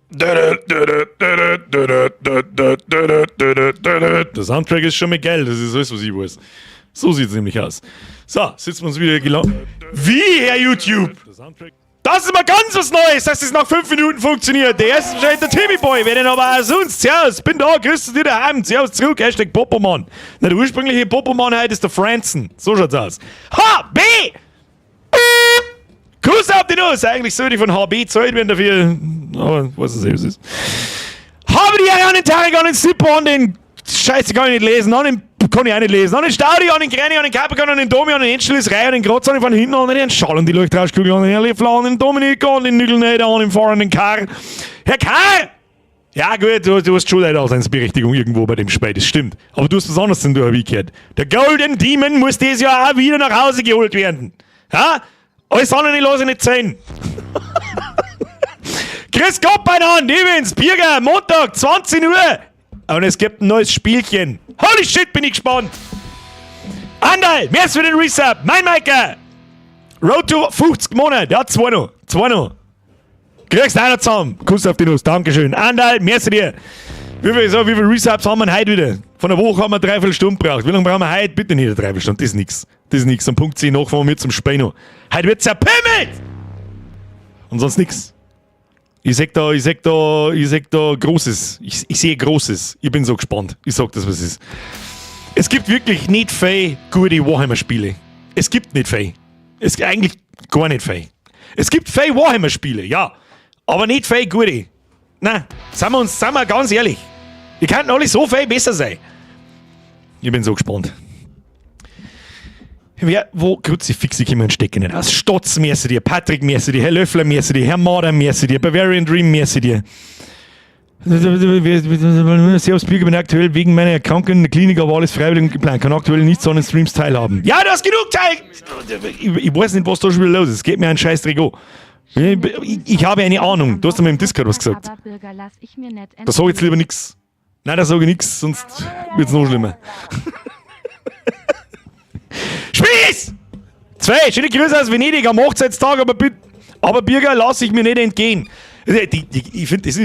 Der Soundtrack ist schon mal geil, das ist alles, was ich weiß. So sieht's nämlich aus. So, sitzen wir uns wieder Wie, Herr YouTube? Das ist mal ganz was Neues, dass das nach 5 Minuten funktioniert. Der erste wahrscheinlich der Timmy Boy, wer denn aber auch sonst? Servus, bin da, grüß dich daheim, servus zurück, #Popomann. Na, der ursprüngliche Popomann heute ist der Franzen. So schaut's aus. H, B! Kuss auf die Nuss! Eigentlich sollte ich von HB zahlt werden dafür. Aber weiß es nicht, was ist. Habe die Ehre an den Tarek, an den Sippo, an den Scheiße, kann ich nicht lesen, an den kann ich auch nicht lesen. An den Staudi, an den Granny, an den Capricorn, an den Domi, an den Endschluss, Reihe, an den Grotz, an den von hinten, an den Schall und die Leuchtrauschkugel, an den Herr Leffler, an den Dominik, an den Nügelnäder, an den fahrenden Karr. Herr Karr! Ja gut, du hast schon eine Daseinsberechtigung irgendwo bei dem Spiel, das stimmt. Aber du hast was anderes denn du, hab ich gehört. Der Golden Demon muss dieses Jahr auch wieder nach Hause geholt werden. Ja? Alles andere lasse ich nicht sehen. Grüß Gott beieinander, übrigens, Birger, Montag, 20 Uhr. Und es gibt ein neues Spielchen. Holy shit, bin ich gespannt. Andal, merci für den Resub. Mein Maika. Road to 50 Monate. Ja, zwei noch. Zwei noch. Kriegst einer zusammen. Kuss auf die Nuss. Dankeschön. Andal, merci dir. Wie viel, so, wie viel Resubs haben wir heute wieder? Von der Woche haben wir dreiviertel Stunde gebraucht. Wie lange brauchen wir heute? Bitte nicht eine Dreiviertelstunde. Das ist nix. Das ist nix. Am Punkt 10 nach fahren wir zum Spiel noch. Heute wird zerpimmelt! Und sonst nix. Ich seh da Großes. Ich sehe Großes. Ich bin so gespannt. Ich sag das, was es ist. Es gibt wirklich nicht viel gute Warhammer-Spiele. Es gibt nicht viel. Es gibt eigentlich gar nicht viel. Es gibt viel Warhammer-Spiele, ja. Aber nicht viel gute. Na, sind wir ganz ehrlich. Die könnten alle so viel besser sein. Ich bin so gespannt. Wer, wo Kruzifix, ich komme Stecker nicht aus. Stotz, merci dir, Patrick, merci dir, Herr Löffler, merci dir, Herr Marder, merci dir, Bavarian Dream, merci dir. Servus Birger, bin aktuell wegen meiner Erkrankung in der Klinik, aber alles freiwillig und geplant. Kann aktuell nicht an den Streams teilhaben. Ja, du hast genug Teil! Ich weiß nicht, was da schon wieder los ist. Es geht mir ein Scheißdreck an. Ich habe eine Ahnung. Du hast mir im Discord was gesagt. Da sag ich jetzt lieber nichts. Nein, da sage ich nichts, sonst wird's noch schlimmer. Spieß! Zwei, schöne Grüße aus Venedig am Hochzeitstag, aber, bitte, aber Birger, lass ich mir nicht entgehen. Ich finde, es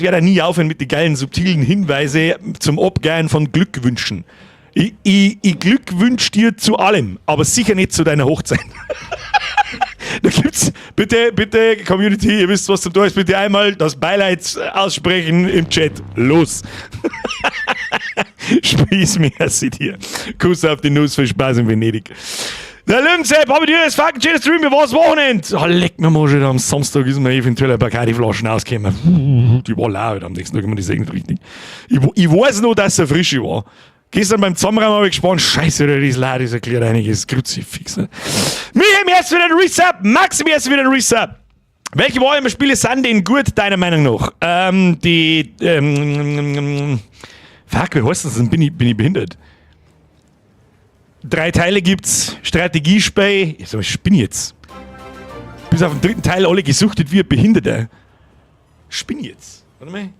wird ja nie aufhören mit den geilen, subtilen Hinweise zum Abgehen von Glückwünschen. Ich glückwünsch dir zu allem, aber sicher nicht zu deiner Hochzeit. Da gibt's, bitte, bitte, Community, ihr wisst, was zum tun ist, bitte einmal das Beileid aussprechen im Chat. Los! Spieß, merci dir. Kuss auf die Nuss, viel Spaß in Venedig. Der Löwensepp, habe dir das fucking schönes Stream, wie war's Wochenende? Oh, leck mir mal schon, am Samstag ist mir eventuell ein paar Bacardi-Flaschen ausgekommen. Die war laut am nächsten Tag, man die sehen richtig. Ich weiß noch, dass sie frische war. Gestern beim Zusammenräumen habe ich gespannt, scheiße, das ist leer, das erklärt einiges. Kruzifix. Michael, merci für den Resub. Maxi, merci für den Resub. Welche Warhammer-Spiele sind denn gut, deiner Meinung nach? Die, fuck, wie heißt das denn? Bin ich behindert? Drei Teile gibt's, Strategiespiel. Ich sag, ich spinne jetzt. Bis auf den dritten Teil alle gesuchtet wie ein Behinderter. Spinn jetzt. Warte mal.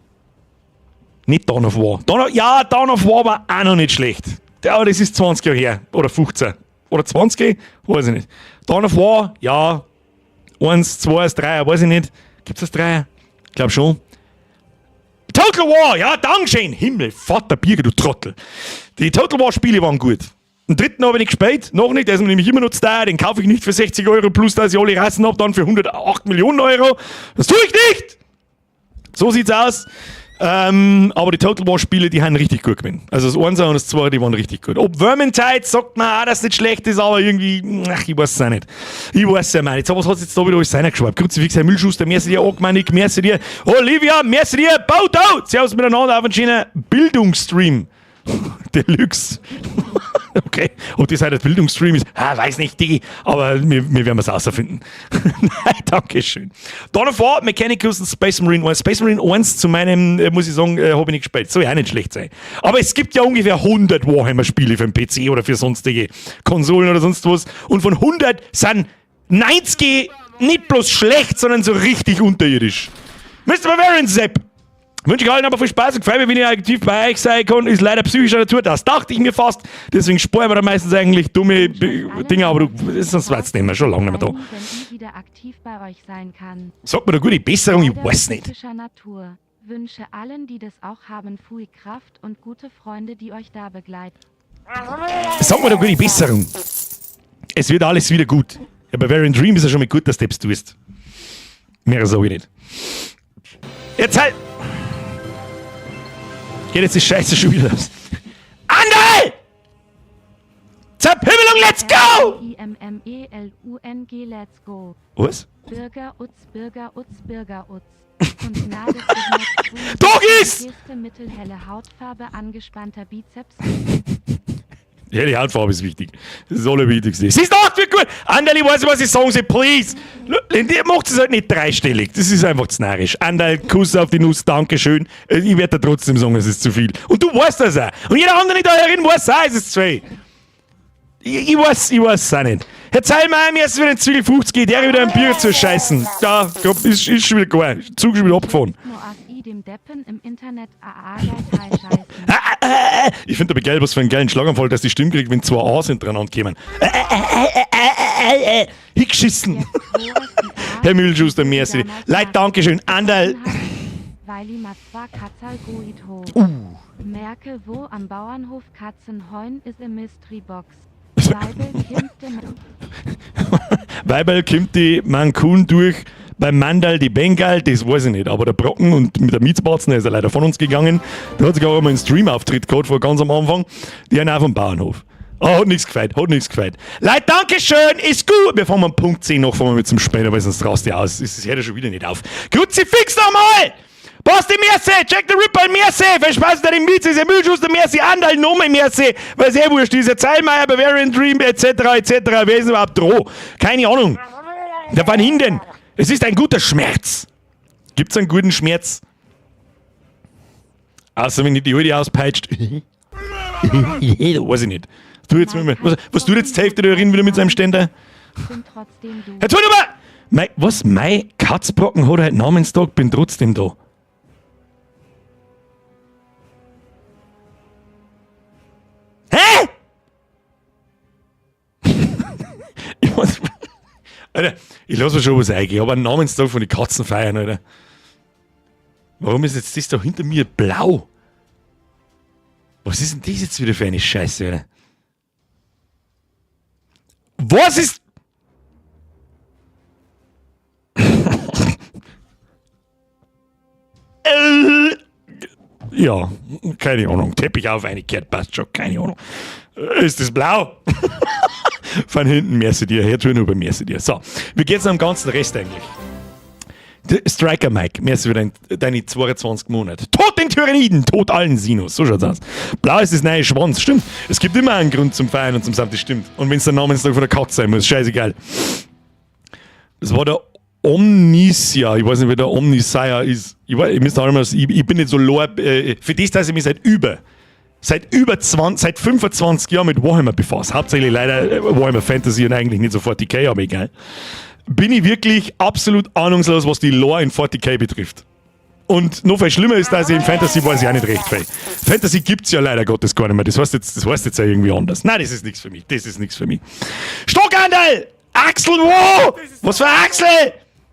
Nicht Dawn of War. Ja, Dawn of War war auch noch nicht schlecht. Aber das ist 20 Jahre her. Oder 15. Oder 20? Weiß ich nicht. Dawn of War, ja. Eins, zwei, drei, weiß ich nicht. Gibt's das drei? Glaub schon. Total War, ja, Dankeschön. Himmel, Vater Birger, du Trottel. Die Total War Spiele waren gut. Den dritten habe ich nicht gespielt, noch nicht, der ist mir nämlich immer noch zu teuer, den kaufe ich nicht für 60 Euro, plus dass ich alle Rassen habe, dann für 108 Millionen Euro. Das tue ich nicht! So sieht's aus. Aber die Total War Spiele, die haben richtig gut gewesen. Also das Einser und das Zweite, die waren richtig gut. Ob Vermintide sagt man auch, dass es nicht schlecht ist, aber irgendwie, ach, ich weiß es auch nicht. Ich weiß es ja nicht. Jetzt, was hat jetzt da wieder alles reingeschwappt? Kruzifix, Herr Müllschuster, merci dir, Ogmanik, merci dir, Olivia, merci dir, Bodo! Servus miteinander auf einen schönen Bildungsstream. Deluxe. Okay, ob das halt ein Bildungsstream ist, ah, weiß nicht, Digi, aber wir werden es rausfinden. Nein, danke schön. Dawn of War, Mechanicus und Space Marine 1. Space Marine 1 zu meinem, muss ich sagen, habe ich nicht gespielt. Soll ja auch nicht schlecht sein. Aber es gibt ja ungefähr 100 Warhammer-Spiele für den PC oder für sonstige Konsolen oder sonst was. Und von 100 sind 90 nicht bloß schlecht, sondern so richtig unterirdisch. Mr. Bavarian Sepp! Wünsche ich allen aber viel Spaß und freue mich, wenn ich aktiv bei euch sein kann. Ist leider psychischer Natur, das dachte ich mir fast. Deswegen sparen wir da meistens eigentlich dumme Dinge, aber du, das weiß nicht mehr, schon lange nicht mehr da. Wenn ich wieder aktiv bei euch sein kann. Sagt mir da gute Besserung, ich Leider weiß nicht. psychischer Natur. Wünsche allen, die das auch haben, viel Kraft und gute Freunde, die euch da begleiten. Sag mir da gute Besserung. Es wird alles wieder gut. Ja, bei Bavarian Dream ist ja schon mal gut, dass du das tust. Mehr sage ich nicht. Jetzt halt! Geht jetzt die Scheiße schon wieder los. Anderl! Zerpimmelung, let's go! I-M-M-E-L-U-N-G, let's go. Was? Bürger Utz, Bürger Utz, Bürger Utz. Und Nadel Doggies! Geste, mittelhelle Hautfarbe, angespannter Bizeps. Ja, die Hautfarbe ist wichtig. Das ist das Allerwichtigste. Sie ist doch wird gut! Anderl, ich weiß nicht, was ich sagen soll, please! Macht es halt nicht dreistellig. Das ist einfach zu narrisch. Anderl, Kuss auf die Nuss, Dankeschön. Ich werde da trotzdem sagen, es ist zu viel. Und du weißt das auch. Und jeder andere da herin weiß auch, es ist zu viel. Ich weiß es auch nicht. Herr Zeilmeier, mir ist wieder ein Zwiebel 50, der wieder ein Bier zu scheißen. Da, glaub, ist schon wieder geil. Zug ist schon wieder abgefahren. Moas I dem Deppen im Internet AA geil scheißen. Ich finde aber geil, was für einen geilen Schlaganfall, dass die Stimme kriegt, wenn zwei A's hintereinander kommen. Hingeschissen. Jetzt, wo es die A Herr Mühlschuster, merci. damals Leute, Dankeschön. Anderl. Weil ima zwar Katzal goit ho. Merke wo am Bauernhof Katzen heun is a Mystery Box. Weibel kimmte Weiberl kommt die Mancun durch, beim Mandal die Bengal, das weiß ich nicht, aber der Brocken und mit der Mietsbatzen, der ist ja leider von uns gegangen, der hat sogar auch mal einen Stream-Auftritt gehabt, vor ganz am Anfang, die haben auch vom Bauernhof. Oh, hat nichts gefällt, hat nichts gefällt. Leute, Dankeschön, ist gut. Wir fahren am Punkt 10 noch, fahren wir mit zum Später, weil sonst rast die aus. Es hört ja schon wieder nicht auf. Kruzifix nochmal! Basti, merci! Jack the Ripper, merci! Viel Spaß bei den Miets, ist Müllschuster, merci! Andal, nochmal merci! Weil sehr wurscht ist, Zeilmeier, Bavarian Dream, etc., etc., Wer ist überhaupt droh? Keine Ahnung. Der von hinten. Es ist ein guter Schmerz. Gibt's einen guten Schmerz? Außer wenn ich die Alte auspeitscht. Weiß ich nicht. Du jetzt mit mir. Was tut jetzt die Hälfte der Urin wieder mit seinem Ständer? bin trotzdem du. Herr Turnuber! Mei, was? Mein Katzbrocken hat heute Namenstag, bin trotzdem da. Hä? Ich weiß, Alter, ich lass mir schon was eingehen, aber einen Namenstag von den Katzen feiern, Alter. Warum ist jetzt das da hinter mir blau? Was ist denn das jetzt wieder für eine Scheiße, Alter? Was ist. Ja, keine Ahnung. Teppich auf, eingekehrt, passt schon, keine Ahnung. Ist das blau? Von hinten, merci dir. Herr Thurnhuber, merci dir. So, wie geht's am ganzen Rest eigentlich? Striker Mike, merci für deine 22 Monate. Tod den Tyranniden, tot allen Sinus. So schaut's aus. Blau ist das neue Schwanz, stimmt. Es gibt immer einen Grund zum Feiern und zum Saft, das stimmt. Und wenn's der Namenstag von der Katze sein muss, scheißegal. Das war der Omnisia. Ich weiß nicht, wer der Omnisaya ist. Ich, weiß, ich, müsst auch immer, ich bin nicht so lor, für das, dass ich mich seit über 20, seit 25 Jahren mit Warhammer befasse. Hauptsächlich leider Warhammer Fantasy und eigentlich nicht so 40k, aber egal. Bin ich wirklich absolut ahnungslos, was die Lore in 40k betrifft. Und noch viel schlimmer ist, dass ich in Fantasy weiß ich auch nicht recht viel. Fantasy gibt's ja leider Gottes gar nicht mehr. Das heißt jetzt ja irgendwie anders. Nein, das ist nichts für mich. Das ist nichts für mich. Stockanteil! Axel, wo? Was für Axel?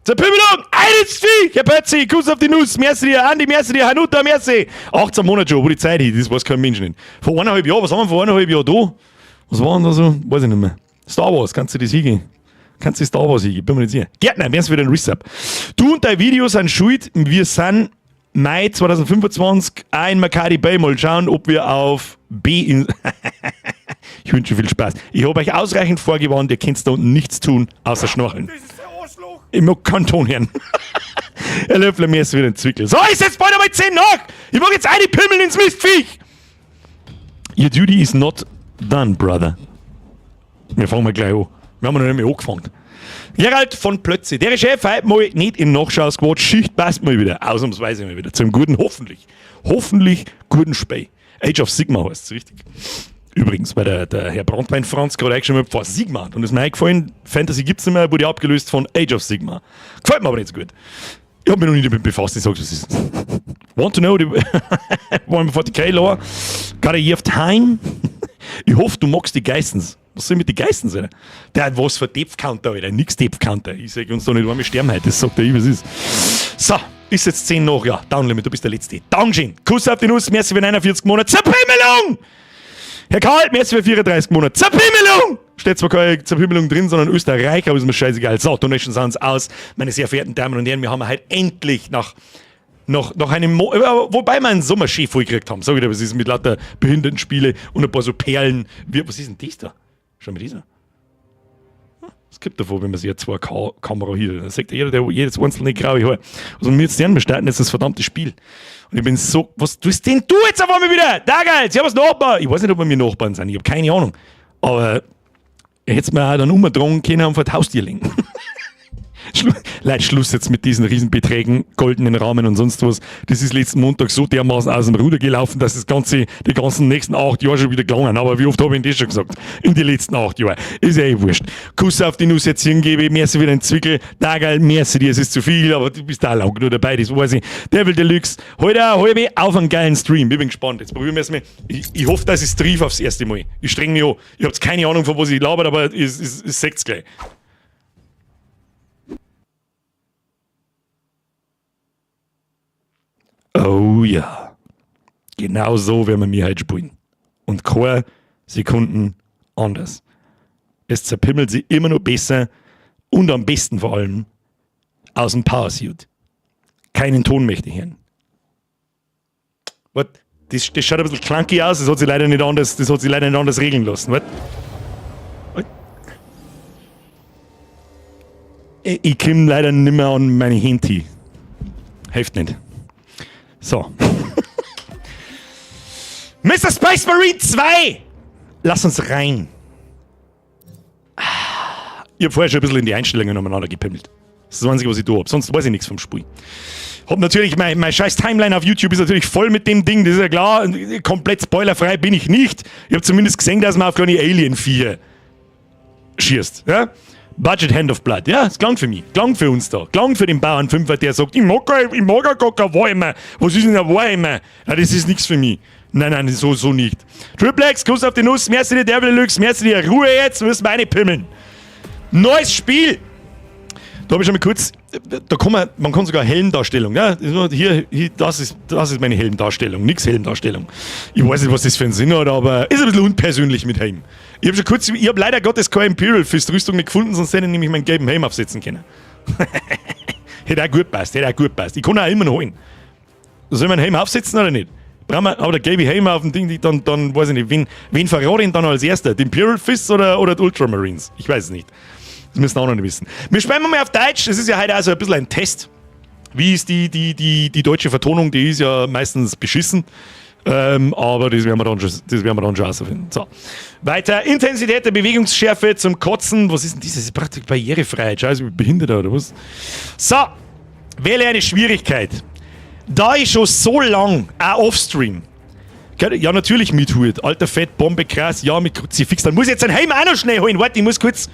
Zur Pimmelung! Eines Viech! Herr Pötzi, Kuss auf die Nuss! Merci dir, Andi, merci dir, Hanuta, merci! 18 Monate schon, wo die Zeit hin, das weiß kein Mensch nicht. Vor eineinhalb Jahren, was haben wir vor eineinhalb Jahren da? Was war denn da so? Weiß ich nicht mehr. Star Wars, kannst du das hingehen? Kannst du Star Wars hingehen? Bin mir nicht sicher. Gärtner, merci für den Resub. Du und dein Video sind schuld. Wir sind Mai 2025 auch in Makati Bay. Mal schauen, ob wir auf B in. Ich wünsche viel Spaß. Ich habe euch ausreichend vorgewarnt, ihr könnt da unten nichts tun, außer schnorcheln. Das ist der Arschloch! Ich mag keinen Ton hören. Herr Löffler, mir ist wieder ein Zwickel. So, ist jetzt bald einmal 10 nach! Ich mag jetzt eine Pimmeln ins Mistviech! Your duty is not done, brother. Wir fangen mal gleich an. Wir haben noch nicht mehr angefangen. Gerald von Plötze, der Chef heute mal nicht in Nachschau-Squad. Schicht passt mal wieder. Ausnahmsweise mal wieder. Zum guten, hoffentlich. Hoffentlich guten Spiel. Age of Sigmar heißt's, richtig. Übrigens, weil der Herr Brandwein Franz gerade eingeschrieben hat, vor Sigmar. Und ist mir eingefallen, Fantasy gibt's nicht mehr, wurde abgelöst von Age of Sigmar. Gefällt mir aber nicht so gut. Ich hab mich noch nie damit befasst, ich sag's, was ist. Want to know the 140k Lore? Got a year of time? Ich hoffe, du magst die Geissens. Was soll mit den Geissens, Alter? Der hat was für Depth Counter, Alter. Nix Depth Counter. Ich sag uns da nicht, wann wir sterben heute. Das sagt der, was ist. So, ist jetzt 10 nach. Ja, Downlimit, du bist der Letzte. Dankeschön. Kuss auf die Nuss. Merci für 49 Monate. Zerpimmelung! Herr Karl, merci für 34 Monate. Zerpimmelung! Steht zwar keine Zerpimmelung drin, sondern Österreich, aber ist mir scheißegal. So, Donations Sounds aus. Meine sehr verehrten Damen und Herren, wir haben heute endlich nach einem Mo wobei wir einen Sommer schön voll gekriegt haben. Sag ich dir, was ist mit lauter Behindertenspiele und ein paar so Perlen. Wie, was ist denn das da? Schau mal dieser. Was gibt davon, wenn man sich eine 2K-Kamera hier, dann sagt jeder, der jedes einzelne graue Haar. Also wir jetzt wir starten jetzt das verdammte Spiel. Und ich bin so, was tust denn du jetzt auf einmal wieder? Da geil, servus Nachbar. Ich weiß nicht, ob wir mir Nachbarn sind, ich hab keine Ahnung. Aber er hätte mir auch dann umdrehen können und vor das Haustier legen. Leute, Schluss jetzt mit diesen Riesenbeträgen, goldenen Rahmen und sonst was. Das ist letzten Montag so dermaßen aus dem Ruder gelaufen, dass das Ganze, die ganzen nächsten 8 Jahre schon wieder gelangen. Aber wie oft habe ich denn das schon gesagt? In den letzten 8 Jahren. Ist ja eh wurscht. Kuss auf die Nuss jetzt hingebe, merci wieder ein Zwickel. Dageil, merci dir, es ist zu viel, aber du bist da lang genug dabei, das weiß ich. Devil Deluxe, heute eine halbe auf einen geilen Stream. Ich bin gespannt. Jetzt probieren wir es mal. Ich hoffe, dass ich es triff aufs erste Mal. Ich streng mich an. Ich hab jetzt keine Ahnung, von was ich labere, aber es seht's gleich. Oh ja. Genau so werden wir mir heute spielen. Und keine Sekunden anders. Es zerpimmelt sie immer noch besser und am besten vor allem aus dem Power Suit. Keinen Ton möchte ich hören. What? Das schaut ein bisschen clunky aus, das hat sich leider nicht anders, das hat sich leider nicht anders regeln lassen. What? What? Ich komm leider nicht mehr an meine Handy. Hilft nicht. So. Mr. Space Marine 2! Lass uns rein. Ich hab vorher schon ein bisschen in die Einstellungen umeinander gepimmelt. Das ist das Einzige, was ich da hab. Sonst weiß ich nichts vom Spiel. Hab natürlich, mein scheiß Timeline auf YouTube ist natürlich voll mit dem Ding, das ist ja klar. Komplett spoilerfrei bin ich nicht. Ich hab zumindest gesehen, dass man auf kleine Alien 4 schießt. Ja? Budget Hand of Blood. Ja, es klang für mich. Klang für uns da. Klang für den Bauern 5, der sagt, ich mag ja gar kein Warhammer. Was ist denn ein Warhammer? Ja, das ist nichts für mich. Nein, nein, so nicht. Triplex, Kuss auf die Nuss, merci dir, Devil Deluxe, merci dir. Ruhe jetzt, müssen wir reinpimmeln. Neues Spiel! Da hab ich schon mal kurz, da kann man, man kann sogar Helmdarstellung, ja, hier, hier, das ist meine Helmdarstellung, nix Helmdarstellung. Ich weiß nicht, was das für einen Sinn hat, aber ist ein bisschen unpersönlich mit Helm. Ich hab schon kurz, ich hab leider Gottes keine Imperial Fist Rüstung nicht gefunden, sonst hätte ich nämlich meinen gelben Helm aufsetzen können. Hätte auch gut passt, hätte auch gut passt. Ich kann auch immer noch holen. Soll ich meinen Helm aufsetzen oder nicht? Brauchen wir, aber der gelbe Helm auf dem Ding, dann weiß ich nicht, wen verrate ich denn dann als erster? Die Imperial Fists oder die Ultramarines? Ich weiß es nicht. Das müssen wir auch noch nicht wissen. Wir spielen mal auf Deutsch. Das ist ja heute also ein bisschen ein Test. Wie ist die deutsche Vertonung? Die ist ja meistens beschissen. Aber das werden wir dann schon, das werden wir dann schon rausfinden. So. Weiter. Intensität der Bewegungsschärfe zum Kotzen. Was ist denn das? Das ist praktisch Barrierefreiheit. Scheiße, ich bin behindert oder was? So. Wähle eine Schwierigkeit. Da ich schon so lang, auch offstream, gell, ja, natürlich mit Hut. Alter Fett, Bombe, krass, ja, mit Kruzifix. Dann muss ich jetzt einen Helm auch noch schnell holen. Warte, ich muss kurz.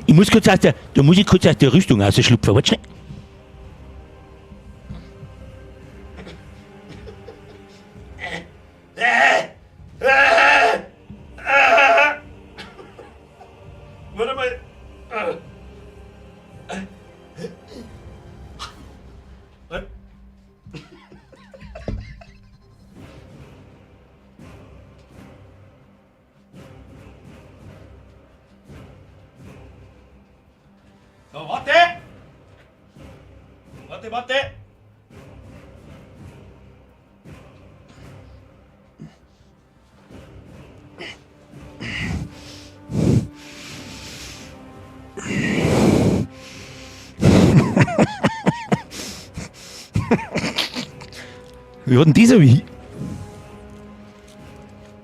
Ich muss kurz aus der, da muss ich kurz aus der Rüstung rausschlupfen. Warte schnell. Warte mal. Was? So, warte! Warte, warte! Wie hat denn dieser wie?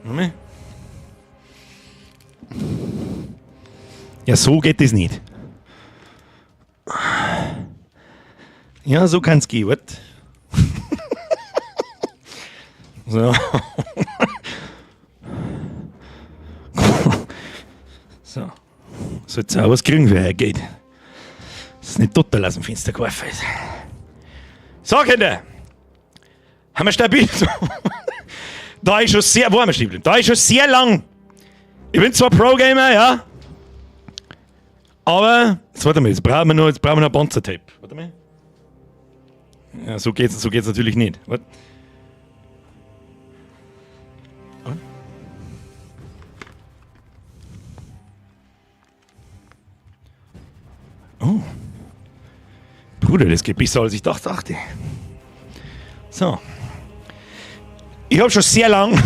Moment. Ja, so geht das nicht. Ja, so kann's gehen, wat? So. So. Soll's auch was kriegen für euer Geld. Das Dass nicht total aus dem Fenster geworfen ist. So, Kinder. Haben wir stabil. Da ich schon sehr, wo haben wir stehen geblieben? Da ich schon sehr lang. Ich bin zwar Pro-Gamer, ja. Aber, jetzt warte mal, jetzt brauchen wir noch ein Panzertape. Warte mal. Ja, so geht's natürlich nicht. Warte. Oh. Bruder, das geht besser, als ich dachte. So. Ich hab schon sehr lang.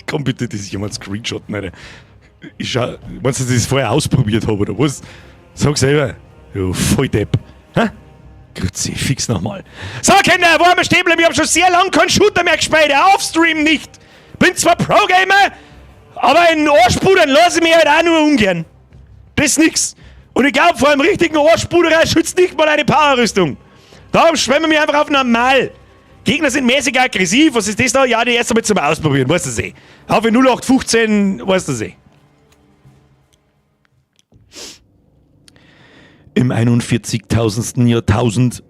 Komm bitte, dass ich jemand Screenshot nenne. Ich schau, meinst du, dass ich das vorher ausprobiert hab oder was? Sag selber. Du Volldepp. Hä? Grüezi, fix nochmal. So, Kinder, wo haben wir stehen bleiben? Ich hab schon sehr lang keinen Shooter mehr gespielt. Auf Stream nicht. Bin zwar Pro-Gamer, aber in Arschpudern lasse ich mich halt auch nur ungern. Das ist nix. Und ich glaub, vor einem richtigen Arschpuderer schützt nicht mal eine Powerrüstung. Darum schwemmen wir einfach auf normal. Gegner sind mäßig aggressiv. Was ist das da? Ja, die erste mal zum Ausprobieren, weißt du eh. Auf in 0815, weißt du eh. Im 41.000. Jahrtausend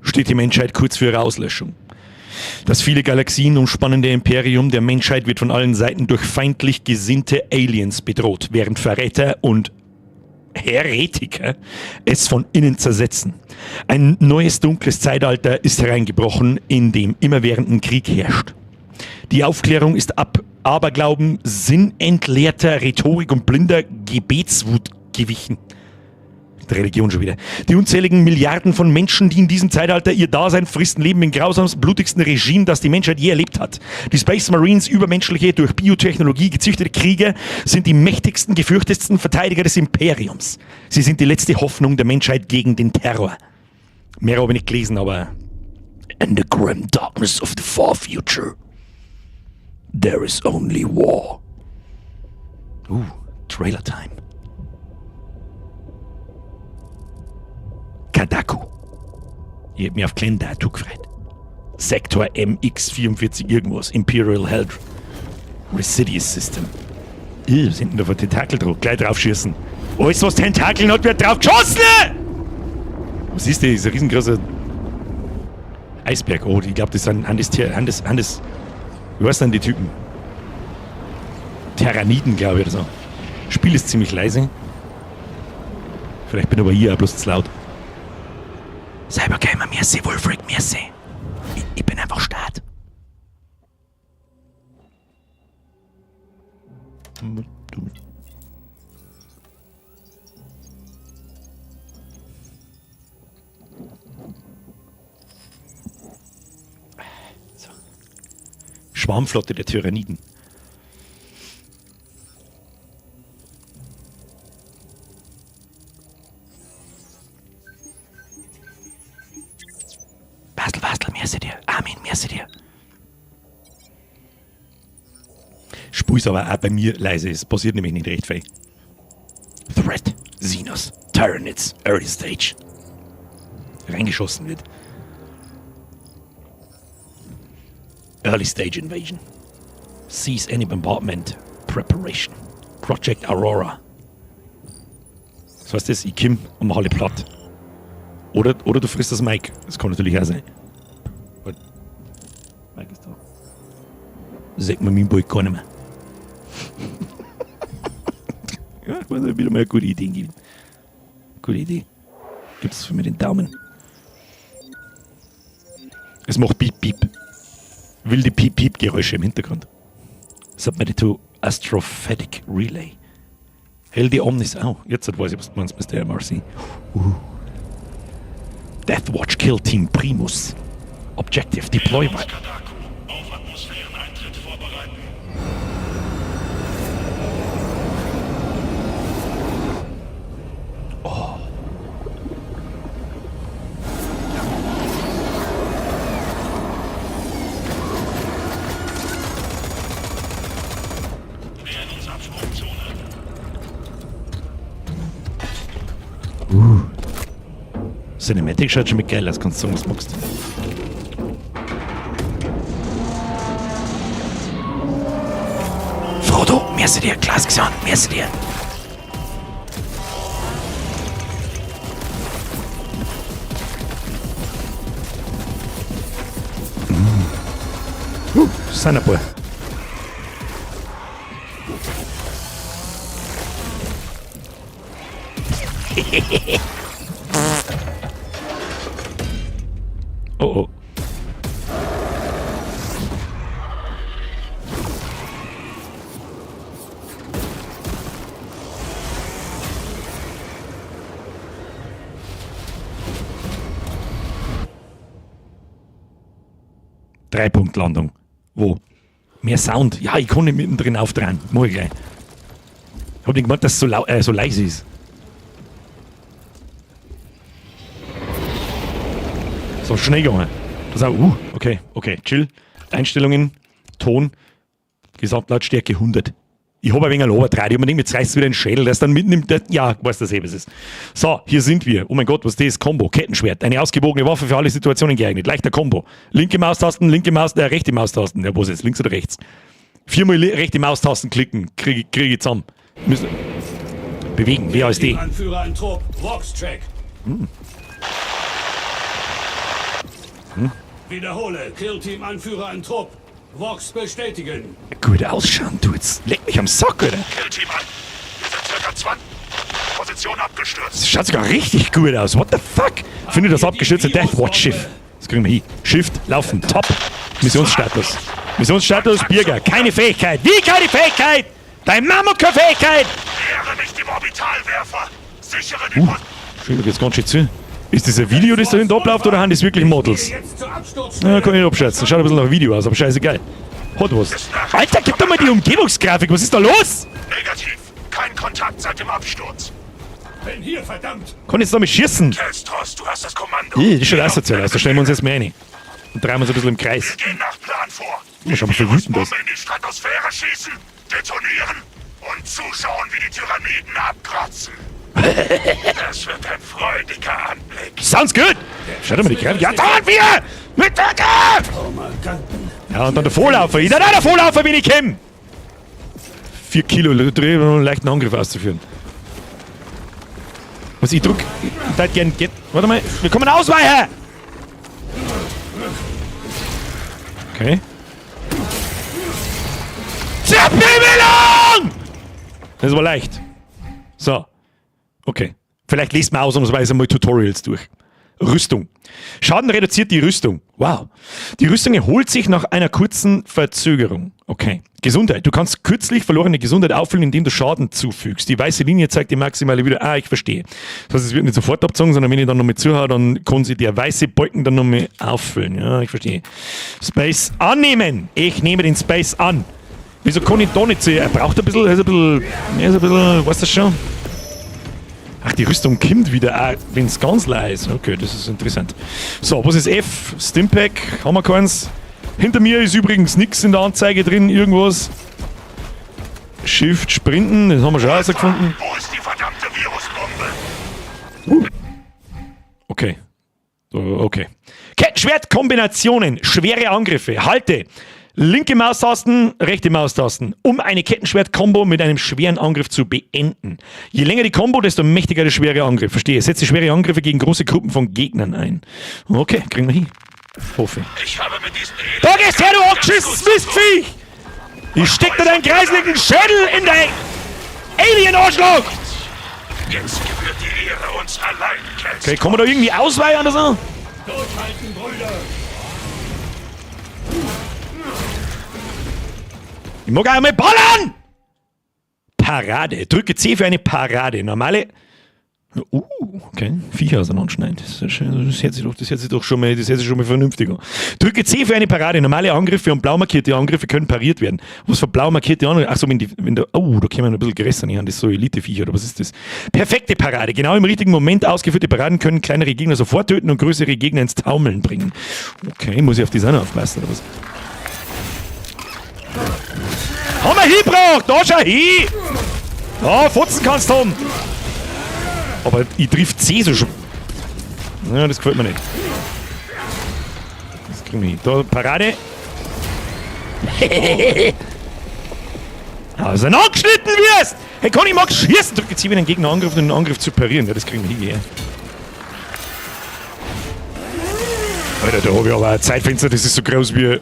steht die Menschheit kurz vor ihrer Auslöschung. Das viele Galaxien umspannende Imperium der Menschheit wird von allen Seiten durch feindlich gesinnte Aliens bedroht, während Verräter und Heretiker es von innen zersetzen. Ein neues dunkles Zeitalter ist hereingebrochen, in dem immerwährenden Krieg herrscht. Die Aufklärung ist ab Aberglauben, sinnentleerter Rhetorik und blinder Gebetswut gewichen. Die Religion schon wieder. Die unzähligen Milliarden von Menschen, die in diesem Zeitalter ihr Dasein fristen, leben im grausamsten, blutigsten Regime, das die Menschheit je erlebt hat. Die Space Marines, übermenschliche, durch Biotechnologie gezüchtete Krieger, sind die mächtigsten, gefürchtetsten Verteidiger des Imperiums. Sie sind die letzte Hoffnung der Menschheit gegen den Terror. Mehr habe ich nicht gelesen, aber in the grim darkness of the far future, there is only war. Trailer Time. Kadaku. Ich hab mich auf Klendatu gefreut. Sektor MX44 irgendwas. Imperial Held Residious System. Ih, was sind denn da für Tentakel drauf? Gleich drauf schießen. Alles, was Tentakeln hat, wird drauf geschossen! Was ist das? Das ist ein riesengroßer Eisberg. Oh, ich glaub, das sind Handes, Handes, Handes, wie heißen denn die Typen? Tyraniden, glaub ich, oder so. Spiel ist ziemlich leise. Vielleicht bin aber hier auch bloß zu laut. Cybergamer, merci, Wolfric, merci. Ich bin einfach Start. So. Schwarmflotte der Tyraniden. Bastel, Bastel, merci dir. Armin, merci dir. Spul ist aber auch bei mir leise. Es passiert nämlich nicht recht viel. Threat, Xenos, Tyranids, Early Stage. Reingeschossen wird. Early Stage Invasion. Cease any bombardment. Preparation. Project Aurora. Was heißt das? Ich komm und mach alle platt. Oder du frisst das Mic. Das kann natürlich auch sein. Warte. Mic ist da. Sieht man mein Boy gar nicht mehr. Ja, ich weiß nicht, wieder mal eine gute Idee geben. Gute Idee. Gibt's für mich den Daumen. Es macht Piep, Piep. Wilde Piep, Piep Geräusche im Hintergrund. Submitted to Astrophatic Relay. Hell the Omnis. Oh, jetzt weiß ich, was du meinst, Mister MRC. Deathwatch Kill Team Primus. Objective Deploy by. Auf Atmosphäreneintritt vorbereiten. Oh. Nähern uns Absprungzone. Cinematic schaut schon mit geil aus, kannst du sagen, was du magst. Frodo, merci dir, Glas gesehen, merci dir. Sind ein paar. Oh oh. Dreipunktlandung. Wo? Mehr Sound. Ja, ich kann nicht mittendrin aufdrehen. Mach ich gleich. Hab nicht gemeint, dass es so, so leise ist. So, schnell gegangen. Das auch, okay, okay, chill. Einstellungen, Ton, Gesamtlautstärke 100. Ich hab ein wenig Loberdraht, ich hab mir gedacht, jetzt reißt wieder den Schädel, der ist dann mitten im, der, ja, weiß das eh, was ist. So, hier sind wir. Oh mein Gott, was ist das? Kombo, Kettenschwert, eine ausgewogene Waffe für alle Situationen geeignet. Leichter Kombo. Linke Maustasten, linke Maus, rechte Maustasten. Ja, wo ist jetzt? Links oder rechts? Viermal rechte Maustasten klicken, krieg ich zusammen. Müssen bewegen, WASD. Anführer ein Trupp, Vox-Check. Wiederhole, Killteam-Anführer ein Trupp. Vox bestätigen. Gut ausschauen, du jetzt. Leck mich am Sack, oder? Killteam an. Wir sind circa 20. Position abgestürzt. Das schaut sogar richtig gut aus. What the fuck? Finde das abgestürzte Deathwatch-Schiff. Das kriegen wir hin. Shift, laufen, top. Missionsstatus. Missionsstatus, Birger. Keine Fähigkeit. Wie keine Fähigkeit? Dein Mammut keine Fähigkeit! Nähere mich dem Orbitalwerfer. Sichere die Entschuldigung, jetzt ganz schön zu. Ist das ein Video, das da hinten abläuft, oder haben das wirklich Models? Na, kann ich nicht abschätzen. Schaut ein bisschen nach Video aus, aber scheißegal. Hat was. Alter, gib doch mal die Umgebungsgrafik. Was ist da los? Negativ. Kein Kontakt seit dem Absturz. Bin hier, verdammt! Kann ich jetzt damit schießen? Kelstros, du hast das Kommando. Ih, das schaut asozial aus. Da stellen wir uns jetzt mal rein. Und drehen wir uns ein bisschen im Kreis. Wir gehen nach Plan vor. Oh, schau mal, so wütend aus. Bombe in die Stratosphäre schießen, detonieren und zuschauen, wie die Tyraniden abkratzen. Das wird ein freudiger Anblick. Sounds good! Schaut mal die Grafik. Ja, da waren wir! Mit der Kraft! Ja, und dann der Vorlaufer. Ich der Vorlaufer, bin ich komm! 4 Kilo, Dreh, um einen leichten Angriff auszuführen. Was, ich drück. Ich würd gern. Get, warte mal, wir kommen ausweichen! Okay. Zerbibelung! Das war leicht. So. Okay. Vielleicht lest man ausnahmsweise mal Tutorials durch. Rüstung. Schaden reduziert die Rüstung. Wow. Die Rüstung erholt sich nach einer kurzen Verzögerung. Okay. Gesundheit. Du kannst kürzlich verlorene Gesundheit auffüllen, indem du Schaden zufügst. Die weiße Linie zeigt die maximale wieder. Ah, ich verstehe. Das heißt, es wird nicht sofort abgezogen, sondern wenn ich dann noch mit zuhöre, dann kann sich der weiße Balken dann noch mal auffüllen. Ja, ich verstehe. Space annehmen. Ich nehme den Space an. Wieso kann ich da nicht sehen? Er braucht ein bisschen, er ist ein bisschen, er ist ein bisschen, weißt du schon? Ach, die Rüstung kommt wieder, wenn es ganz leer ist. Okay, das ist interessant. So, was ist F? Stimpack, haben wir keins. Hinter mir ist übrigens nichts in der Anzeige drin, irgendwas. Shift, Sprinten, das haben wir schon rausgefunden. Wo ist die verdammte Virusbombe? Okay. Okay. Kettenschwertkombinationen, schwere Angriffe, Halte. Linke Maustasten, rechte Maustasten, um eine Kettenschwert-Kombo mit einem schweren Angriff zu beenden. Je länger die Kombo, desto mächtiger der schwere Angriff. Verstehe. Setze schwere Angriffe gegen große Gruppen von Gegnern ein. Okay, kriegen wir hin. Hoffe. Ich habe mit diesen Da gehst her, du angeschissenes Mistviech! Ich steck dir deinen kreisligen Schädel in dein Alien-Arschloch! Jetzt gebührt die Ehre uns allein, Kelstros. Okay, kann man da irgendwie ausweichen oder so? Durchhalten, Brüder! Ich mag einmal ballern! Parade. Drücke C für eine Parade. Normale. Okay. Viecher auseinanderschneiden. Das ist schön. Das hört sich doch, das hört sich doch schon mal, das hört sich schon mal vernünftig an. Drücke C für eine Parade. Normale Angriffe und blau markierte Angriffe können pariert werden. Was für blau markierte Angriffe? Achso, wenn da, oh, da kämen ein bisschen größer nicht an. Das ist so Elite-Viecher oder was ist das? Perfekte Parade. Genau im richtigen Moment ausgeführte Paraden können kleinere Gegner sofort töten und größere Gegner ins Taumeln bringen. Okay, muss ich auf die Sache aufpassen oder was? Haben wir hingebracht! Da schau hin! Da, Fotzen kannst du haben! Aber ich triff C so schon. Ja, das gefällt mir nicht. Das kriegen wir hin. Da, Parade. Auseinandergeschnitten wirst! Hey, Conny, ich mag schießen! Drücke C, wenn ein Gegner angreift, um den Angriff zu parieren. Ja, das kriegen wir hin, ja. Alter, da hab ich aber ein Zeitfenster, das ist so groß wie...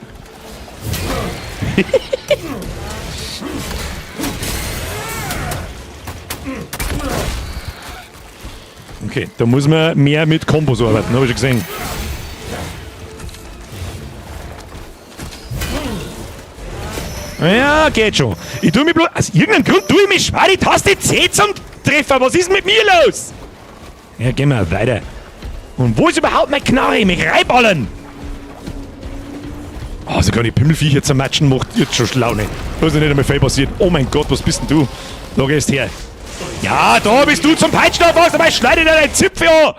Okay, da muss man mehr mit Kombos arbeiten, habe ich schon gesehen. Ja, geht schon. Ich tue mich bloß. Aus irgendeinem Grund tue ich mich schwer, die Taste C zum Treffer. Was ist mit mir los? Ja, gehen wir weiter. Und wo ist überhaupt mein Knarre? Mich reinballern! Oh, sogar die Pimmelviecher zermatschen macht jetzt schon Laune. Da ist ja nicht einmal viel passiert. Oh mein Gott, was bist denn du? Da gehst her. Ja, da bist du zum Peitschen auf, dabei schneidet er deinen Zipfel an!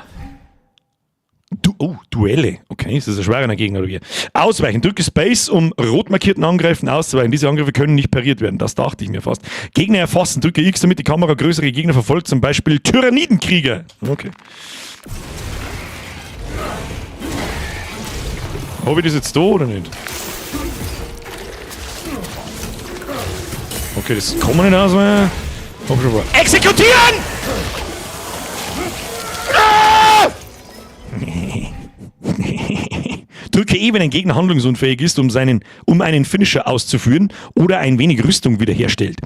Du, oh, Duelle. Okay, das ist ein schwerer Gegner oder wie? Ausweichen. Drücke Space, um rot markierten Angreifen auszuweichen. Diese Angriffe können nicht pariert werden. Das dachte ich mir fast. Gegner erfassen. Drücke X, damit die Kamera größere Gegner verfolgt. Zum Beispiel Tyrannidenkrieger. Okay. Habe ich das jetzt da oder nicht? Okay, das kann man nicht ausweichen. Hab schon vor. Exekutieren! Ah! Drücke E, wenn ein Gegner handlungsunfähig ist, um einen Finisher auszuführen oder ein wenig Rüstung wiederherstellt.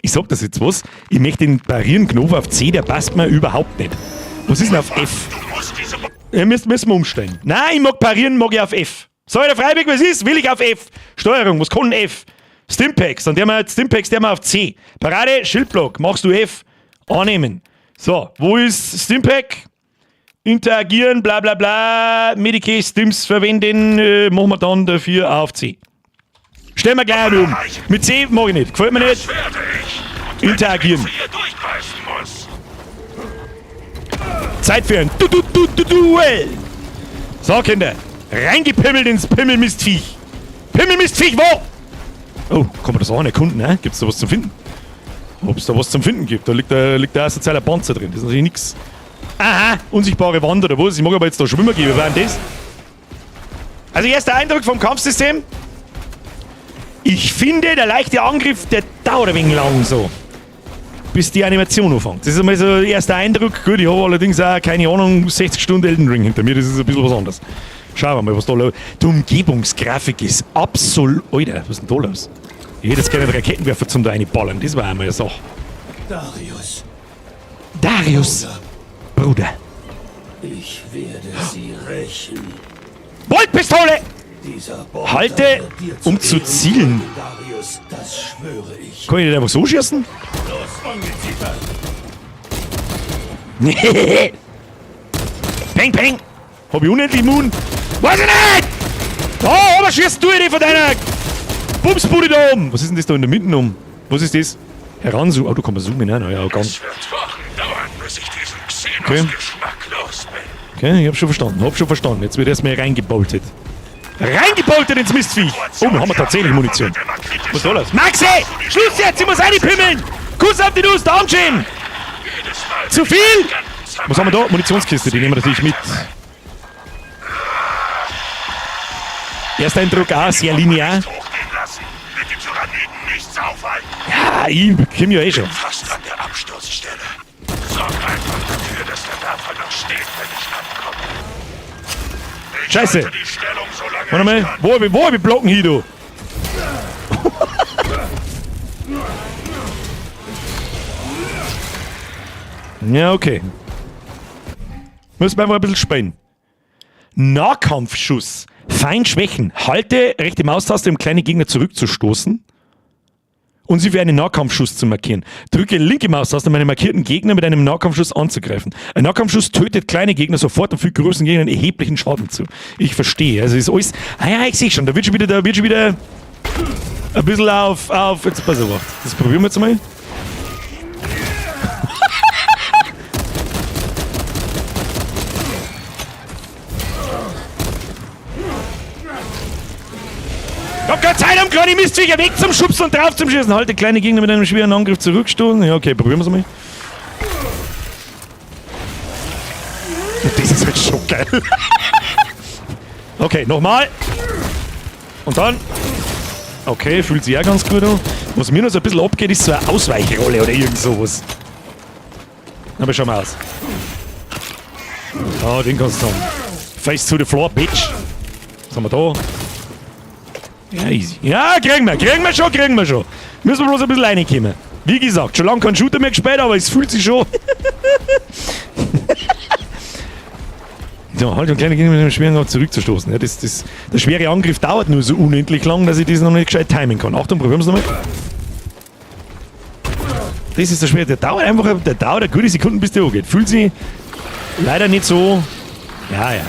Ich sag das jetzt was, ich möchte den Parieren-Knopf auf C, der passt mir überhaupt nicht. Was ist denn auf F? Du musst diese Ja, müssen wir umstellen. Nein, ich mag parieren, mag ich auf F. Sag ich der Freiburg, was ist? Will ich auf F. Steuerung, was kann F? Stimpacks, dann der wir Stimpacks, der wir auf C. Parade, Schildblock, machst du F. Annehmen. So, wo ist Stimpack? Interagieren, bla bla bla, Medikit, Stims verwenden, machen wir dann dafür auf C. Stellen wir gleich um. Mit C mag ich nicht, gefällt mir nicht. Das werde ich. Und wenn ich Interagieren. mich zu ihr durchbeißen muss. Zeit für ein du du du du Duell. So, Kinder, reingepimmelt ins Pimmelmistviech. Pimmelmistviech, wo? Oh, kann man das auch erkunden, ne? Gibt's da was zum Finden? Ob's da was zum Finden gibt? Da liegt da erste Zeile Panzer drin. Das ist natürlich nix. Aha, unsichtbare Wand oder was? Ich mag aber jetzt da schwimmen gehen. Wie war denn das? Also, erster Eindruck vom Kampfsystem. Ich finde, der leichte Angriff, der dauert ein wenig lang so. Bis die Animation anfängt. Das ist einmal so der erster Eindruck. Gut, ich habe allerdings auch, keine Ahnung, 60 Stunden Elden Ring hinter mir. Das ist ein bisschen was anderes. Schauen wir mal, was da los ist. Die Umgebungsgrafik ist absolut... Alter, was ist denn da los? Ich hätte jetzt gerne einen Raketenwerfer zum da reinballern. Das war einmal eine Sache. Darius, Darius! Bruder. ich werde sie rächen. Boltpistole! Dieser Border Halte, wird dir um zu Ehren zielen. folgen, Darius, das schwöre ich. Kann ich nicht einfach so schießen? Los, Ungeziefer! Peng, peng! Hab ich unendlich Moon? Weiß ich nicht! Da, aber schießt du die von deiner Bumsbude da oben! Was ist denn das da in der Mitte um? Was ist das? Heranzoomen. Oh, da kann man zoomen, ne? Ja, ganz. Es wird Wochen dauern, bis ich diesen Okay. Xenos-Geschmack los bin. Okay, ich hab schon verstanden, hab schon verstanden. Jetzt wird erstmal reingeboltet. Reingeboltet ins Mistviech! Oh, wir haben tatsächlich Munition. Was soll das? Maxi! Schluss jetzt! Ich muss reinpimmeln! Kuss auf die Nuss, Dankeschön! Jedes Mal, Zu wenn ich viel? einen Giganten Was haben wir da? Munitionskiste, die nehmen wir natürlich mit. Erster Eindruck auch sehr linear. nicht hochgehen lassen, wird die Tyranniden nichts aufhalten. Ja, ich komm ja eh schon. Fast an der Absturzstelle. Sorg einfach dafür, dass der Werfer noch steht, wenn ich ankomme. Ich Scheiße. halte die Stellung, solange Warte mal, ich kann. wo hab ich Blocken hier, du? Ja, okay. Müssen wir einfach ein bisschen spielen. Nahkampfschuss. Feind schwächen. Halte rechte Maustaste, um kleine Gegner zurückzustoßen und sie für einen Nahkampfschuss zu markieren. Drücke linke Maustaste, um einen markierten Gegner mit einem Nahkampfschuss anzugreifen. Ein Nahkampfschuss tötet kleine Gegner sofort und fügt größeren Gegnern erheblichen Schaden zu. Ich verstehe. Also ist alles. Ah ja, ich sehe schon. Da wird schon wieder ein bisschen auf. Jetzt pass auf. Das probieren wir jetzt mal. Ich hab keine Zeit, um kleine Mistviecher weg zum Schubsen und drauf zum Schießen. Halte kleine Gegner mit einem schweren Angriff zurückstoßen. Ja, okay, probieren wir's mal. Das ist halt schon geil. Okay, nochmal. Und dann. Okay, fühlt sich auch ganz gut an. Was mir noch so ein bisschen abgeht, ist so eine Ausweichrolle oder irgend sowas. Aber schau mal aus. Ah, den kannst du haben. Face to the floor, bitch. Was haben wir da? Ja, easy. Ja, kriegen wir. Kriegen wir schon, kriegen wir schon. Müssen wir bloß ein bisschen reinkommen. Wie gesagt, schon lange kein Shooter mehr gespielt, aber es fühlt sich schon. So, halt und kleine Kinder mit dem schweren Angriff zurückzustoßen. Ja, der schwere Angriff dauert nur so unendlich lang, dass ich das noch nicht gescheit timen kann. Achtung, probieren wir es nochmal. Das ist der schwere, der dauert einfach, der dauert eine gute Sekunde, bis der angeht. Fühlt sich leider nicht so. Ja, ja.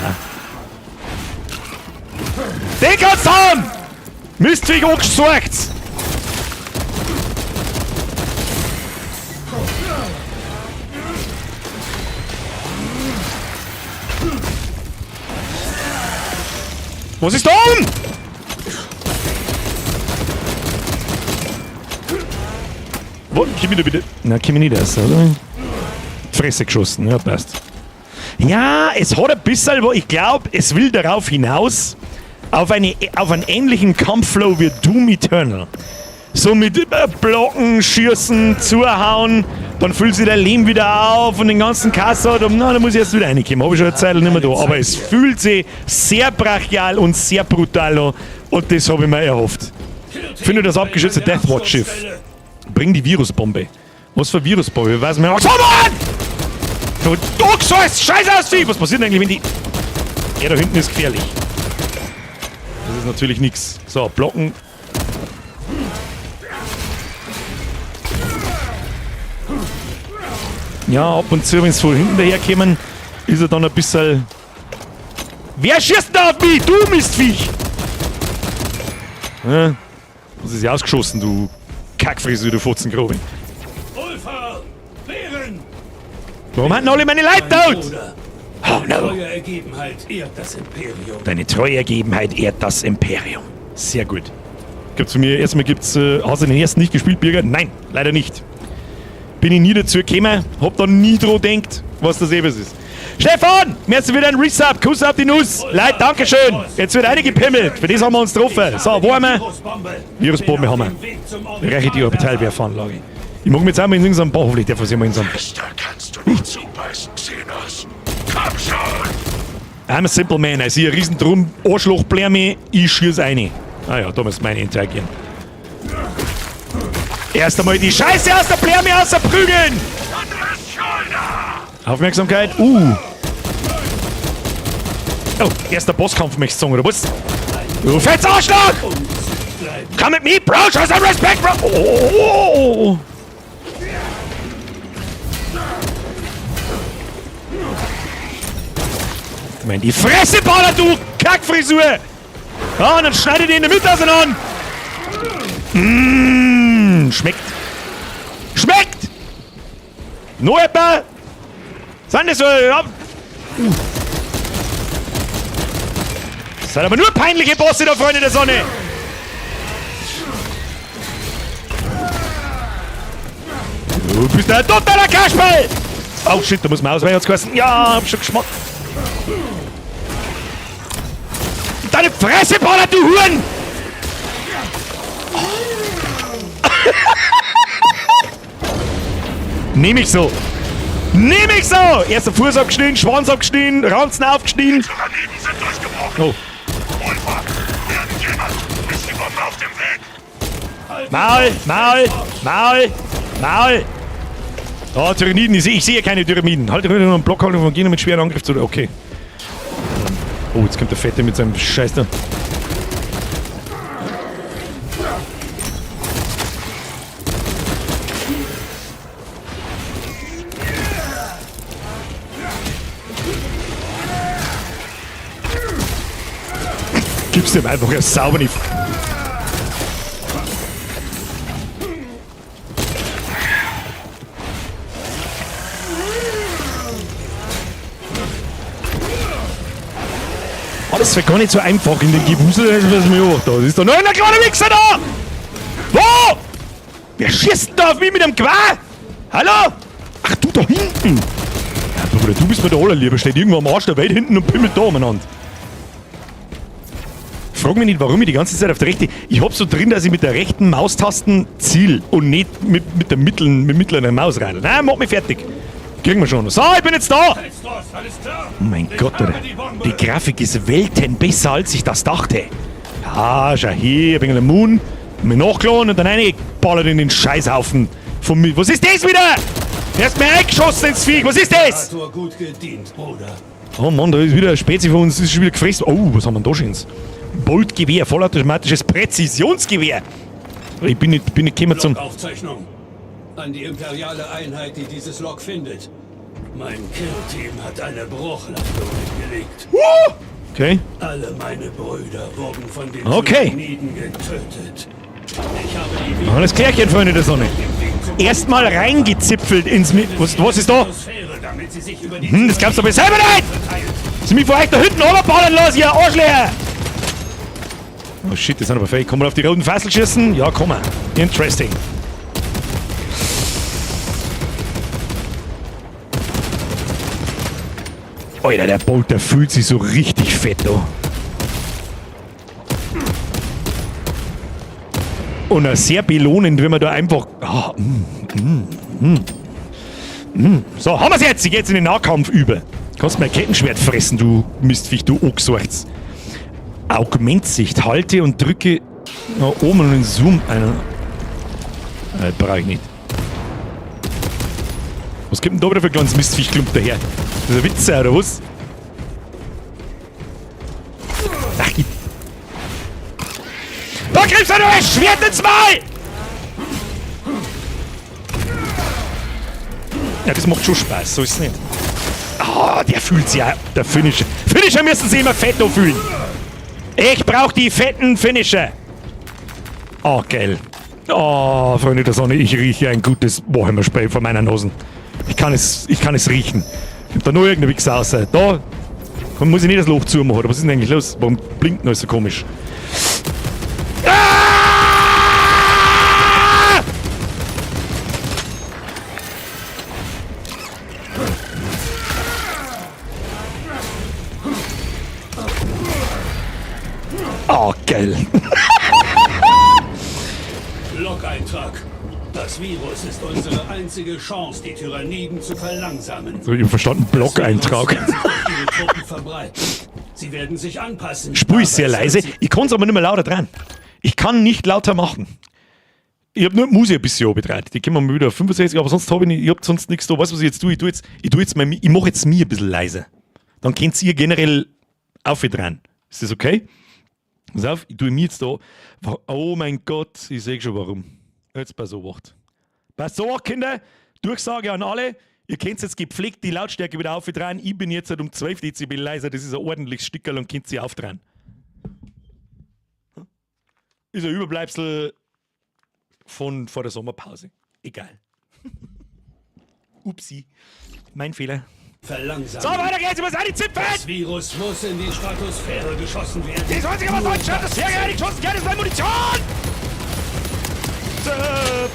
Den kannst du haben! Mistviech angesorgt! Was ist da oben? Wo? Komm wieder bitte. Na, komm ich nicht raus, oder? Fresse geschossen, ja, passt. Ja, es hat ein bisschen, wo ich glaub, es will darauf hinaus, auf einen ähnlichen Kampfflow wie Doom Eternal. So mit Blocken, Schießen, Zuhauen, dann füllt sich der Lehm wieder auf und den ganzen Kassel. Und, na, da muss ich erst wieder reinkommen. Hab ich schon eine Zeit nicht mehr da. Aber es fühlt sich sehr brachial und sehr brutal an. Und das hab ich mir erhofft. Finde das abgeschützte Deathwatch-Schiff. Bring die Virusbombe. Was für Virusbombe? Ich weiß nicht mehr. Was haben wir? Du sollst Scheiße aussehen! Was passiert denn eigentlich, wenn die. Der da hinten ist gefährlich. Das ist natürlich nix. So, blocken. Ja, ab und zu, wenn's von hinten daherkommen, ist er dann ein bisschen. Wer schießt denn da auf mich? Du Mistviech! Ja, das ist ja ausgeschossen, du Kackfrisur, du Fotzengrube. Ulfar! Wehren! Warum hatten alle meine Leute tot? Oh no. Treue Ergebenheit ehrt das Imperium. Deine treue Ergebenheit ehrt das Imperium. Sehr gut. Gibt's von mir, erstmal gibt's, hast du den ersten nicht gespielt, Birger? Nein, leider nicht. Bin ich nie dazu gekommen, hab da nie dran gedacht, was das eben ist. Stefan, merci für deinen Resub, Kuss auf die Nuss. Leute, Dankeschön. Jetzt wird eingepimmelt, für das haben wir uns getroffen. So, wo haben wir? Virusbombe haben wir. Reiche die Orbitalwerferanlage. Ich mag mich jetzt auch mal in irgendeinem Bach, hoffentlich darf ich mal in so einem Da kannst du nicht zubeißen, Xenos. Komm schon! I'm a simple man. Ich sehe einen riesen Drum, Arschlochblärme, ich schieß rein. Ah ja, da muss meine interagieren. Erst einmal die Scheiße aus der Blärme rausprügeln! Aufmerksamkeit. Oh, erster Bosskampf, möchtest du sagen, oder was? Du fettes Arschloch! Come at me, bro! Show some respect, bro! Oh, oh, oh, oh, oh. Ich mein, die Fresse ballert, du Kackfrisur! Ja, und dann schneidet ihr in der Mitte auseinander! Mmh, schmeckt! Schmeckt! Noch etwa? Sind das so? Ja. Das sind aber nur peinliche Bosse da, Freunde der Sonne! Du bist ein totaler Kasperl! Oh shit, da muss man ausweichen, hat's geheißen. Ja, hab schon geschmackt. Deine Fresse ballert, du Huren! Nehm ich so. Nehm ich so! Erster Fuß abgeschnitten, Schwanz abgeschnitten, Ranzen aufgeschnitten. Die Tyraniden sind durchgebrochen. Oh. Ulfar, irgendjemand ist die Bombe auf dem Weg. Maul, Maul, Maul, Maul. Oh, Tyraniden, ich sehe keine Tyraniden. Halte nur einen Blockhaltung von Gegner mit schweren Angriff zu. Okay. Oh, jetzt kommt der Fette mit seinem Scheiß da. Gib's dem einfach erst sauber nicht. Oh, das wäre gar nicht so einfach in den Gewusel, was mir auch da. Das ist doch noch ein kleiner Wichser da! Wo? Wer schießt denn da auf mich mit dem Gewehr? Hallo? Ach, du da hinten! Ja, Bruder, du bist mir der allerliebe. Steht irgendwo am Arsch der Welt hinten und pimmelt da umeinander. Frag mich nicht, warum ich die ganze Zeit auf der rechten... Ich hab so drin, dass ich mit der rechten Maustasten ziel und nicht mit der mittleren, mit mittleren Maus rein. Nein, mach mich fertig. Kriegen wir schon. So, ich bin jetzt da! Oh mein Gott, Alter. Die Grafik ist Welten besser, als ich das dachte. Ja, schau hier, ein wenig Moon. Mir nachgeladen und dann reingeballert in den Scheißhaufen von mir. Was ist das wieder? Der ist mir eingeschossen ins Viech. Was ist das? Imperator gut gedient, Bruder. Oh Mann, da ist wieder ein Spezi von uns, ist schon wieder gefressen. Oh, was haben wir denn da schönes? Boltgewehr, vollautomatisches Präzisionsgewehr. Ich bin nicht gekommen zum... Log-Aufzeichnung. An die imperiale Einheit, die dieses Log findet. Mein Kill-Team hat eine Bruchlandung hingelegt. Okay. Alle meine Brüder wurden von den Okay. Tyraniden getötet. Ich habe die Alles klärchen, Freunde der Sonne. dem Weg zum Erstmal reingezipfelt ins... Was ist da? Atmosphäre, damit sie sich über die Hm, das glaubst du aber selber nicht! verteilt. Sie mich vor euch da hinten runterballern lassen, ihr Arschlöcher! Oh shit, das sind aber fähig. Kann man auf die roten Fassel schießen? Ja, komm mal. Interesting. Alter, der Bolt, der fühlt sich so richtig fett da. Und auch sehr belohnend, wenn man da einfach... Ah, So, haben wir's jetzt! Ich geh jetzt in den Nahkampf über. Kannst mein Kettenschwert fressen, du Mistviech, du Ochswarz. Augmentsicht. Halte und drücke nach oben und den Zoom ein. Brauche ich nicht. Was kommt denn da wieder für ein kleines Mistviechklump daher? Das ist ein Witz, oder was? Ach, ich... Da kriegst du noch ein Schwert ins Maul! Ja, das macht schon Spaß, so ist es nicht. Ah, der fühlt sich ja. Der Finisher. Finisher müssen sie immer fett fühlen. Ich brauch die fetten Finisher. Oh, geil. Oh, Freunde der Sonne, ich rieche ein gutes Warhammer-Spray vor meiner Nase. Ich kann es riechen. Ich hab da nur irgendein Wichser raus. Da muss ich nicht das Loch zumachen. Oder was ist denn eigentlich los? Warum blinkt denn alles so komisch? Ah! Oh, geil. Log-Eintrag. Das Virus ist unsere einzige Chance, die Tyranniden zu verlangsamen. So, ich hab verstanden, Blog-Eintrag. Das Virus wird sich durch ihre Truppen verbreiten. Sie werden sich anpassen. Spur ist sehr aber es leise. wird sie Ich kann's aber nicht mehr lauter dran. Ich kann nicht lauter machen. Ich hab nur die Musik ein bisschen runtergedreht. Die können wir mal wieder auf 65, aber sonst hab ich nicht, ich hab sonst nichts da. Weißt du, was ich jetzt tue? Ich tue jetzt, ich mach jetzt mir ein bisschen leiser. Dann könnt ihr generell aufdrehen. Ist das okay? Pass auf, ich tue mir jetzt da. Oh mein Gott, ich seh schon warum. Jetzt pass auf. Pass auf, Kinder. Durchsage an alle. Ihr könnt jetzt gepflegt die Lautstärke wieder aufdrehen. Ich bin jetzt halt um 12 Dezibel leiser. Das ist ein ordentliches Stickerl und könnt sie aufdrehen. Ist ein Überbleibsel von vor der Sommerpause. Egal. Upsi. Mein Fehler. Verlangsamen. So, weiter geht's. Ich muss auch die Zipfel! Das Virus muss in die Stratosphäre geschossen werden. Das einzige, was in die Stratosphäre reingeschossen wird, ist meine Munition!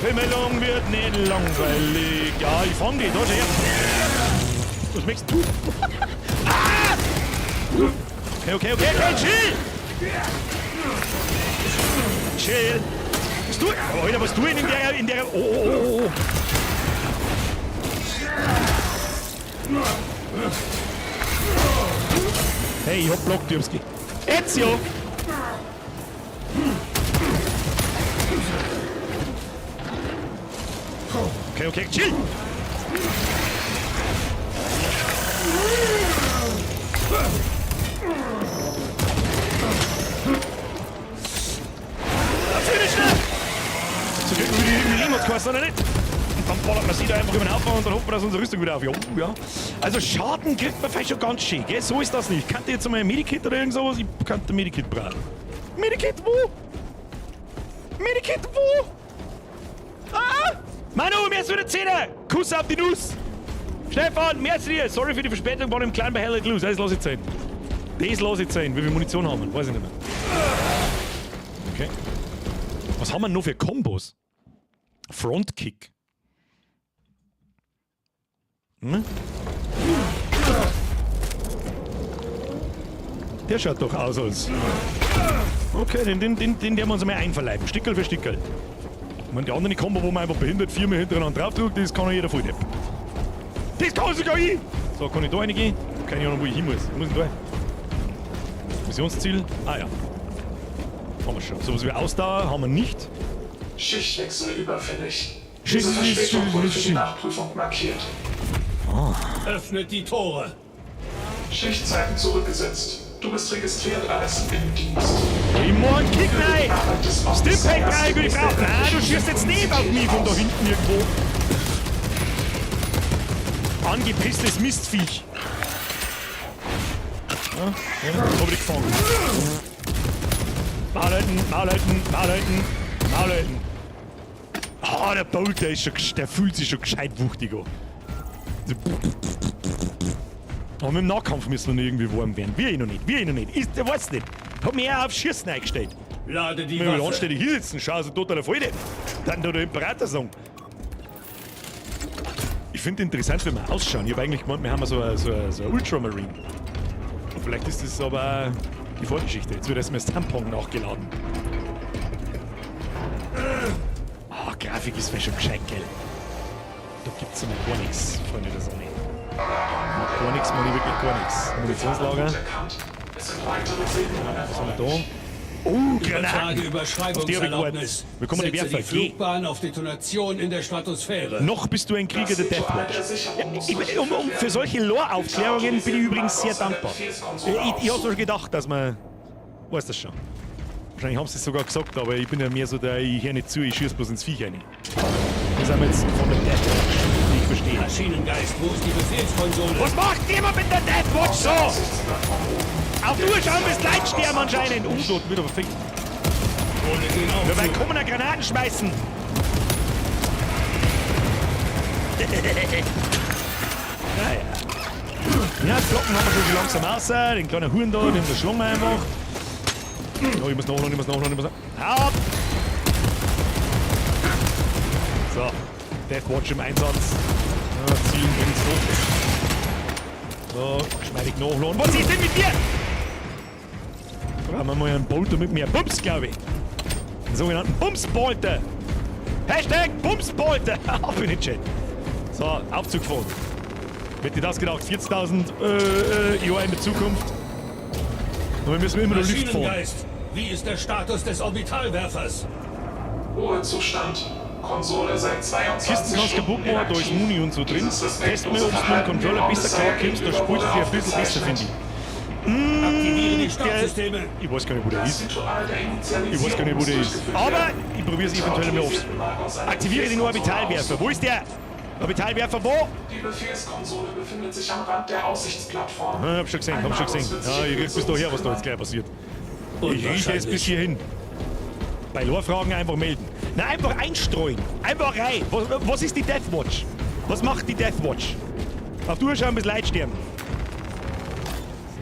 Pimmelung wird nicht langweilig. Ja, ich fang die, da schau her. Was möchtest du? Ah! Okay, okay, okay, okay, chill! Chill! Was tu, oh, Alter, was tu ich in der, oh, oh, oh, oh. Hey, ich hab blockt, ich hab's ge... Ezio! Okay, okay, chill! Finisher! So kriegen wir die Lehmannsquest, oder nicht? Und dann ballert man sie da einfach über den Haufen und dann hofft man, dass unsere Rüstung wieder auf. Ja, ja. Also Schaden kriegt man vielleicht schon ganz schön, gell? So ist das nicht. Kann ich jetzt mal ein Medikit oder irgend sowas? Ich kann ein Medikit brauchen. Medikit wo? Medikit wo? Ah! Manu, mir ist wieder 10. Kuss auf die Nuss! Stefan, merci dir! Sorry für die Verspätung, war im kleinen bei Hell Let Loose. Das lass ich sein. Das lass ich sein. Wie viel Munition haben wir? Weiß ich nicht mehr. Okay. Was haben wir noch für Kombos? Frontkick. Hm? Der schaut doch aus als... Okay, den werden wir uns einmal einverleiben. Stickerl für Stickerl. Ich meine, die andere Kombo, wo man einfach behindert viermal hintereinander draufdrückt, das kann ja jeder voll depp. Das kann sogar ich! So, kann ich da reingehen? Keine Ahnung, wo ich hin muss. Wo muss ich da hin? Missionsziel? Ah ja. Haben wir schon. Sowas wie Ausdauer haben wir nicht. Schichtwechsel überfällig. Diese Verspätung wurde für die Nachprüfung markiert. Öffnet die Tore. Schichtzeiten zurückgesetzt. Du bist registriert als im Dienst. Ich mach einen Kick rein! Arbeit des Ortes Stimpack erst rein, ich gemäß brauch. der Nein, du schießt jetzt nicht auf mich von da hinten irgendwo. Angepisstes Mistviech. Ja, ja, hab ich dich gefangen. Maul halten, Maul halten, Maul halten, Maul halten. Ah, der Bolter ist schon, der fühlt sich schon gescheit wuchtig an. Aber mit dem Nahkampf müssen wir noch irgendwie warm werden. Wir eh noch nicht, wir eh noch nicht. Ich, der weiß nicht. Hab mich auch auf Schießen eingestellt. Lade die Wenn wir Waffe. anständig hier sitzen, schau, so totaler Freude. Dann da der Imperator sagen. Ich finde interessant, wenn wir ausschauen. Ich hab eigentlich gemeint, wir haben so ein Ultramarine. Und vielleicht ist das aber die Vorgeschichte. Jetzt wird erstmal das Tampon nachgeladen. Ah, Grafik ist schon gescheit, gell? Da gibt's ja mal gar nichts, Freunde der Sonne. Gar nichts, meine ich wirklich gar nichts. Munitionslager. Es sind weitere Segnungen Was haben wir erforderlich. da? Oh, Übertrage Granaten! Auf die hab ich Überschreibungserlaubnis. gewartet. Willkommen die Setze Werfer. die Geh. Flugbahn auf Detonation in der Stratosphäre. Noch bist du ein Krieger Das der Death Ritual Watch. der Sicherung muss Ja, ich, für solche Lore-Aufklärungen bin ich übrigens sehr dankbar. Ich hab schon gedacht, dass man... Weiß das schon. Wahrscheinlich haben sie es sogar gesagt, aber ich bin ja mehr so der, ich höre nicht zu, ich schieß bloß ins Viech rein. Wir sind jetzt von der Death Watch, die ich verstehe. Maschinengeist, wo ist die Befehlskonsole? Was macht jemand mit der Death Watch so? Auf du schauen, bis Leute sterben anscheinend. Oh, dort wird aber perfekt. Ohne den Wir werden Aufzug. kommen und Granaten schmeißen. Naja. Ja, die Glocken haben wir schon langsam raus. Den kleinen Huren da, den verschlungen wir einfach. Oh, ich muss nachladen, ich muss nachladen, ich muss nachladen. Hau ab! So, Death Watch im Einsatz. Ja, zielen bringt's doch. So, geschmeidig nachladen. Was ist denn mit dir? Brauchen wir mal einen Bolter mit mehr Bums, glaube ich. Den sogenannten Bumsbolter. Hashtag Bumsbolter. Auf in den Chat. So, Aufzug gefahren. Hätte ich das gedacht? 40.000 Jahre in der Zukunft. Und wir müssen immer noch Lift fahren. Maschinengeist, wie ist der Status des Orbitalwerfers? Ruhezustand. Konsole seit 22 Kisten hast kaputt Stunden gemacht, da ist inaktiv. Muni und so drin. Dieses Test mal, respektlose ob du mit dem Verhalten Controller im besser Raum klarkommst, da gegenüber spielt sich ein bisschen wurde besser, finde ich. Aktiviere die Startsysteme. Ich weiß gar nicht, wo der Das ist. Ritual der Initialisierung Ich weiß gar nicht, wo muss der ist. durchgeführt Aber werden. ich probiere es eventuell mal aufs. Aktiviere den Orbitalwerfer. Wo ist der? Orbitalwerfer, wo? Die Befehlskonsole befindet sich am Rand der Aussichtsplattform. Ah, hab schon gesehen, hab schon gesehen. Ja, ich riech bis daher, was da jetzt gleich passiert. Ich rieche es bis hierhin. Bei Lore-Fragen einfach melden. Na, einfach einstreuen. Einfach rein. Was ist die Death Watch? Was macht die Death Watch? Auf die Uhr schauen, bis Leute sterben.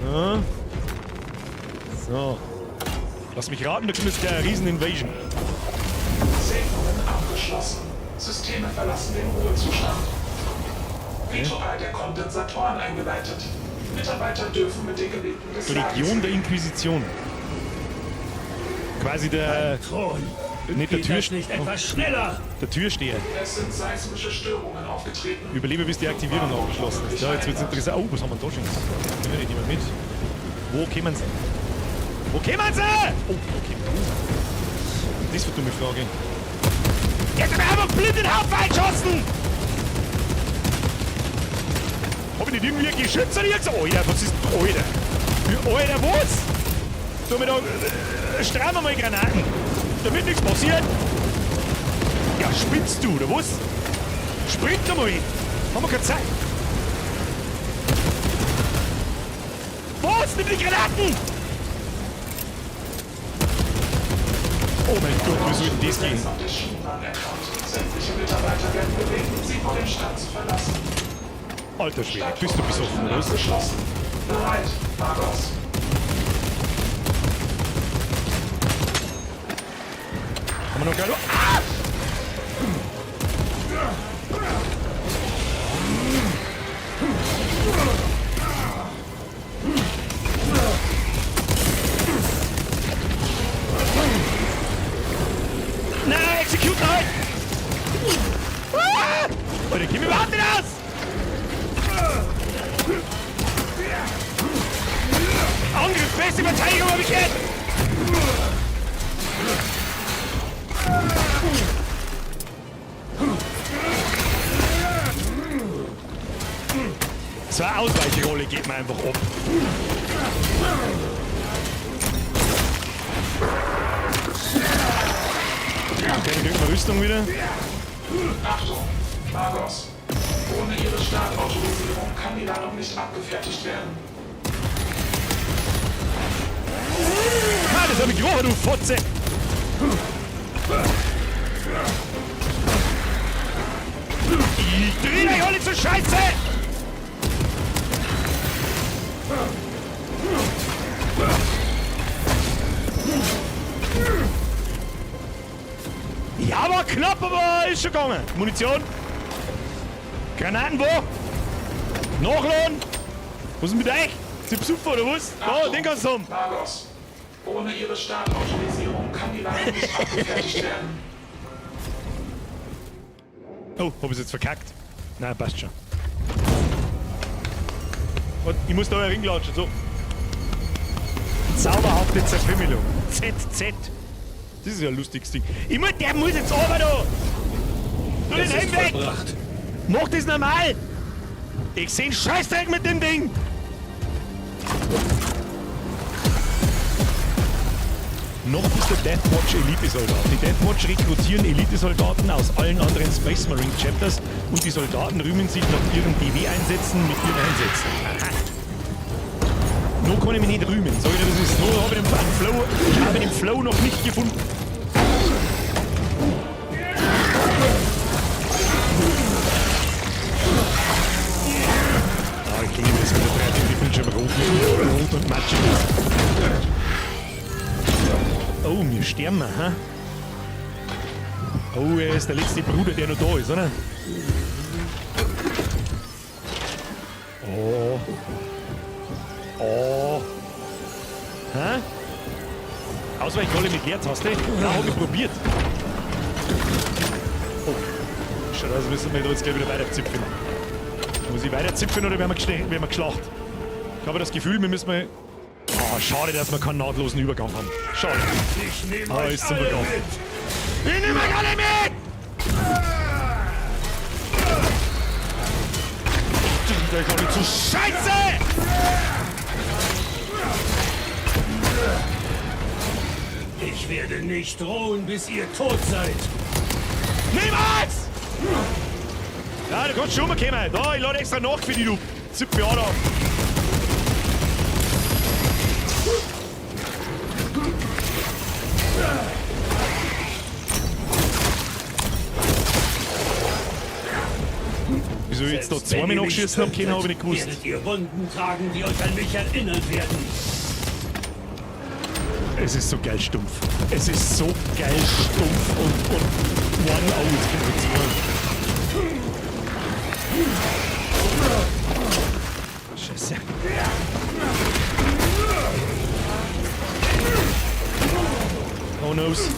So. So. Lass mich raten, da kommt jetzt gleich eine Riesen-Invasion. Segnungen abgeschlossen. Systeme verlassen den Ruhezustand. Ritual der Kondensatoren eingeleitet. Mitarbeiter dürfen mit den Geräten des Legion der Inquisition. Quasi der... Thron. Nicht der Geht das nicht Türsteher. etwas schneller? Der Türsteher. Es sind seismische Störungen aufgetreten. Überlebe, bis die Aktivierung abgeschlossen ist. Ja, jetzt wird's interessant. Oh, was haben wir denn da schon? Nehmen wir die mal mit. Wo kommen sie? Wo kommen sie? Oh, okay. Das wird dumme Frage. Jetzt hab ich einfach blind den Haufen eingeschossen! Hab ich nicht irgendwie ein Geschütz oder irgend so? Alter, was ist... Alter. Alter, was? Tu mir da... Stramm wir mal Granaten. Damit nichts passiert. Ja, spinnst du, oder was? Sprint doch mal. Haben wir keine Zeit. Was? Nimm die Granaten! Oh mein Gott, wie soll denn das gehen? Auf der Schienenbahn erkannt. Sämtliche Mitarbeiter werden gebeten, sie vor dem Stand zu verlassen. Alter Schwede, bist du besoffen, oder was? Abgeschlossen. Bereit, Magos. Haben wir noch gerade... Ah! Nein, execute halt! Ah! Alter, geh mir überhaupt nicht aus! Angriff, beste Verteidigung, hab ich gehört! So eine Ausweichrolle geht mir einfach ab. Okay, dann kriegt man Rüstung wieder. Achtung, Magos. Ohne Ihre Startautorisierung kann die Ladung nicht abgefertigt werden. Ha, das hab ich gerochen, du Fotze! Ich dreh euch alle zur Scheiße! Ja, war knapp, aber ist schon gegangen. Munition. Granaten wo? Nachladen. Was ist denn mit euch? Sie besoffen oder was? Da, den kannst du haben. Magos. Ohne Ihre Startautorisierung kann die Ladung nicht abgefertigt werden. Oh, hab ich's jetzt verkackt? Nein, passt schon. Und ich muss da ringlatschen, so. Zauberhafte Zerfimmelung. ZZ. Das ist ja ein lustiges Ding. Ich muss, der muss jetzt runter da! Du den Helm weg! vollbracht. Mach das normal! Ich seh einen Scheißdreck mit dem Ding! Noch bist du Deathwatch Elitesoldat. Die Deathwatch rekrutieren Elitesoldaten aus allen anderen Space Marine Chapters und die Soldaten rühmen sich nach ihren DW-Einsätzen mit ihren Einsätzen. Aha. Noch kann ich mich nicht rühmen. Sag ich dir, das ist. Noch habe ich den Flow, ich habe den Flow noch nicht gefunden. Ah, ich liebe es, wenn der 3D-Bildschirm rot, rot und matschig ist. Oh, wir sterben, hä? Oh, er ist der letzte Bruder, der noch da ist, oder? Oh. Oh. Hä? Ausweichrolle mit Leertaste? Ja, hab ich probiert. Oh. Schau, das müssen wir da jetzt gleich wieder weiter zipfen. Muss ich weiter zipfen oder werden wir geschlacht? Ich habe das Gefühl, wir müssen mal... Oh, schade, dass wir keinen nahtlosen Übergang haben. Schade. Ich nehme Ah, euch ist zum alle Verkauf. mit. Ich nehme euch alle mit! Ich dreh euch alle zu Scheiße! Ich werde nicht ruhen, bis ihr tot seid. Niemals! Ja, du kannst schon mal kommen. Da, ich lade extra nach für die, du Zipfelader. Wieso ich jetzt da zweimal nachschießen hab können, hab ich nicht gewusst. Werdet ihr Wunden tragen, die euch an mich erinnern werden. Es ist so geil stumpf. Es ist so geil stumpf und one oh, jetzt kommt jetzt zwei. Scheiße. Oh noes.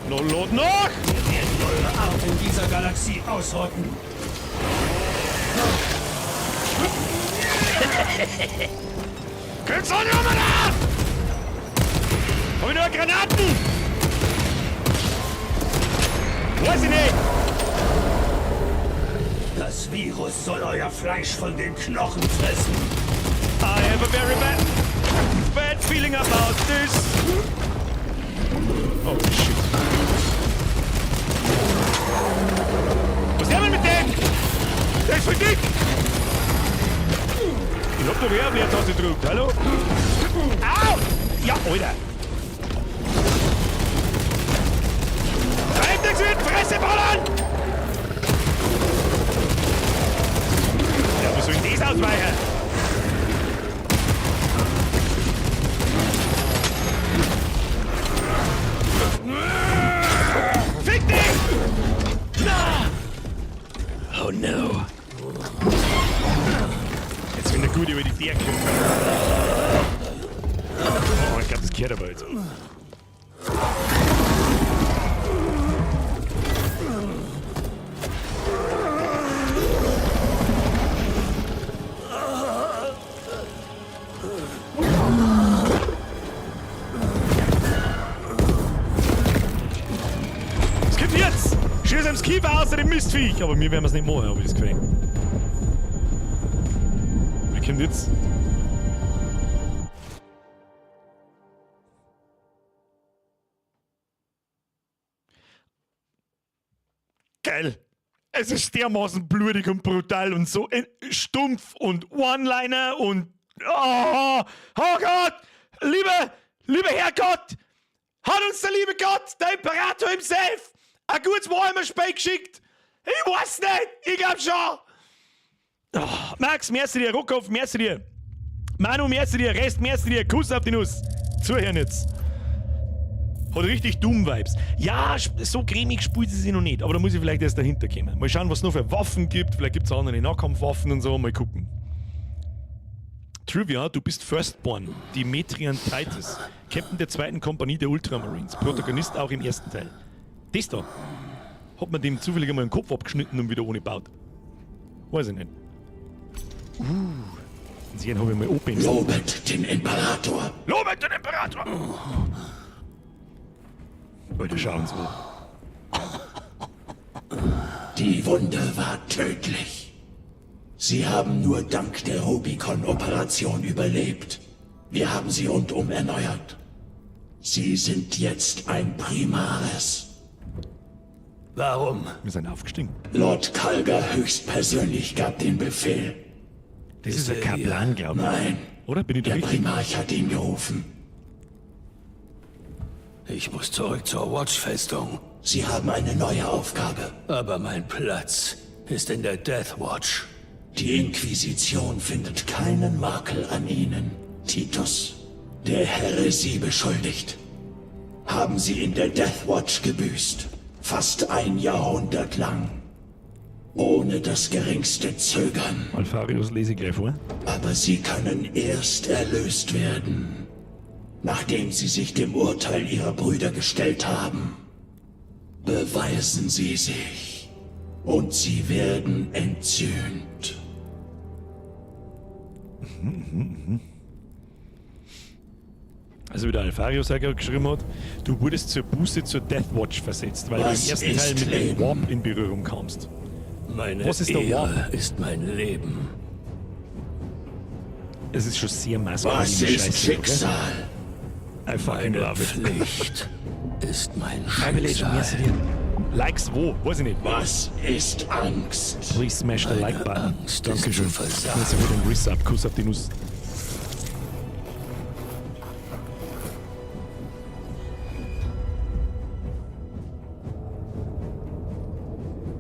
No, lot noch! Wir werden eure Art in dieser Galaxie ausrotten. Kommt's auch nicht mehr da! Hab ich nur Granaten? Weiß ich nicht! Das Virus soll euer Fleisch von den Knochen fressen. I have a very bad feeling about this. Oh shit. Was ist denn mit dem? Der ist voll dick! Ich hab doch auf Leertaste gedrückt, hallo? Au! Ja, Alter! Treib nichts mit Fresse ballern! Ja, wie soll ich das ausweichen? Fick dich! Na! Oh no. Jetzt wenn der Gute über die Decke kommt. Oh, ich glaub, das kehrt aber jetzt. Scheiß ihm das Kiefer aus, dem Mistviech! Aber mir werden wir es nicht machen, habe ich das Gefühl. Wer kommt jetzt? Geil! Es ist dermaßen blutig und brutal und so stumpf und One-Liner und. Oh, oh Gott! Lieber Herrgott! Hat uns der liebe Gott, der Imperator himself, ein gutes Warhammer-Spiel geschickt? Ich weiß nicht! Ich glaub schon! Oh, Max, merci dir, Ruckhoff, merci dir. Manu, merci dir, Rest, merci dir, Kuss auf die Nuss. Zuhören jetzt. Hat richtig Doom-Vibes. Ja, so cremig spielt sie sich noch nicht, aber da muss ich vielleicht erst dahinter kommen. Mal schauen, was es noch für Waffen gibt. Vielleicht gibt es auch andere Nahkampfwaffen und so. Mal gucken. Trivia, du bist Firstborn, Demetrian Titus, Captain der zweiten Kompanie der Ultramarines, Protagonist auch im ersten Teil. Das da. Hat man dem zufällig einmal den Kopf abgeschnitten und wieder ohne gebaut? Weiß ich nicht. Den habe ich mal oben. Lobet den Imperator. Lobet den Imperator! Leute, schauen Sie. Die Wunde war tödlich. Sie haben nur dank der Rubicon-Operation überlebt. Wir haben sie rundum erneuert. Sie sind jetzt ein Primaris. Warum? Wir sind aufgestiegen. Lord Calgar höchstpersönlich gab den Befehl. Das ist ein Kaplan, glaube ich. Nein. Oder? Bin ich da Der richtig? Primarch hat ihn gerufen. Ich muss zurück zur Watch-Festung. Sie haben eine neue Aufgabe. Aber mein Platz ist in der Death Watch. Die Inquisition findet keinen Makel an Ihnen, Titus. Der Häresie beschuldigt. Haben Sie in der Death Watch gebüßt. Fast ein Jahrhundert lang. Ohne das geringste Zögern. Alpharius lese ich gleich vor. Aber Sie können erst erlöst werden, nachdem Sie sich dem Urteil Ihrer Brüder gestellt haben. Beweisen Sie sich, und Sie werden entsühnt. Also wie der Alpharius auch gerade geschrieben hat, du wurdest zur Buße zur Death Watch versetzt, weil Was du im ersten Teil ist mit dem Leben? Warp in Berührung kamst. Meine Was ist der Ehre Warp? ist mein Leben. Es ist schon sehr maskulin. Was ist Scheiße, Schicksal? Okay? I fucking Meine love it. Pflicht ist mein Privilege, merci Schicksal. dir. Likes wo? Weiß ich nicht. Was ist Angst? Please smash the like button. Angst ist Dankeschön. zu versagen. Merci für den Resub. Kuss auf die Nuss.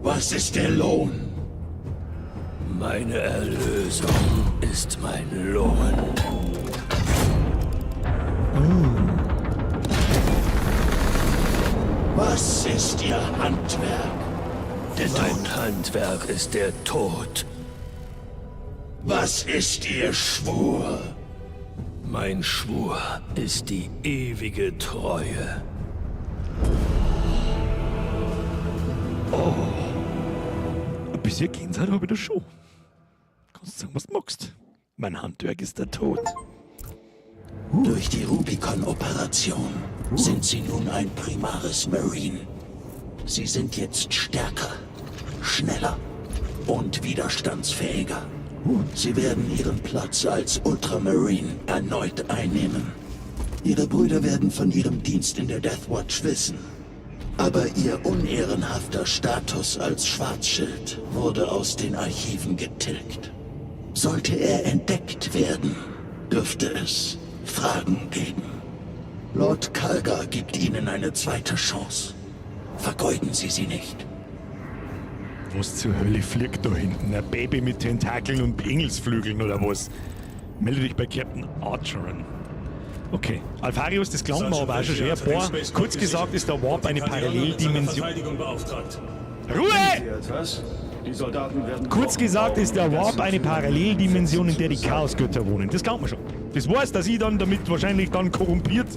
Was ist der Lohn? Meine Erlösung ist mein Lohn. Was ist Ihr Handwerk? Der Mein Tod. Handwerk ist der Tod. Was ist Ihr Schwur? Mein Schwur ist die ewige Treue. Ein bisschen Gänsehaut habe ich da schon. Kannst sagen, was du magst. Mein Handwerk ist der Tod. Durch die Rubicon-Operation sind Sie nun ein Primaris Marine. Sie sind jetzt stärker, schneller und widerstandsfähiger. Sie werden Ihren Platz als Ultramarine erneut einnehmen. Ihre Brüder werden von Ihrem Dienst in der Death Watch wissen. Aber Ihr unehrenhafter Status als Schwarzschild wurde aus den Archiven getilgt. Sollte er entdeckt werden, dürfte es Fragen geben. Lord Calgar gibt Ihnen eine zweite Chance. Vergeuden Sie sie nicht. Was zur Hölle fliegt da hinten? Ein Baby mit Tentakeln und Engelsflügeln oder was? Melde dich bei Captain Archeron. Okay. Alpharius, das klang mir aber auch schon schwer. Boah, kurz gesagt ist der Warp eine Paralleldimension. Ruhe! Etwas? Die Soldaten werden Kurz gesagt ist der Warp eine Paralleldimension, in der die Chaosgötter wohnen. Das glaubt man schon. Das weiß, dass ich dann damit wahrscheinlich dann korrumpiert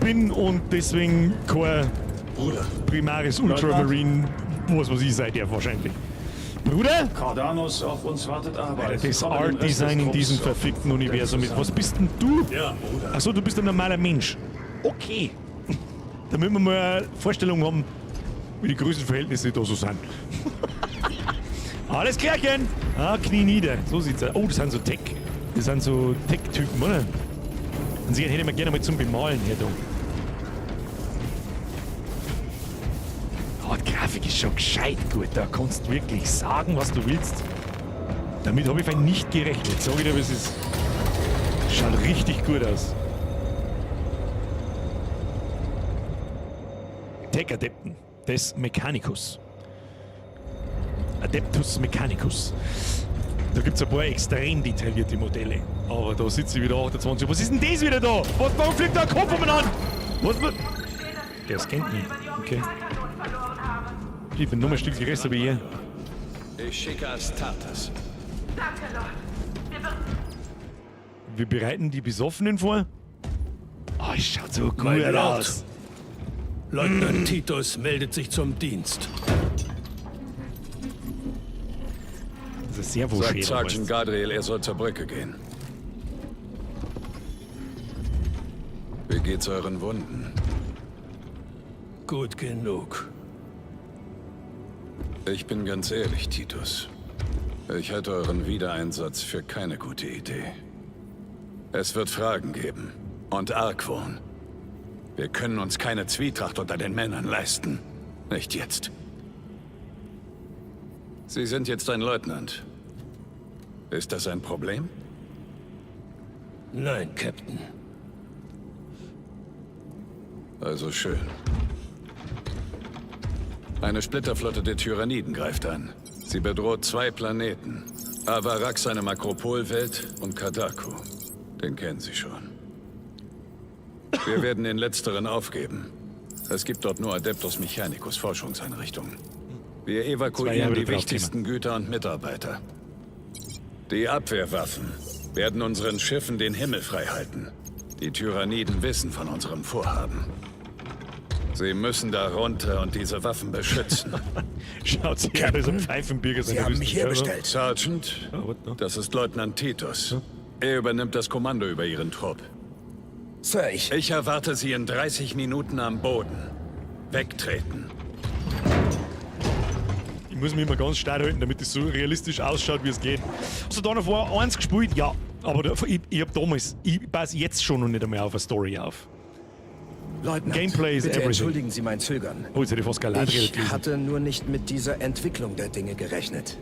bin und deswegen kein Bruder. Primaris Ultramarine, was weiß ich, seid ihr wahrscheinlich. Bruder? Cardanos, auf uns wartet Arbeit. Alter, das Komme dem Art Design in Rest des diesem Trupps auf verfickten dem Deck Universum ist. zusammen. Was bist denn du? Ja, Bruder. Achso, du bist ein normaler Mensch. Okay. Damit wir mal eine Vorstellung haben, Wie die Größenverhältnisse da so sind. Alles klärchen! Ah, Knie nieder. So sieht's aus. Oh, das sind so Tech. Das sind so Tech-Typen, oder? Und sie hätte ich mir gerne mal zum Bemalen her da. Oh, die Grafik ist schon gescheit gut. Da kannst du wirklich sagen, was du willst. Damit habe ich vielleicht nicht gerechnet. Sag ich dir, was ist. Schaut richtig gut aus. Tech-Adepten des Mechanicus. Adeptus Mechanicus. Da gibt es ein paar extrem detaillierte Modelle. Aber da sitze ich wieder 28. Was ist denn das wieder da? Was, warum fliegt da ein Kopf umeinander? Was? Der scannt mich. Okay. Ich bin nur ein Stück größer wie ihr. Ich schicke Astartes. Danke, Lord. Wir bereiten die Besoffenen vor. Oh, es schaut so gut Mein Lord. aus. Leutnant Titus meldet sich zum Dienst. Das ist sehr Sagt Sergeant Gadriel, er soll zur Brücke gehen. Wie geht's euren Wunden? Gut genug. Ich bin ganz ehrlich, Titus. Ich halte euren Wiedereinsatz für keine gute Idee. Es wird Fragen geben. Und Argwohn. Wir können uns keine Zwietracht unter den Männern leisten. Nicht jetzt. Sie sind jetzt ein Leutnant. Ist das ein Problem? Nein, Captain. Also schön. Eine Splitterflotte der Tyranniden greift an. Sie bedroht 2 Planeten. Avarak, seine Makropolwelt, und Kadaku. Den kennen Sie schon. Wir werden den letzteren aufgeben. Es gibt dort nur Adeptus Mechanicus Forschungseinrichtungen. Wir evakuieren die wichtigsten Güter und Mitarbeiter. Die Abwehrwaffen werden unseren Schiffen den Himmel freihalten. Die Tyranniden wissen von unserem Vorhaben. Sie müssen da runter und diese Waffen beschützen. Schaut sich an, so ein Pfeifenbürger. Sie haben mich herbestellt. Sergeant, das ist Leutnant Titus. Er übernimmt das Kommando über Ihren Trupp. Sir, ich... Ich erwarte Sie in 30 Minuten am Boden. Wegtreten. Ich muss mich immer ganz stark halten, damit es so realistisch ausschaut, wie es geht. Hast du da noch vor 1 gespielt? Ja. Aber da, ich hab damals... Ich passe jetzt schon noch nicht einmal auf eine Story auf. Leutnant, Gameplay is bitte everything. entschuldigen Sie mein Zögern. Oh, jetzt hätte ich fast Galadriel Ich gelesen. hatte nur nicht mit dieser Entwicklung der Dinge gerechnet.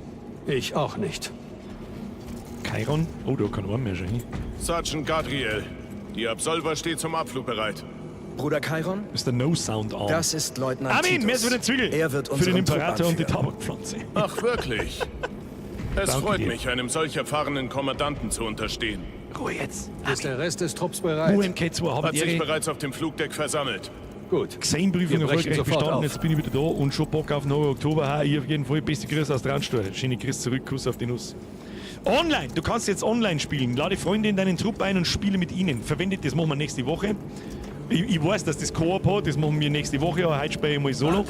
Ich auch nicht. Chiron? Oh, da kann Arm mehr schon hin. Sergeant Gadriel, die Absolver steht zum Abflug bereit. Bruder Chiron? Ist der No-Sound-Arm. Das ist Leutnant Armin, Titus. mehr ist für den Zwiegel. Er wird Für den unseren Imperator Trupp und die anführen. Tabakpflanze. Ach, wirklich? Es Danke freut dir. mich, einem solch erfahrenen Kommandanten zu unterstehen. Ruhe jetzt. Ist der Rest des Trupps bereit? UMK2 haben Hat sich ihre bereits auf dem Flugdeck versammelt. Gut. Xane-Prüfung Wir brechen erfolgreich sofort bestanden. auf. Jetzt bin ich wieder da und schon Bock auf 9. Oktober. Ha, ich auf jeden Fall. Beste Grüße aus Traunstuhl. Schöne Grüße zurück, Kuss auf die Nuss. Online! Du kannst jetzt online spielen. Lade Freunde in deinen Trupp ein und spiele mit ihnen. Verwendet, das machen wir nächste Woche. Ich weiß, dass das Koop hat, das machen wir nächste Woche, aber heute spiele ich mal solo.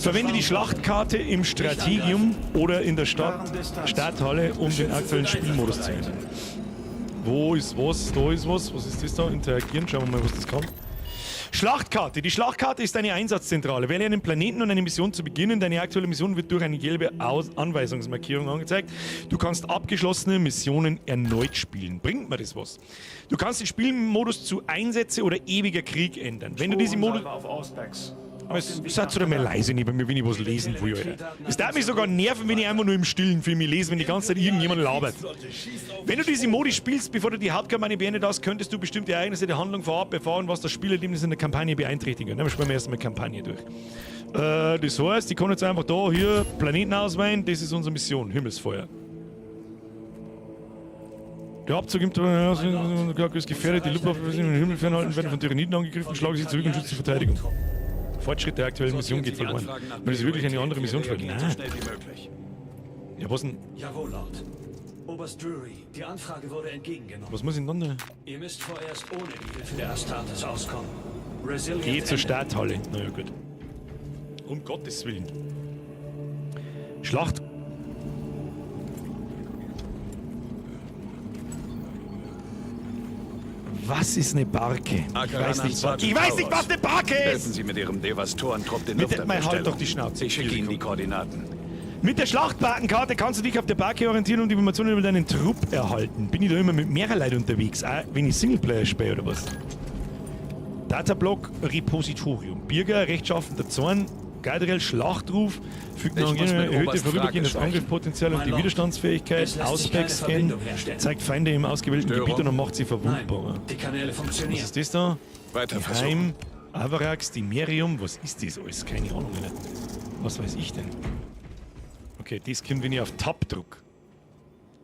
Verwende die Schlachtkarte im Strategium oder in der Stadthalle, um den aktuellen Spielmodus zu ändern. Wo ist was? Da ist was. Was ist das da? Interagieren. Schauen wir mal, was das kann. Schlachtkarte. Die Schlachtkarte ist eine Einsatzzentrale. Wähle einen Planeten und eine Mission zu beginnen. Deine aktuelle Mission wird durch eine gelbe Anweisungsmarkierung angezeigt. Du kannst abgeschlossene Missionen erneut spielen. Bringt mir das was? Du kannst den Spielmodus zu Einsätze oder ewiger Krieg ändern. Wenn du diesen Modus... Auf Auspex. Aber es seid doch mal leise neben mir, wenn ich was lesen will, Alter. Es darf mich sogar nerven, wenn ich einfach nur im Stillen für mich lese, wenn die ganze Zeit irgendjemand labert. Wenn du diese Modi spielst, bevor du die Hauptkampagne beendet hast, könntest du bestimmte Ereignisse der Handlung vorab erfahren, was das Spielerlebnis in der Kampagne beeinträchtigen kann. Dann spielen wir erstmal Kampagne durch. Das heißt, ich kann jetzt einfach da hier Planeten auswählen, das ist unsere Mission, Himmelsfeuer. Der Abzug im ist gefährdet, die Luftwaffe ist im Himmel fernhalten, werden von Tyranniden angegriffen, schlagen sie zurück und schützen die Verteidigung. Fortschritt der aktuellen Mission geht verloren. Wenn es wirklich eine andere Mission spielt. Nein. Ja, was denn? Jawohl, Lord. Oberst Drury, die Anfrage wurde entgegengenommen. Was muss ich denn dann? Ihr müsst vorerst ohne die Hilfe der Astartes auskommen. Resilient Geh zur Ende. Starthalle. Na ja, gut. Um Gottes Willen. Schlacht. Was ist eine Barke? Ich weiß nicht, was, ich weiß nicht, was eine Barke ist! Helfen Sie mit Ihrem Devastorentrupp den Mit der- mein, halt Luftabwehrstellungen. doch die Schnauze. Ich schicke Ihnen die Koordinaten. Mit der Schlachtbarkenkarte kannst du dich auf der Barke orientieren und Informationen über deinen Trupp erhalten. Bin ich da immer mit mehreren Leuten unterwegs, auch wenn ich Singleplayer spiele oder was? Datablock Repositorium. Birger, rechtschaffender Zorn, Gadriel, Schlachtruf, fügt Ich noch muss mit erhöhte Oberst vorübergehend das Frage sprechen. Angriffspotenzial und Mein die Lord, Widerstandsfähigkeit. es lässt sich keine Auspex-Scan Verbindung herstellen. zeigt Feinde im ausgewählten Störung. Gebiet und macht sie verwundbar. Nein, die Kanäle Was funktionieren. ist das da? Weiter Geheim, Avarax, Dimerium, was ist das alles? Keine Ahnung mehr. Was weiß ich denn? Okay, das kommt, wenn ich auf Tab druck.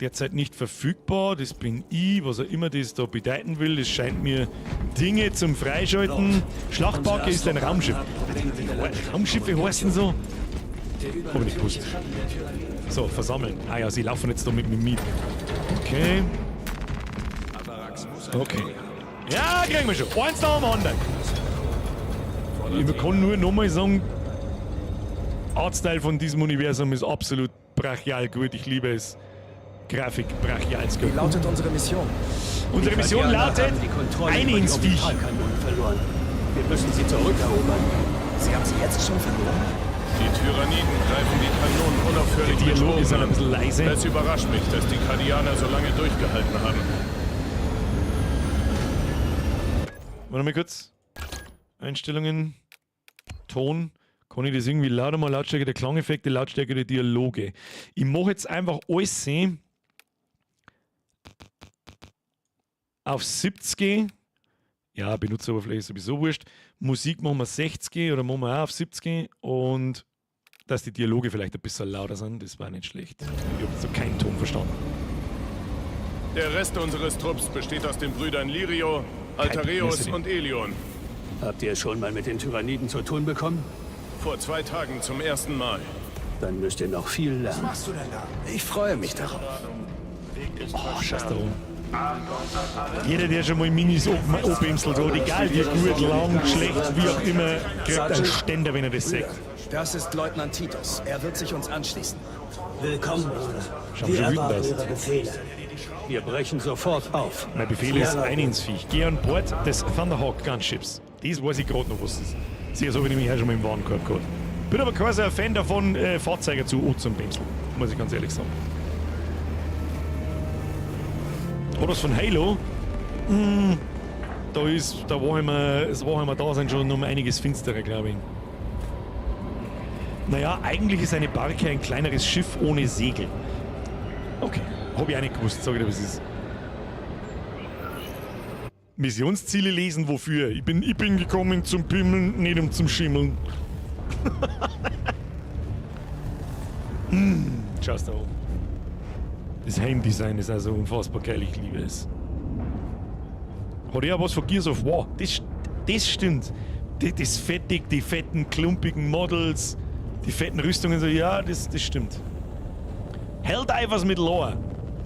Derzeit nicht verfügbar, das bin ich, was auch immer das da bedeuten will. Das scheint mir Dinge zum Freischalten. Lord, Schlachtbarke unsere ist ein Astronauten Raumschiff. haben Probleme mit der Landstrecke. Raumschiffe heißen so? Der Hab ich nicht übernatürliche gewusst. Schatten der Tyranniden. So, versammeln. Ah ja, sie laufen jetzt da mit mir mit. Okay. Okay. Ja, kriegen wir schon. Eins nach dem anderen. Ich kann nur nochmal sagen, Artstyle von diesem Universum ist absolut brachial gut. Ich liebe es. Grafik brachial Wie gut. lautet unsere Mission? Unsere Die Mission Guardianer lautet, haben die Kontrolle eine über die ins Viech. Orbitalkanonen verloren. Wir müssen sie zurückerobern. Sie haben sie jetzt schon verloren? Die Tyranniden greifen die Kanonen unaufhörlich Der mit Dialog Sporen ist halt ein an. bisschen leise. Es überrascht mich, dass die Kardianer so lange durchgehalten haben. Warte mal kurz. Einstellungen. Ton. Kann ich das irgendwie lauter mal? Lautstärke der Klangeffekte, Lautstärke der Dialoge. Ich mache jetzt einfach alles auf 70. Ja, Benutzeroberfläche ist sowieso wurscht. Musik machen wir 60 oder machen wir auch auf 70. Und dass die Dialoge vielleicht ein bisschen lauter sind, das war nicht schlecht. Ich habe so keinen Ton verstanden. Der Rest unseres Trupps besteht aus den Brüdern Lirio, Altareus und Elion. Habt ihr es schon mal mit den Tyranniden zu tun bekommen? Vor 2 Tagen zum ersten Mal. Dann müsst ihr noch viel lernen. machst du denn da? Ich freue mich darauf. Oh, scheiß darum. Jeder, der schon mal Minis obemselt hat, egal wie gut, lang, schlecht, wie auch immer, kriegt einen Ständer, wenn er das sagt. Das ist Leutnant Titus. Er wird sich uns anschließen. Willkommen, Bruder. Schau, Wir schon wütend erwarten aus. Ihre Befehle. Wir brechen sofort auf. Mein Befehl ist ein ins Viech. Geh an Bord des Thunderhawk Gunships. Das weiß ich gerade noch, was das ist. Sehr so, wie ich mich auch schon mal im Warenkorb gehabt. Bin aber quasi ein Fan davon, Fahrzeuge zu O zum Bemseln. Muss ich ganz ehrlich sagen. Hat was von Halo? Da ist, da Warhammer, das Warhammer da sind schon um einiges finsterer, glaube ich. Naja, eigentlich ist eine Barke ein kleineres Schiff ohne Segel. Okay, hab ich auch nicht gewusst, sag ich dir, was es ist. Missionsziele lesen, wofür? Ich bin gekommen zum Pimmeln, nicht um zum Schimmeln. Schaust da oben. Das Heimdesign ist also unfassbar geil, ich liebe es. Hat ja was von Gears of War. Das stimmt. Das fettig, die fetten, klumpigen Models, die fetten Rüstungen, so, ja, das stimmt. Helldivers mit Lore.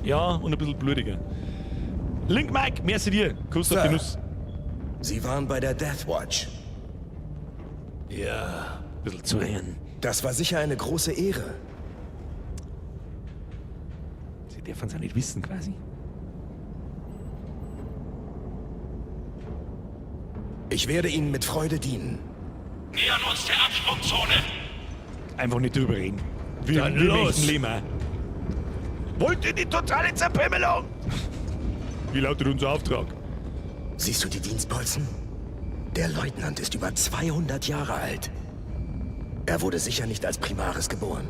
Ja, und ein bisschen blutiger. Link Mike, merci dir. Kuss auf die Sir. Nuss. Sie waren bei der Death Watch. Ja. Ein bisschen zu hören. Das war sicher eine große Ehre. Sie dürfen es ja nicht wissen, quasi. Ich werde Ihnen mit Freude dienen. Nähern uns der Absprungzone. Einfach nicht drüber reden. Wir, Dann wir los. möchten leben. auch. Wollt ihr die totale Zerpimmelung? Wie lautet unser Auftrag? Siehst du die Dienstbolzen? Der Leutnant ist über 200 Jahre alt. Er wurde sicher nicht als Primaris geboren.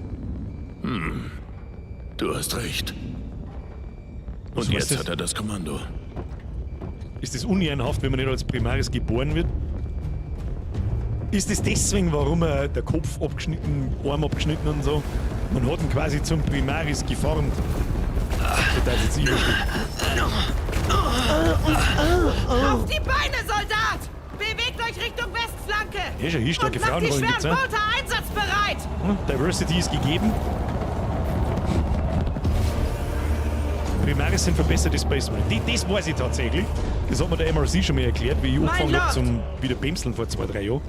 Du hast recht. Was Und heißt jetzt das? hat er das Kommando. Ist das unehrenhaft, wenn man nicht als Primaris geboren wird? Ist das deswegen, warum er der Kopf abgeschnitten, Arm abgeschnitten und so? Man hat ihn quasi zum Primaris geformt. So, das ist jetzt überschritten. Auf die Beine, Soldat! Bewegt euch Richtung Westflanke! Ja, schon hier starke Und macht die Frauenrollen schweren gibt's, ja. Bolter einsatzbereit! Diversity ist gegeben. Primaris sind verbesserte Space Marines. Das weiß ich tatsächlich. Das hat mir der MRC schon mal erklärt, wie ich Mein angefangen habe Lord! zum wieder Bämseln vor 2, 3 Jahren.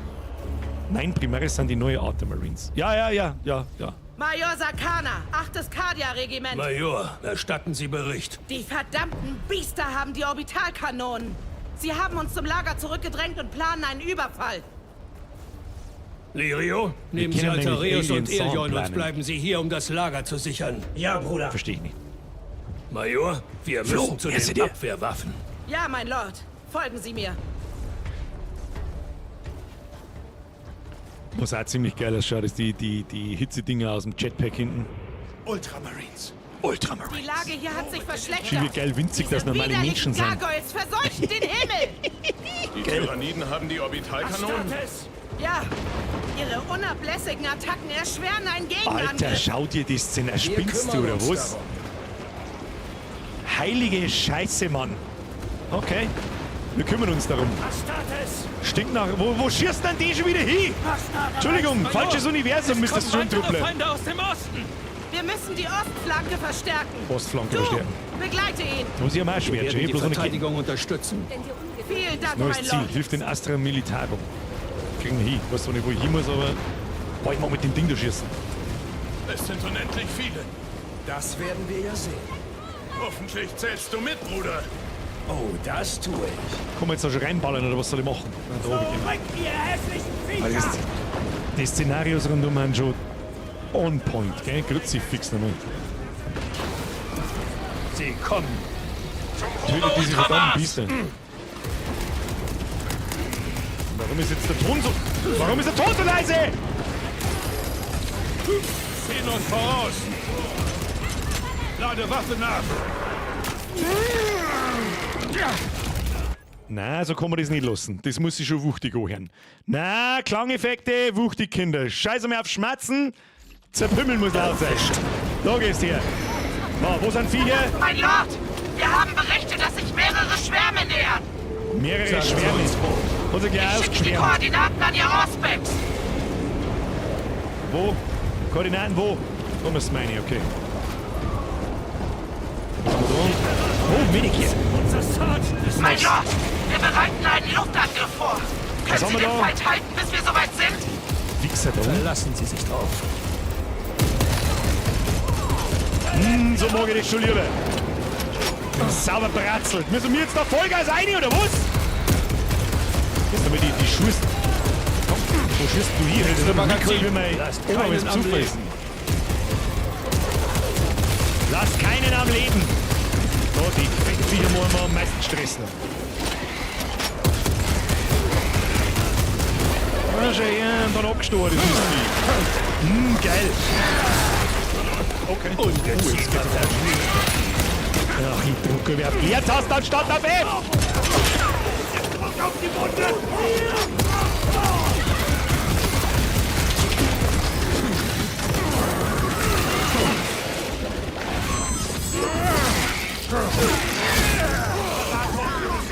Nein, Primaris sind die neue Art der Marines. Ja, ja, ja, ja, ja. Major Sakana, 8. Kardia-Regiment. Major, erstatten Sie Bericht. Die verdammten Biester haben die Orbitalkanonen. Sie haben uns zum Lager zurückgedrängt und planen einen Überfall. Lirio, nehmen Sie können nämlich Altareus und Aliens Elion und planen. bleiben Sie hier, um das Lager zu sichern. Ja, Bruder. Verstehe ich nicht. Major, wir Flo, müssen zu erste den dir. Abwehrwaffen. Ja, mein Lord. Folgen Sie mir. Was auch ziemlich geil ausschaut, ist die Hitzedinger aus dem Jetpack hinten. Ultramarines. Ultramarines. Die Lage hier hat sich verschlechtert. Schön, wie geil winzig das Diese normale widerlichen Menschen sind. Gargoyles verseuchen den Himmel. Die Tyranniden haben die Orbitalkanonen. Ja, ihre unablässigen Attacken erschweren einen Gegenangriff. Alter, schau dir die Szene. Wir Spinnst du kümmern oder uns was? darum. Heilige Scheiße, Mann. Okay. Wir kümmern uns darum. Stinkt nach. Wo schießt denn die schon wieder hin? Entschuldigung, falsches Universum, Mr. Stormtrooper. Feinde aus dem Osten! Wir müssen die Ostflanke verstärken. Ostflanke Du, verstärken. begleite ihn. Muss ich am Arsch Wir werden, werden schon. die Bloß eine Kette. Verteidigung unterstützen. Vielen Dank, Neues mein Ziel. Lord. Hilft den Astra Militarum. Kriegen wir hin. Weiß zwar nicht, wo ich hin muss, aber. Boah, ich mag mit dem Ding da schießen. Es sind unendlich viele. Das werden wir ja sehen. Hoffentlich zählst du mit, Bruder. Oh, das tue ich. Kann man jetzt da schon reinballern oder was soll ich machen? Na, da oben Zurück, ihr hässlichen Also Viecher! das, die Szenarios rundum sind schon on point, gell? Kruzifix nochmal. Sie kommen. Tötet diese verdammten Biester. Warum ist jetzt der Ton so... Warum ist der Ton so leise? Xenon voraus! Lade Waffe nach! Na, so kann man das nicht lassen. Das muss ich schon wuchtig anhören. Na, Klangeffekte, wuchtig, Kinder. Scheiße mir auf Schmerzen. Zerpümmeln muss laut sein. Da gehst her. So, wo sind Viecher? Mein Lord, wir haben Berichte, dass sich mehrere Schwärme nähern. Mehrere Schwärme. Hat sich gleich Ich schicke die ausgeschwärmt. Koordinaten an Ihr Auspex. Wo? Koordinaten wo? Da ist meine, okay. Was haben wir da? Oh, Medikit. Unser Sergeant ist Mein Lord, wir bereiten einen Luftangriff vor. Was Können haben Sie wir den da? Feind halten, bis wir soweit sind? Wichser da unten. Verlassen Sie sich drauf. So mag ich das schon lieber. Sauber bratzelt. Müssen wir jetzt da Vollgas rein, oder was? Jetzt einmal die Schuhe. Komm, wo schießt du hier? Das ist Magazin. Wie mein Lasst Oma, keinen wenn's am Zufall ist. Leben. Lass keinen am Leben. Da, die Viecher machen wir am meisten Stress noch. Ah, schau her, und dann abgestorben, das Mistvieh. Geil. Okay. Oh, jetzt geht's auf. Ach, ich drücke wer auf Leertaste anstatt auf F! Auf die Wunde!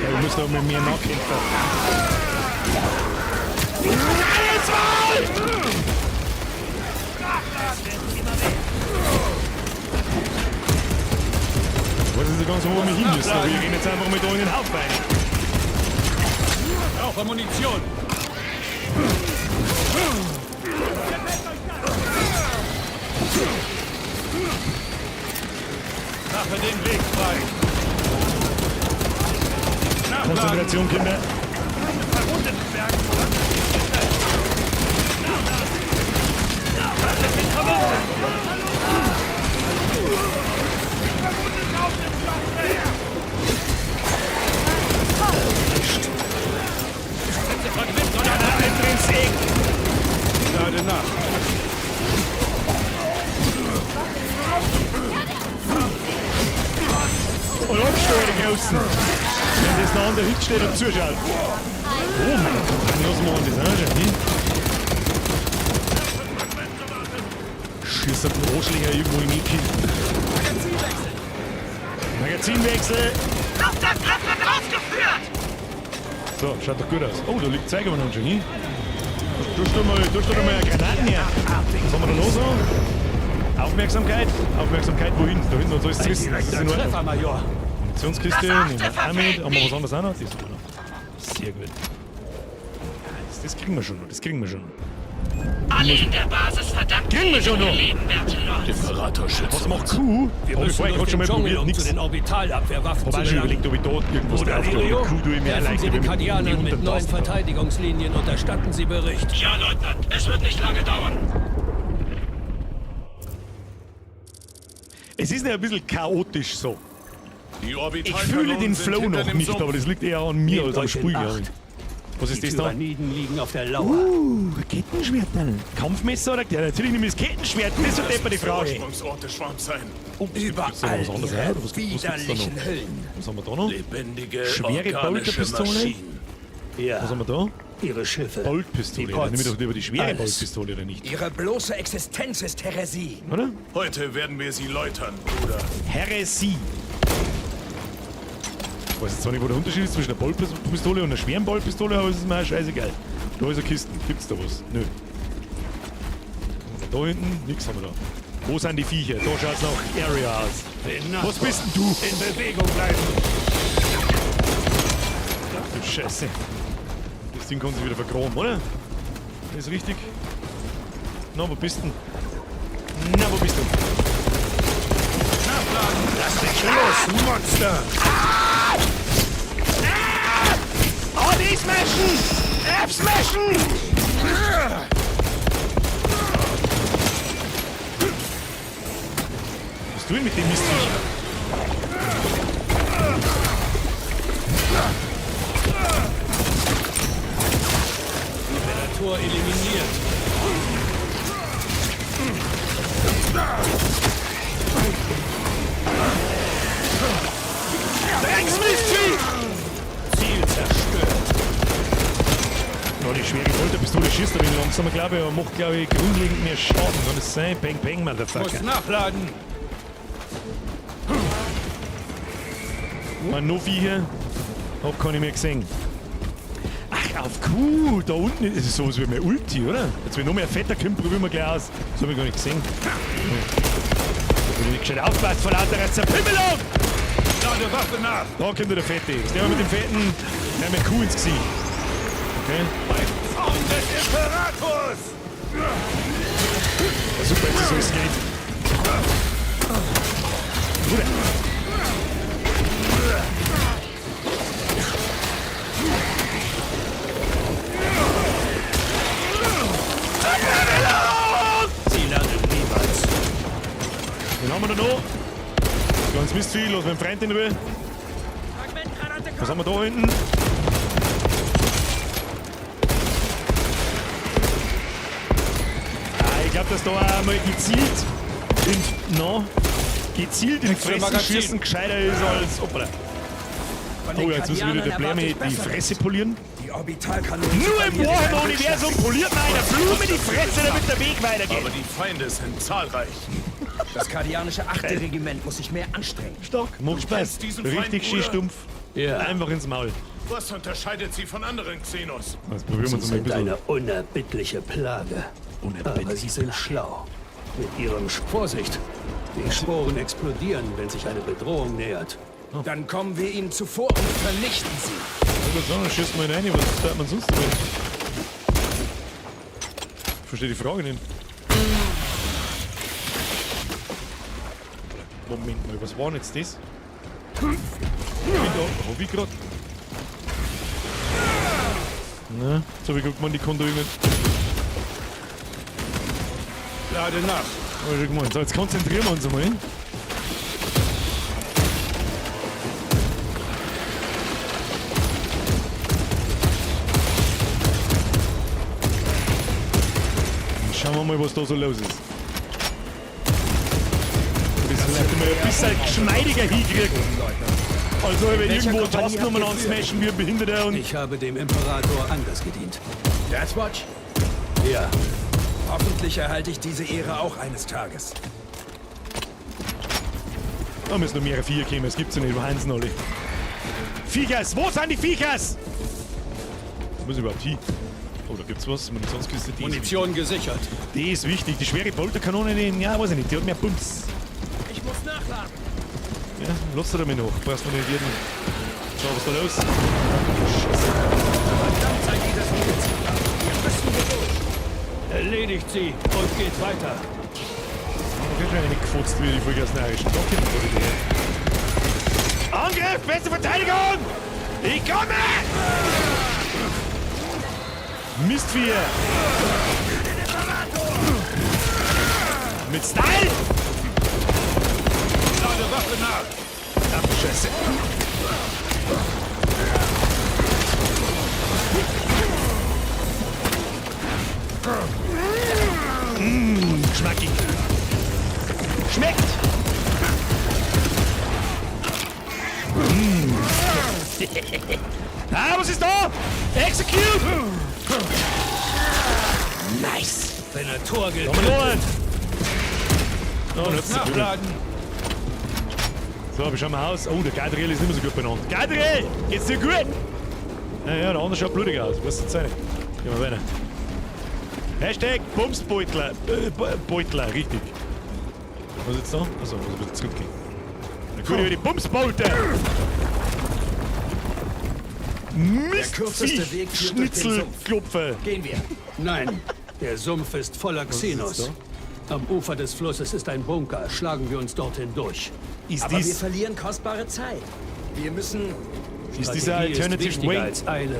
Ja, ich muss da mit mir nachkämpfen. Alles Maul! Ich weiß nicht so ganz, wo wir hin müssen, aber wir rennen jetzt einfach mal da in den Haufen rein. Brauche Munition. Mache den Weg frei! Konzentration, Kinder. Eck. Lade nach! Und abgestorben, die Großen. Wenn das noch an der Hütte steht und zuschaut. Oh, meine Kompagnons machen das auch schon hin. Schießt auf den Arschlöcher irgendwo im Eck hin. Magazinwechsel. Luftangriff wird ausgeführt! So, schaut doch gut aus. Oh, da liegt Zeug umeinander schon hin. Tust du mal, tust du da mal eine Granaten her. Was haben wir da noch so? Aufmerksamkeit. Aufmerksamkeit wohin? Da hinten hat alles zerrissen. Das ist in Ordnung. Treffer, Major. Munitionskiste, Das nehmen wir achte auch mit. Haben wir was verfehlt anderes auch noch? Das haben wir noch. Sehr gut. Ja, das kriegen wir schon noch, das kriegen wir schon noch. Alle in der Basis verdanken Kriegen wir schon noch. Leben, Battlelords. Imperator schützt Was macht Q? Wir Hab ich müssen vorher durch gerade schon den mal Dschungel, probiert, um nix. zu den Orbitalabwehrwaffen Hab zu auch schon gelangen. überlegt, ob ich da irgendwas Bruder drauf tue. Lirio, Aber Q tue ich mir helfen leichter, Sie den wenn ich Kardianern mit unter neuen Tasten. Verteidigungslinien und erstatten Sie Bericht. Ja, Leutnant, es wird nicht lange dauern. Es ist ja ein bisschen chaotisch so. Die Ich fühle den sind Flow hinter noch dem nicht, Sumpf. aber das liegt eher an mir Nehmt als am euch in Spiel, glaube Acht. ich. Was ist Die das da? Tyranniden liegen auf der Lauer. Kettenschwert dann. Kampfmesser oder? Ja, natürlich nehme ich das Kettenschwert. Das ist doch deppert die Frage. Ursprungsort des Schwarms sein. Oh, Überall gibt's da noch was anderes? ihre Hä? Was gibt's da noch? widerlichen Hüllen. Was haben wir da noch? Lebendige, Schwere organische Bolterpistole? Maschinen. Ja, Was haben wir da? ihre Schiffe. Boltpistole. Die Ja, dann nehme ich Pods. doch lieber die schwere Alles. Boltpistole, oder nicht? Ihre bloße Existenz ist Häresie. Oder? Heute werden wir sie läutern, Bruder. Heresie. Ich weiß jetzt zwar nicht, wo der Unterschied ist zwischen einer Boltpistole und einer schweren Boltpistole, aber es ist mir auch scheißegal. Da ist eine Kiste. Gibt's da was? Nö. Was haben wir da hinten? Nix haben wir da. Wo sind die Viecher? Da schaut's nach Area aus. Was bist denn du? In Bewegung bleiben. Ach du Scheiße. Das Ding kann sich wieder vergraben, oder? Das ist richtig. Na, wo bist denn? Na, wo bist du? Lass mich los, Monster! Ah! D smashen! F smashen! Was tue ich mit dem Mistviech? Tor eliminiert. Drecksmistvieh! Ziel zerstört. Ja, die schwere Folterpistole schießt ein wenig langsamer, glaube ich, aber macht, glaube ich, grundlegend mehr Schaden. Kann das sein? Bang, bang, Motherfucker. Muss nachladen. Mein noch Viecher. Hab keine mehr gesehen. Ach, auf Q, da unten ist es sowas wie mehr Ulti, oder? Jetzt, wenn noch mehr Fetter kommt, probieren wir gleich aus. Das hab ich gar nicht gesehen. Da bin ich nicht gescheit aufgepasst vor lauter Zerpimmelung! Lade Waffe nach! Da kommt der Fette. Was nehmen wir mit dem Fetten? Nehmen wir Q ins Gesicht. Okay. Beim Zaun des Imperators! Ja, super, jetzt ist alles geht. Bruder. Sie lernen niemals. Den haben wir da noch. Ganz Mistvieh, lass meinen Freund in Ruhe. Was haben wir da hinten? Ah, ich glaube, dass da auch mal gezielt in, no, gezielt in Fressen schießen gescheiter ist als. Hoppala. Oh, jetzt müssen wir wieder der Bläme die Fresse polieren. Die Orbitalkanonen. Nur im Warhammer-Universum poliert man einer Blume die Fresse, damit der Weg weitergeht. Aber die Feinde sind zahlreich. Das kardianische 8. Regiment muss sich mehr anstrengen. Stark, macht Spaß. diesen Feind, Richtig schön Bruder? stumpf. Ja. Einfach ins Maul. Was unterscheidet sie von anderen Xenos? Jetzt probieren wir Sie uns mal ein sind bisschen. eine unerbittliche Plage. Unerbittliche Aber sie sind schlau. Mit ihrem Vorsicht. Die Sporen explodieren, wenn sich eine Bedrohung nähert. Dann kommen wir ihnen zuvor und vernichten sie. Ich würde sagen, schießt mal rein, was tat man sonst damit? Ich verstehe die Frage nicht. Moment mal, was war denn jetzt das? Hab ich da, hab ich grad? Na, jetzt hab ich gemeint, die konnte irgendwie. Lade nach. Hab ich schon gemeint. So, jetzt konzentrieren wir uns einmal. Schauen wir mal, was da so los ist. Das vielleicht mal ein bisschen geschmeidiger hinkriegen. Also, wenn irgendwo Tasten umeinander smashen wie ein Behinderter und. Ich habe dem Imperator anders gedient. Deathwatch? Ja, Hoffentlich erhalte ich diese Ehre auch eines Tages. Da müssen noch mehrere Viecher kommen, das gibt's ja nicht, wo sind sie alle? Viechers, wo sind die Viechers? Wo muss ich überhaupt hin? Oh, da gibt's was. Munitionskiste, die Munition gesichert. ist wichtig. Die ist wichtig. Die schwere Bolterkanone, die, ja, weiß ich nicht, die hat mehr Bums. Ich muss nachladen. Ja, lass du damit noch. Brauchst du nicht jeden. So, was ist da los? Scheiße. Verdammt sei dieses Ungeziefer. Wir müssen hier durch. Erledigt sie und geht weiter. Da wird schon eine gefotzt, wie die Vollgasnarischen. Da kommt man wieder her. Angriff! Beste Verteidigung! Ich komme! Mistvieh! Mit Style! Lade Waffe nach! Ach du Scheiße. Mmh, schmackig. Schmeckt! Mmh. Ah, was ist da? Execute! Nice! Venator getötet. Oh, Nachladen. So, wir schauen mal aus. Oh, der Gadriel ist nicht mehr so gut benannt. Gadriel! Geht's dir gut? Naja, der andere schaut blutig aus. Was ist das? Gehen wir weiter. Hashtag Bumsbeutler. Beutler, richtig. Was ist jetzt da? Achso, muss ein bisschen zurückgehen. Na gut, über die Bumsbeute! Kürzeste Weg führt durch den Sumpf. Schnitzelklopfer. Gehen wir. Nein, der Sumpf ist voller Xenos. Am Ufer des Flusses ist ein Bunker. Schlagen wir uns dorthin durch. Ist Aber wir dies, verlieren kostbare Zeit. Wir müssen ist dieser Strategie ist Alternative wichtiger Way? als Eile.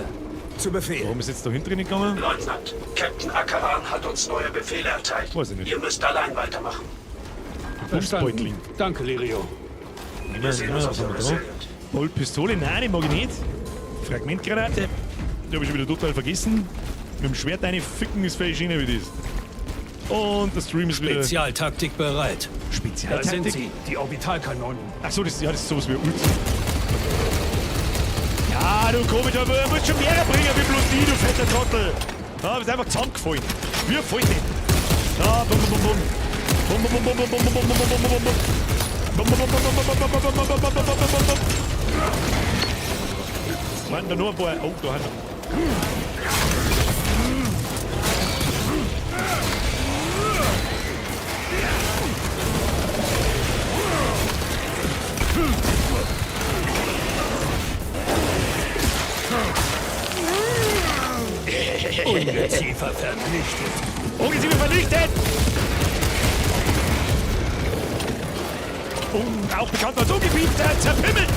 zu Befehl. Warum ist jetzt da hinten gegangen? Leutnant, Captain Akaran hat uns neue Befehle erteilt. Weiß ich nicht. Ihr müsst allein weitermachen. Bumsbeutling. Danke, Lirio. Wir sehen uns auf was haben der wir da? Resilient. Bolt-Pistole? Nein, die mag ich nicht. Fragmentgranate. Die habe ich schon wieder total vergessen. Mit dem Schwert eine ficken ist völlig schöner wie das. Und der Stream ist wieder. Spezialtaktik bereit. Da Spezialtaktik. sind sie, die Orbitalkanonen. Ach so, das, ja, das ist sowas wie Ult. Ja, du Komisch, du musst schon mehr bringen wie bloß die, du fetter Trottel. Da bist einfach zusammengefallen. Wir fallen nicht. Da, bum, bum, bum, bum. Bum, bum, bum, bum, bum, bum, bum, bum, bum, bum, bum, bum. Bum, bum, bum, bum, bum, bum, bum, bum, bum, bum, bum, bum, bum, bum, bum. Waren da nur ein paar. Oh, da haben wir. Ungeziefer vernichtet. Ungeziefer vernichtet! Und auch bekannt als Ungebiet zerpimmelt!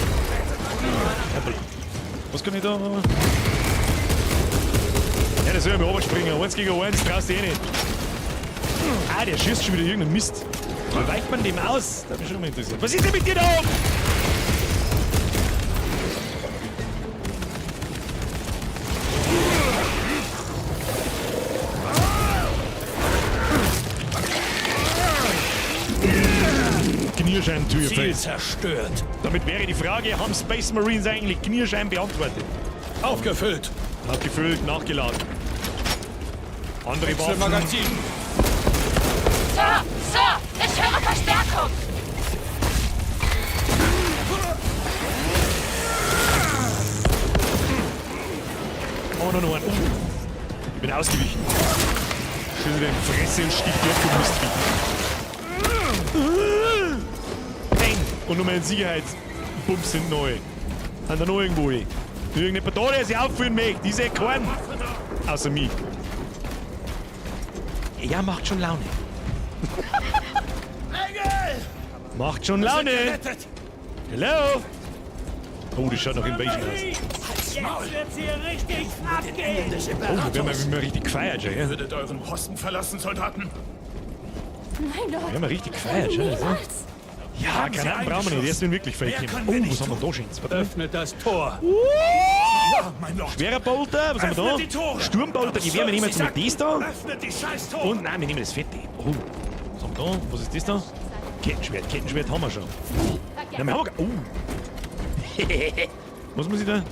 Was kann ich da? Ja, der soll ja mal runterspringen. 1 gegen 1, traust du eh nicht. Ah, der schießt schon wieder irgendeinen Mist. Wie weicht man dem aus? Das hat mich schon mal interessiert. Was ist denn mit dir da oben? Knirschein to your Ziel face. zerstört. Damit wäre die Frage, haben Space Marines eigentlich Knirschein beantwortet? Aufgefüllt. Nachgefüllt, nachgeladen. Andere Waffen. Magazin. Sir, Sir, ich höre Verstärkung! Oh, noch einen. Oh. Ich bin ausgewichen. Schön wieder in die Fresse und stich die ab, du Mistvieh. Peng! Und nochmal in Sicherheit. Bums sind neu. Haben da noch irgendwo. Irgendjemand da, der sich aufführen möchte. Die sehe keinen. Außer mich. Ja, macht schon Laune. Macht schon Laune. Hello. Oh, das schaut nach Invasion aus. Jetzt wird's hier richtig abgehen! Oh, da werden wir richtig gefeiert schon, ja? Würdet euren Posten verlassen, Soldaten? Nein, Lord. Wir haben richtig gefeiert schon. Also. Niemals. Ja, Granaten brauchen wir nicht. Erst wenn wirklich welche kommen. Oh, was haben wir da schon? Warte mal. Öffnet das Tor. Ja, mein Lord. Schwerer Bolter, was haben wir da? Öffnet die Tore. Sturmbolter, die werden wir nehmen jetzt mal das da. Öffnet die scheiß Tore. Und nein, wir nehmen das fette. Oh, was haben wir da? Was ist das da? Kettenschwert, Kettenschwert haben wir schon. Nein, wir haben gar. Oh. Was muss ich da? Muss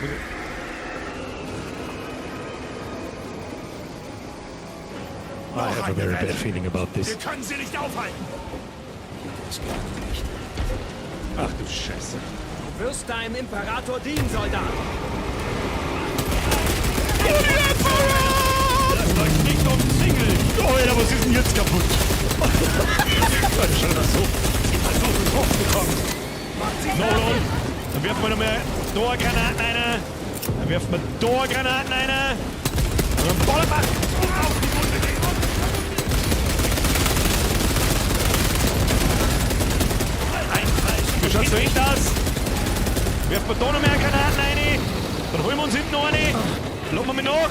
ich... I have a very bad feeling about this. Wir können sie nicht aufhalten. Ach du Scheiße. Du wirst deinem Imperator dienen, Soldat. Lasst euch nicht umzingeln! Oh, Alter, was ist denn jetzt kaputt? Das schaut mal so. Sie versuchen hochzukommen. No, no. Dann werfen wir nochmal da Granaten rein. Dann werfen wir da Granaten rein. Und dann ballern wir auf die Schaut's da hinten aus? Werfen wir da noch mehr Granaten rein. Dann holen wir uns hinten noch eine. Lassen wir mich nach.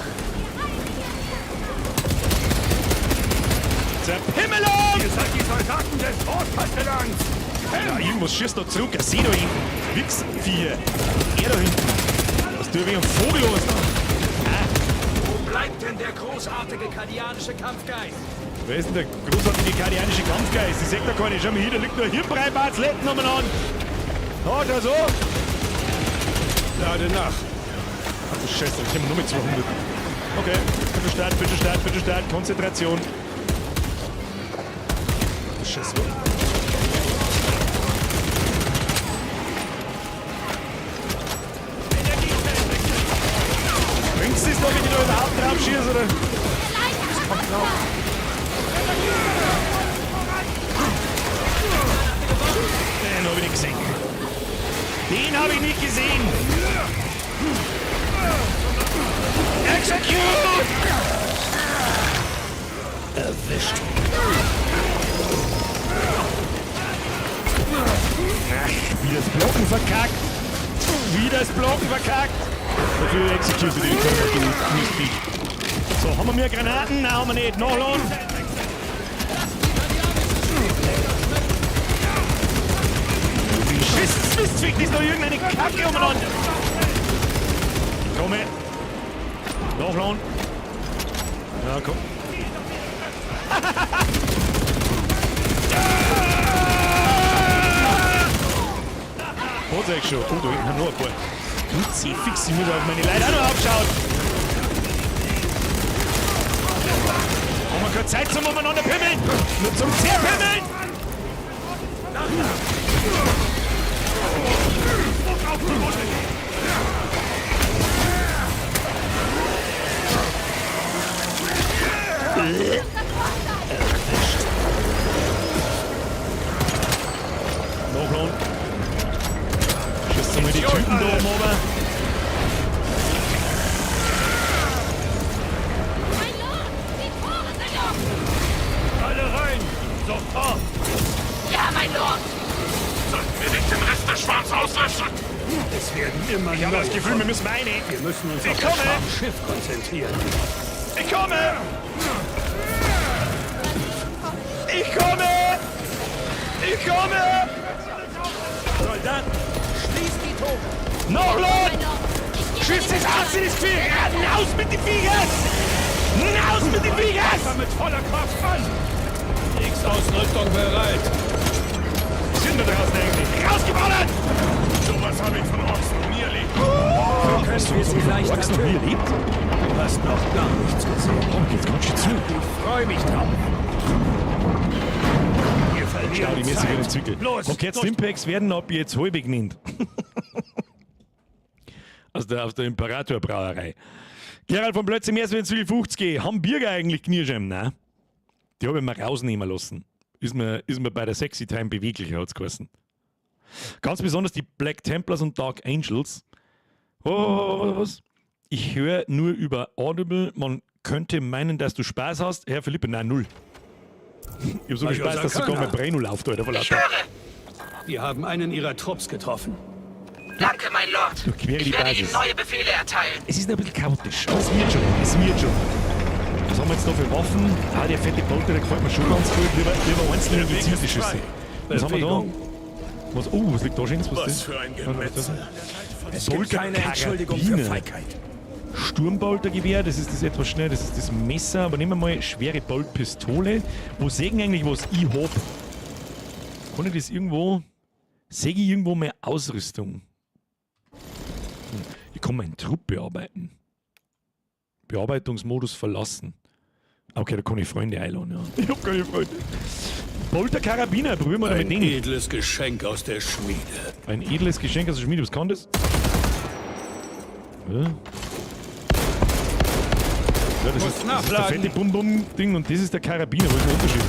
Zerpimmelung! Ihr seid die Soldaten des Großkastellans! Ja, irgendwas schießt da zurück. Ich seh da hinten. Wichsvieh. Er da hinten. Was tut wie ein Vogel was da? Wo bleibt denn der großartige kadianische Kampfgeist? Wer ist denn der großartige kadianische Kampfgeist? Ich seh da keine. Schau mal hier, da liegt nur Hirnbreibart, umeinander. Da, schau so. Lade nach. Ach du Scheiße, ich hab nur mit 200. Okay, bitte Start, bitte Start, bitte Start. Konzentration. Ach du Scheiße. Bringt's das noch, wenn ich da überhaupt drauf schieße, oder? Das kommt noch. Den hab ich nicht gesehen. Den hab ich nicht gesehen. Execute! Erwischt. Ach, wie das Blocken verkackt. Wie das Blocken verkackt. Dafür execute die Körper, du Mistviech. So, haben wir mehr Granaten? Nein, haben wir nicht. Nachladen. Schiss, Mistviech, das ist doch irgendeine Kacke umeinander. Ich komme. Nachladen. Ja, komm. Hat's euch schon. Oh, da hinten haben noch ein paar. Kruzifix, ich muss auf meine Leute auch noch aufschauen. Haben wir keine Zeit zum umeinander pimmeln? Nur zum Zerpimmeln! Nachladen. Schießt mal die Typen da oben runter. Mein Lord, die Tore sind offen! Alle rein! Sofort! Ja, mein Lord! Sollten wir nicht den Rest des Schwarms auslöschen? Es werden immer Ich habe das Gefühl, wir müssen meine. Wir müssen uns Ich auf das komme. Schwarmschiff konzentrieren. Ich komme! Ich komme! Ich komme! Soldaten, schließt die Tore! Nachladen! Schießt es aus in das Gefühl! Raus mit den Viechers! Raus mit den Viechers! Mit voller Kraft an! Kriegsausrüstung bereit. Was sind da draußen eigentlich? Rausgeballert! Sowas habe ich von Orks noch nie erlebt. So können wir sie leichter Orks noch nie erlebt? Du hast noch gar nichts gesehen. Oh, geht's ganz schön zu. Ich freue mich drauf. Wir verlieren Stau die Messe wieder Zeit. Zwickl. Los, Okay, jetzt Stimpacks werden ab jetzt halbig genannt. Aus der Imperator Brauerei. Gerald von Plötzlich mehr als Zwickl 50. Haben Bürger eigentlich Knirschem? Nein. Die habe ich mir rausnehmen lassen. Ist mir bei der Sexy Time beweglicher, hat's geheißen. Ganz besonders die Black Templars und Dark Angels. Oh, was? Ich höre nur über Audible. Man könnte meinen, dass du Spaß hast. Herr Philippe, nein, null. Ich hab so viel Spaß, dass sogar mein Brain null läuft, Alter. Ich höre! Wir haben einen ihrer Trupps getroffen. Danke, mein Lord. Durchquere die Ich werde Basis. Ihnen neue Befehle erteilen. Es ist ein bisschen chaotisch, aber es wird schon. Es wird schon. Was haben wir jetzt da für Waffen? Ah, der fette Bolter, der gefällt mir schon ganz gut. Lieber einzelne gezielte Schüsse. Was haben wir da? Was, oh, was liegt da schön? Was, Was ist das? für ein Was ist das? Gemetzel. Es gibt keine Entschuldigung für Feigheit. Sturmboltergewehr, das ist das etwas schnell, das ist das Messer, aber nehmen wir mal schwere Boltpistole. Wo sägen eigentlich, was ich hab? Kann ich das irgendwo... Säge ich irgendwo meine Ausrüstung? Ich kann meinen Trupp bearbeiten. Bearbeitungsmodus verlassen. Okay, da kann ich Freunde einladen, ja. Ich hab keine Freunde. Bolterkarabiner, probieren wir mal Ein mit denen. edles Geschenk aus der Schmiede. Ein edles Geschenk aus der Schmiede, was kann das? Ja. Ja, das ist der fette Bum-Bum-Ding und das ist der Karabiner. Wo ist der Unterschied?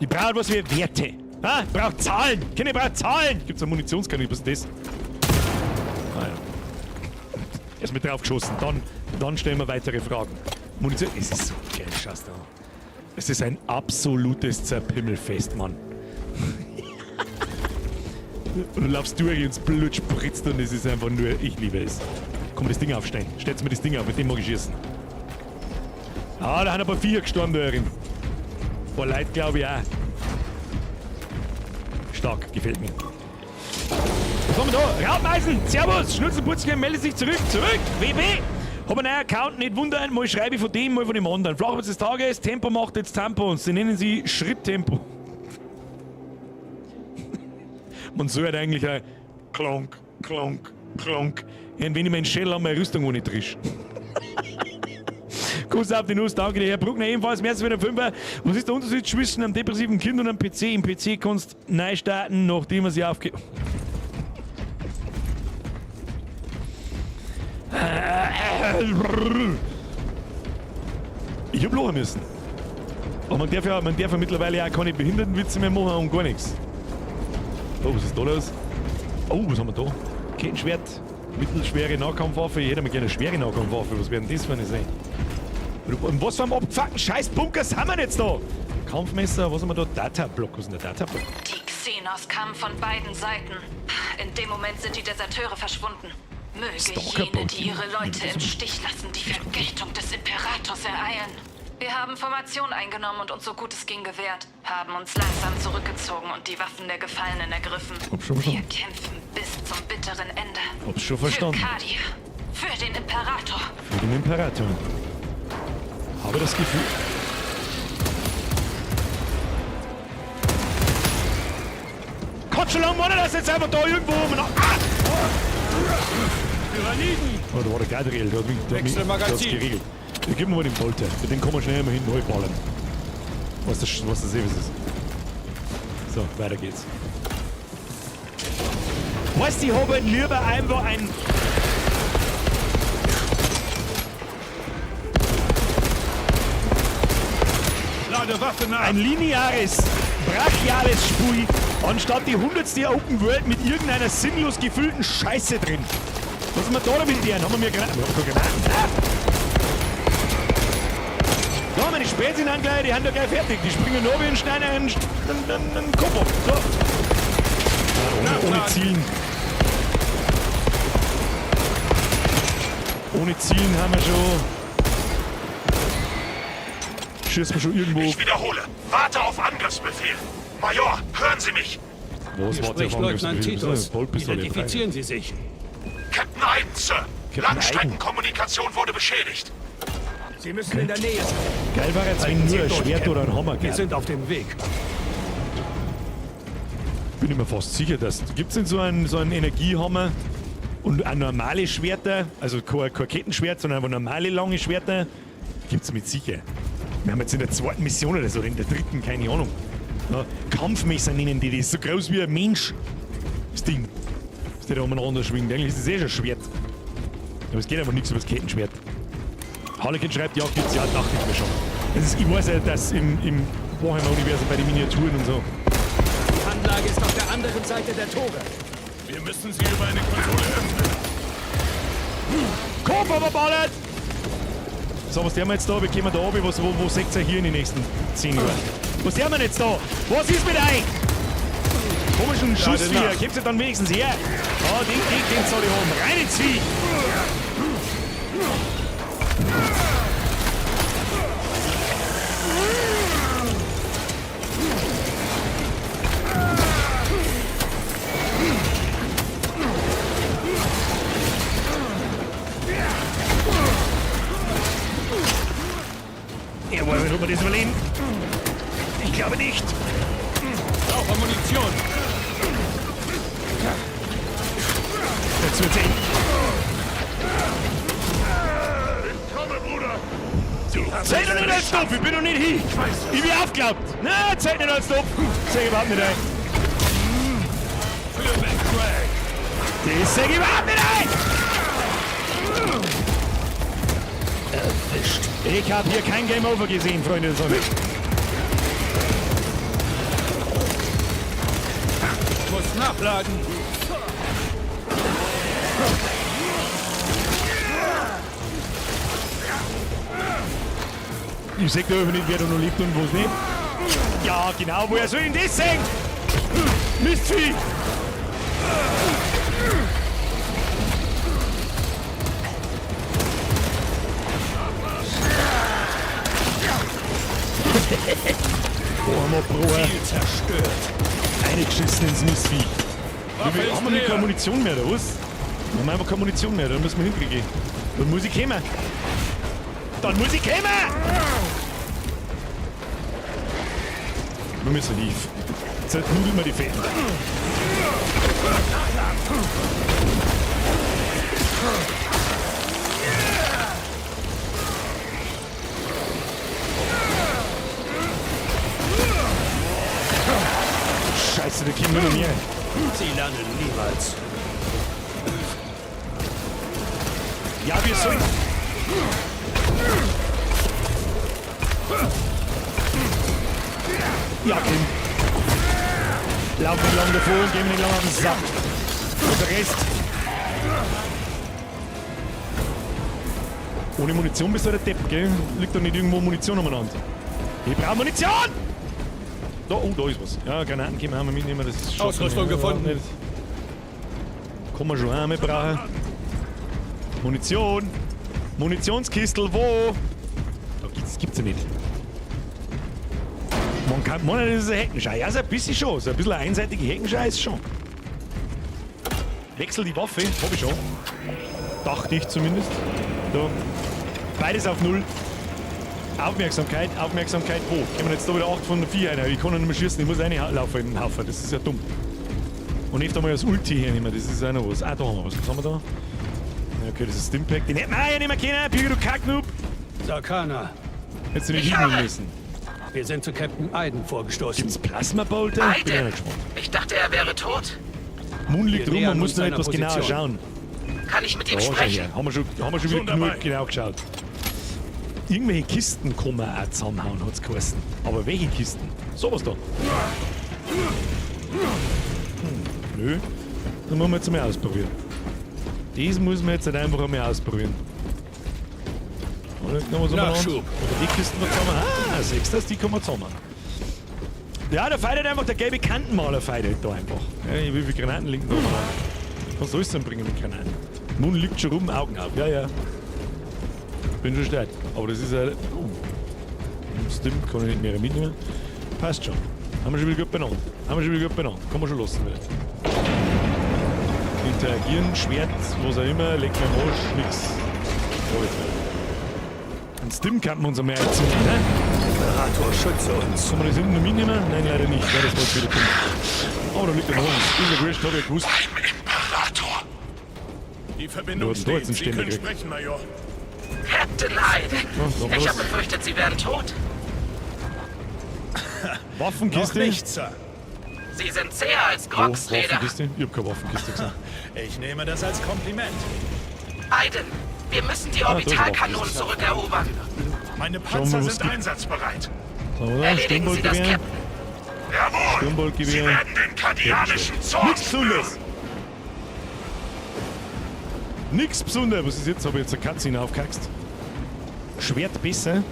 Ich brauche was wie Werte. Ah, ich brauche Zahlen. Kinder, ich brauche Zahlen. Gibt's eine Munitionskanone? Was ist das? Ah ja. Erst mit drauf geschossen. Dann stellen wir weitere Fragen. Munition. Es ist so geil, schau da. Es ist ein absolutes Zerpimmelfest, Mann. Und du laufst durch und das Blut spritzt und es ist einfach nur, ich liebe es. Komm, das Ding aufstellen. Stellt mir das Ding auf, mit dem mag ich schießen. Ah, da haben ein paar Viecher gestorben da drin. Ein paar Leute, glaube ich, auch. Stark, gefällt mir. Was haben wir da? Raumeisen! Servus! Schnutzelputzke, meldet sich zurück! Zurück! WB! Hab einen neuen Account, nicht wundern, mal schreibe ich von dem, mal von dem anderen. Flachwitz des Tages, Tempo macht jetzt Tampons. Sie nennen sie Schritttempo. Man soll halt eigentlich auch Klonk, Klonk, Klonk. Und wenn ich meinen Schädel an meine Rüstung ohne trisch. Kuss auf die Nuss, danke dir, Herr Bruckner. Ebenfalls, merci für den Fünfer. Was ist der Unterschied zwischen einem depressiven Kind und einem PC? Im PC kannst du neu starten, nachdem er sich aufge... Ich hab lachen müssen. Aber man darf ja mittlerweile auch keine Behindertenwitze mehr machen und gar nichts. Oh, was ist da los? Oh, was haben wir da? Kettenschwert, mittelschwere Nahkampfwaffe. Ich hätte mal gerne eine schwere Nahkampfwaffe. Was werden das für eine sein? Und was für ein abgefuckten Scheiß-Bunker sind wir denn jetzt da? Kampfmesser, was haben wir da? Data-Block. Was ist denn der Data-Block? Die Xenos kamen von beiden Seiten. In dem Moment sind die Deserteure verschwunden. Möge jene, die ihre Leute im Stich lassen, die Vergeltung des Imperators ereilen. Wir haben Formation eingenommen und uns so gut es ging gewehrt, haben uns langsam zurückgezogen und die Waffen der Gefallenen ergriffen. Hab schon Wir verstanden. kämpfen bis zum bitteren Ende. Hab's schon verstanden. Für Cadia, für den Imperator. Für den Imperator. Habe das Gefühl. Gott, schon lange war das jetzt einfach da irgendwo oben. Ah! Tyranniden! Oh, da war der Gadriel, der hat mich, der hat mich geregelt. Ich gib mir mal den Bolter. Mit dem kann man schnell mal hinten ballern. Was das eh was ist. So, weiter geht's. Weißt du, ich hab halt lieber einfach ein. Lade Waffe nach! Ein lineares, brachiales Spiel, anstatt die 100. Open World mit irgendeiner sinnlos gefüllten Scheiße drin. Was haben wir da mit deren? Haben wir mir Granaten? Wir haben keine Granaten. Ah! Da, meine Späßchen sind gleich, die haben da gleich fertig. Die springen nur wie ein Stein einen Kopf ab. So. Ja, ohne Zielen. Ohne Zielen haben wir schon. Schießen wir schon irgendwo. Ich wiederhole, warte auf Angriffsbefehl. Major, hören Sie mich. Was Hier warte spricht auf Leutnant Angriffsbefehl? Titus. Boltpistole. Identifizieren Sie sich. Captain Aiden, Sir. Captain Langstreckenkommunikation wurde beschädigt. Sie müssen in der Nähe sein. Geil war jetzt, wenn Halten Sie nur ein durch, Schwert Captain. oder ein Hammer Wir gab. sind auf dem Weg. Bin ich mir fast sicher, dass. Gibt es denn so einen Energiehammer und auch normale Schwerter? Also kein Kettenschwert, sondern einfach normale lange Schwerter? Gibt's mit sicher. Wir haben jetzt in der zweiten Mission oder so, oder in der dritten, keine Ahnung. Ja, Kampfmesser nennen die das, so groß wie ein Mensch. Das Ding. Das der da umeinander schwingt. Eigentlich ist das eh schon ein Schwert. Aber es geht einfach nichts über das Kettenschwert. Harlequin schreibt, ja, gibt's, ja, dachte ich mir schon. Das ist, ich weiß ja, dass im Warhammer-Universum bei den Miniaturen und so. Die Anlage ist auf der anderen Seite der Tore. Wir müssen sie über eine Konsole öffnen. Kopf überballert! So, was tun wir jetzt da? Wir kommen da runter. Wo seht ihr hier in den nächsten 10 Jahren? Was tun wir denn jetzt da? Was ist mit euch? Komischen Schuss hier. Gebt ihr dann wenigstens her. Ah, den soll ich haben. Rein ins Viech! Jawohl, wird man das überleben? Ich glaube nicht. Brauche Munition! Jetzt wird's eng. Komme, Bruder! Seid doch nicht als doof, ich bin noch nicht hin. Ich bin aufgeklappt. Na, seid nicht als doof. Sag überhaupt nicht ein. Für Macrack! Das sag ich überhaupt nicht ein. Erwischt. Ich habe hier kein Game Over gesehen, Freunde der Sonne. Muss nachladen! Ich seh da nicht, wer da noch lebt und was nicht. Ja, genau, woher soll ich denn das sehen? Mistvieh! Boah, Ziel zerstört. Eingeschissen ins Mistvieh. Wir haben wir nicht keine Munition mehr, oder was? Wir haben einfach keine Munition mehr, dann müssen wir hinkriegen. Dann muss ich kommen. Dann muss ich kommen! Wir müssen lief. Jetzt nudeln wir die Fäden. Scheiße, da kommen nur noch mehr. Sie lernen niemals. Ja, wir sollen. Ja, Kim. Lauf nicht lang davor und geh mir nicht lang auf den Sack. Und der Rest. Ohne Munition bist du der Depp, gell? Liegt doch nicht irgendwo Munition umeinander. Ich brauche Munition! Da, oh, da ist was. Ja, Granaten können wir auch mal mitnehmen. Das ist schon Ausrüstung gefunden. Nicht. Kann man schon auch mal brauchen. Munition! Munitionskistel, wo? Da gibt's ja nicht. Man kann, man, das ist ein Heckenschei. Ja, so ein bisschen schon. So ein bisschen eine einseitige Heckenschei ist schon. Wechsel die Waffe, hab ich schon. Dachte ich zumindest. Da. Beides auf Null. Aufmerksamkeit, Aufmerksamkeit, wo? Können wir jetzt da wieder 8 von 4 rein? Ich kann ja nicht mehr schießen, ich muss reinlaufen in den Haufen, das ist ja dumm. Und nicht einmal das Ulti hernehmen, das ist auch noch was. Ah, da haben wir was. Was haben wir da? Ja, okay, das ist Stimpack. Den hätten wir auch ja nicht mehr können, Birgit, du Kacknoob! Sarkana. Hättest du nicht hinnehmen müssen. Wir sind zu Captain Aiden vorgestoßen. Gibt's Plasma-Bolter? Bin ja Aiden? gespannt. Ich dachte, er wäre tot. Moon liegt Wir rum, man nähern muss uns noch seiner etwas genauer Position. schauen. Kann ich mit ihm Da, schau sprechen? her. Haben wir schon wieder Schon dabei. genug genau geschaut. Irgendwelche Kisten kann man auch zusammenhauen, hat's geheißen. Aber welche Kisten? Sowas da. Nö. Das muss man jetzt einmal ausprobieren. Das muss man jetzt halt einfach einmal ausprobieren. Oder noch was umeinander? Nachschub. Oder die Kisten noch zusammen. Ah, siehst du das? Die kann man zusammen. Ja, da feiert einfach der gelbe Kantenmaler feiert da einfach. Ja, wie viele Granaten liegen da umeinander? Kannst du alles zusammenbringen mit Granaten. Moon liegt schon rum, Augen auf. Ja, ja. Bin schon stark. Aber das ist ja. Oh. Stimmt, kann ich nicht mehr mitnehmen. Passt schon. Haben wir schon wieder gut benannt. Haben wir schon wieder gut benannt. Kann man schon lassen wieder. Interagieren, Schwert, was auch immer, legt mir am Arsch, nix. Hab ich nicht. Ein Stim kann man uns einmal einziehen, ne? Imperator, schütze uns. Kann man das hinten noch mitnehmen? Nein, leider nicht. Ja, das war jetzt wieder dumm. Oh, da liegt ein Holz. Ist ja wurscht, hab ich ja gewusst. Beim Imperator. Die Verbindung Ja, da steht. jetzt einen Sie Ständer können gekriegt. sprechen, Major. Captain Aiden! Ja, Ich los. habe befürchtet, Sie wären tot. Waffenkiste? Noch nicht, Sir. Sie sind zäher als Wo? Groks Leder. Waffenkiste? Ich hab keine Waffenkiste gesehen. Ich nehme das als Kompliment. Aiden, wir müssen die Ah, da ist eine Orbitalkanonen Waffenkiste. zurückerobern. Meine Schauen wir Panzer mal, was sind gibt. einsatzbereit. So, oder? Erledigen Sie das, Sturmboltgewehr. Captain. Jawohl! Sturmboltgewehr. Sie werden den kardianischen Zorn Nichts Besonderes. Nix Besonderes. Was ist jetzt? Hab ich jetzt eine Katze hinaufgekackst. Schwert besser.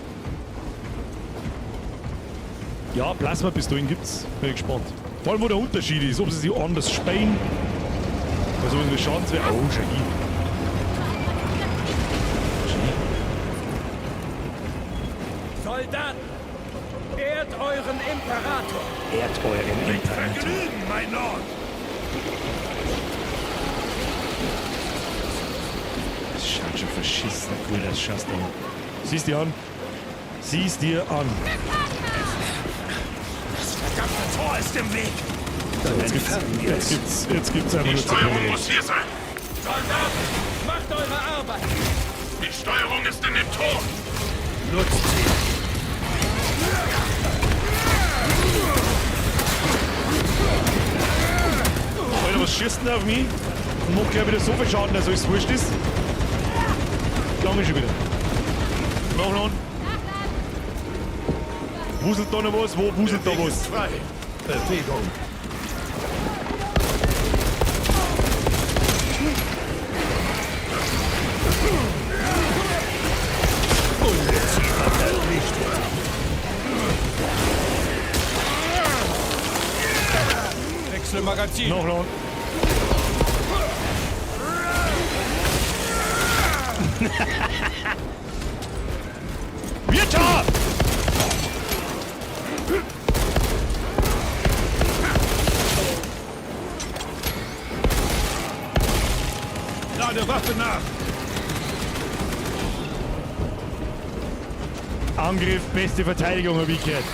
Ja, Plasmapistolen gibt's. Bin ich gespannt. Vor allem, wo der Unterschied ist, ob sie sich anders speien. Also, was wir Schadenswert. Oh, schau hin. Schau hin. Soldaten, ehrt euren Imperator. Ehrt euren Imperator. Vergnügen, mein Lord! Das schaut schon verschissen cool, das schaust du an. Siehst dir an. Siehst dir an. Das verdammte Tor ist im Weg! Jetzt gibt's einfach Die nur Steuerung Zerbrüche. muss hier sein! Soldaten, macht eure Arbeit. Die Steuerung ist in dem Tor! Nutzt sie. Alter, was schießt denn auf mich? Und macht gleich wieder so viel Schaden, dass alles wurscht ist. Lange schon wieder. Nachladen. Wuselt da noch was? Wo wuselt da was? Frei. Bewegung. Ungeziefer vernichtet. Wechsel Magazin. Nachladen. Wird schon! Lade Waffe nach! Angriff, beste Verteidigung, hab ich gehört.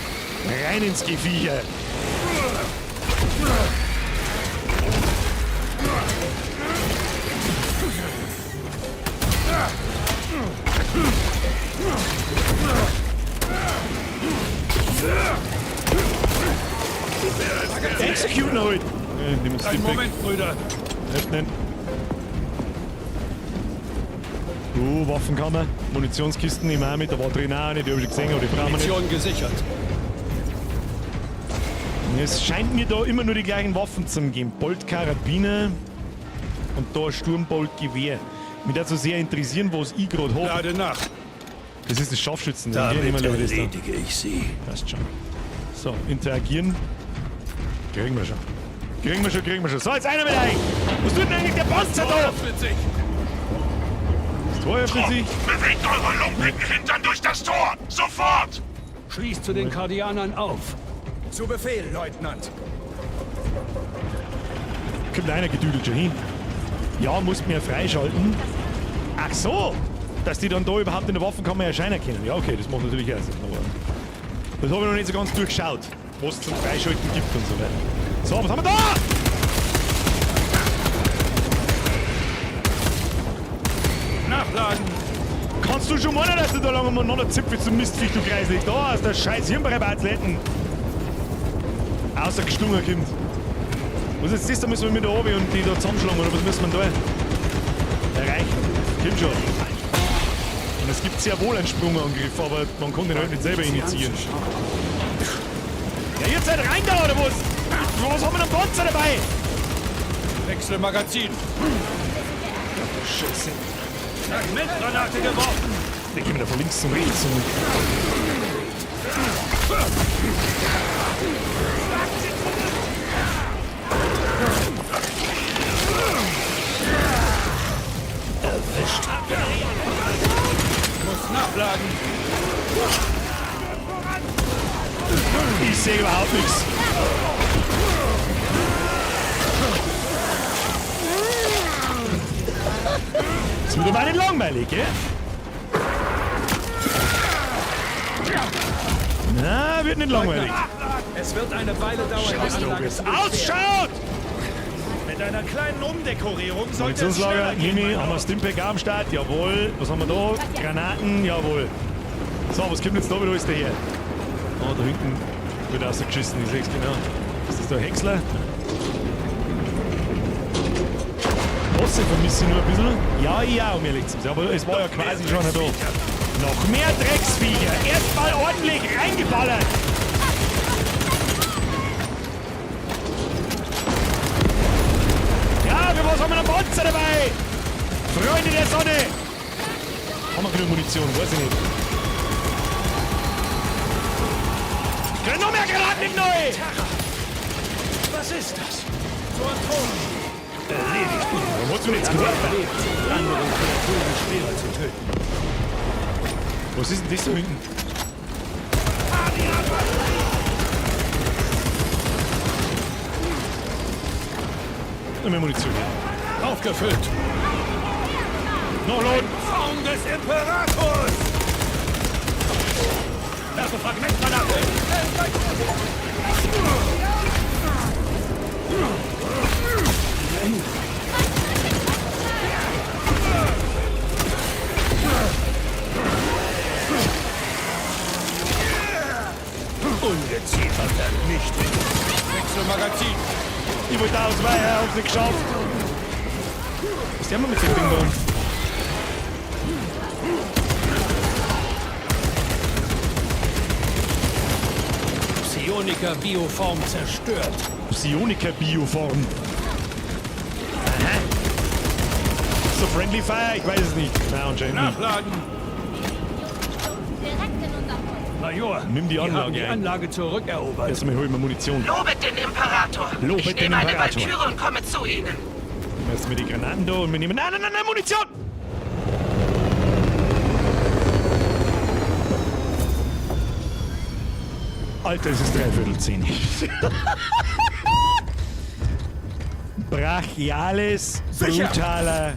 Rein ins Geviecher. Executen halt! Nee, nehmen uns Einen Moment, Brüder! Öffnen. Waffenkammer, Munitionskisten nehmen wir auch mit, da war drin auch eine, die hab ich schon gesehen, aber die brauchen wir nicht. Munition gesichert. Es scheint mir da immer nur die gleichen Waffen zu geben. Bolt-Karabiner und da ein Sturmbolt-Gewehr. Mich dazu sehr interessieren, was ich gerade hab. Lade nach! Das ist das Scharfschützen. Damit Nehmen wir lieber das da. erledige ich sie. Passt schon. So, interagieren. Kriegen wir schon. Kriegen wir schon, kriegen wir schon. So, jetzt einer mit euch! Was tut denn eigentlich der Panzer da? Öffnet sich! Das Tor öffnet sich. Bewegt eure lumpigen Hintern durch das Tor! Sofort! Schließt zu den Kardianern auf. Zu Befehl, Leutnant. Kommt einer gedüdelt schon hin. Ja, muss mir freischalten. Ach so! Dass die dann da überhaupt in der Waffenkammer erscheinen können. Ja, okay, das macht natürlich auch Sinn. Aber das habe ich noch nicht so ganz durchschaut, was es zum Freischalten gibt und so weiter. So, was haben wir da? Nachladen! Kannst du schon meinen, dass du da lange umeinander zipfelst, du Mistviech, du Kreislig? Da ist der scheiß Hirnbereitletten. Außer gestungen kommt. Was ist das? Da müssen wir mit da oben und die da zusammenschlagen, oder was müssen wir da erreichen? Kommt schon. Und es gibt sehr wohl einen Sprungangriff, aber man kann den halt nicht selber initiieren. Ja, ihr seid rein da, oder was? Was haben wir denn Panzer dabei? Wechsel Magazin! Scheiße. Fragmentgranate geworfen! Der geht mir da von links und rechts und. Erwischt. Muss nachladen! Ich sehe überhaupt nichts. Es wird aber nicht langweilig, gell? Na, wird nicht langweilig. Es wird eine Weile dauern, die Anlage es ausschaut! Mit einer kleinen Umdekorierung sollte es Munitionslager, schneller gehen, nehme ich. mein Haben wir Stimpack am Start? Jawohl. Was haben wir da? Granaten? Jawohl. So, was kommt jetzt da wieder alles daher? Oh, da hinten wird rausgeschissen, ich seh's genau. Ist das der Häcksler? Bosse vermisse ich nur ein bisschen. Ja, ja, um ehrlich zu sein. Aber es war ja quasi schon da. Noch mehr Drecksviecher. Erstmal ordentlich reingeballert. Ja, für was haben wir einen Panzer dabei? Freunde der Sonne! Haben wir genug Munition? Weiß ich nicht. Kriegen noch mehr Granaten nicht neu! Was ist das? So ein Ton. Erledigt. Warum hast du denn jetzt geworfen? Andere Kreaturen schwerer zu töten. Was ist denn das da hinten? Noch mehr Munition. Aufgefüllt! Noch laden! Zaun des Imperators! Werfe Fragmentgranate! Ungeziefer vernichtet. Wechselmagazin! Ich wollte ausweichen, hab's nicht geschafft. Was haben wir mit dem Ding da unten? Psioniker Bioform zerstört. Psioniker Bioform. Aha. So Friendly Fire? Ich weiß es nicht. Nein, anscheinend nicht. Nachladen! Direkt in unser Holz. Major, Nimm die wir Anlage haben die ein. Anlage zurückerobert. Erstmal hol ich mir Munition. Lobet den Imperator. Lobet ich den nehme eine Imperator. Valkyrie und komme zu Ihnen. Erstmal die Granaten da und wir nehmen. Nein, nein, nein, nein, Munition! Alter, es ist 9:45. Brachiales, brutaler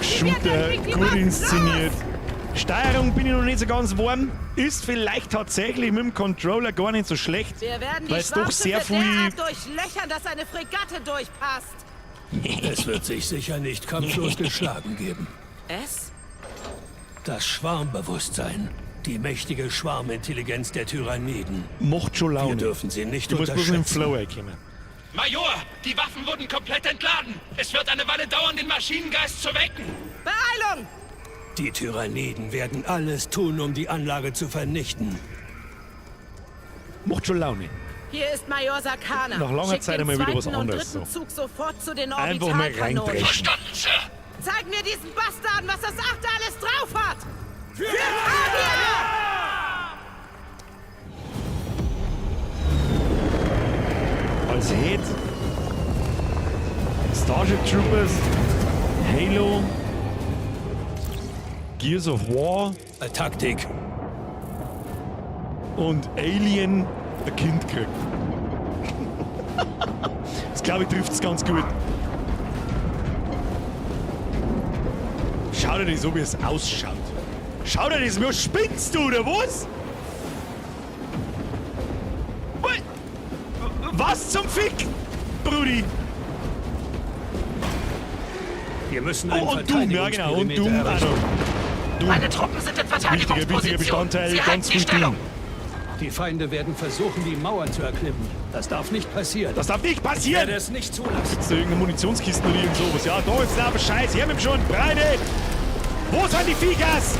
Shooter, gut inszeniert. Steuerung bin ich noch nicht so ganz warm. Ist vielleicht tatsächlich mit dem Controller gar nicht so schlecht, Wir werden die weil es doch sehr Schwarmschiffe viel... derart durchlöchern, dass eine Fregatte durchpasst. Es wird sich sicher nicht kampflos geschlagen geben. Es? Das Schwarmbewusstsein. Die mächtige Schwarmintelligenz der Tyraniden. Macht schon Laune. Wir dürfen sie nicht Ich muss bloß in den unterschätzen. Flow reinkommen. Major, die Waffen wurden komplett entladen. Es wird eine Weile dauern, den Maschinengeist zu wecken. Beeilung! Die Tyraniden werden alles tun, um die Anlage zu vernichten. Macht schon Laune. Hier ist Major Sakana. Nach langer Schickt Zeit den einmal wieder was zweiten und anderes, dritten so. Zug sofort zu den Einfach mal Orbitalkanonen. reindreschen. Verstanden, Sir. Zeig mir diesen Bastarden, was das Achte alles drauf hat! Für Cadia! Als Head Starship Troopers, Halo, Gears of War Taktik. und Alien ein Kind kriegt. Das glaube ich trifft es ganz gut. Schau dir das so, wie es ausschaut. Schau dir das, was spinnst du oder was? Was zum Fick, Brudi? Wir müssen einen Oh, und Doom, ja genau, und Doom auch noch. Doom. Meine Truppen sind in Wichtiger, Verteidigungsposition. wichtiger Bestandteil, Sie ganz halten die viel Stellung. Doom. Die Feinde werden versuchen, die Mauern zu erklimmen. Das darf nicht passieren. Das darf nicht Ich passieren! werde es nicht zulassen. Gibt's da irgendeine Munitionskiste oder irgend sowas? Ja, da ist aber Scheiß. Her mit dem schon. Breite! Wo sind die Viechers?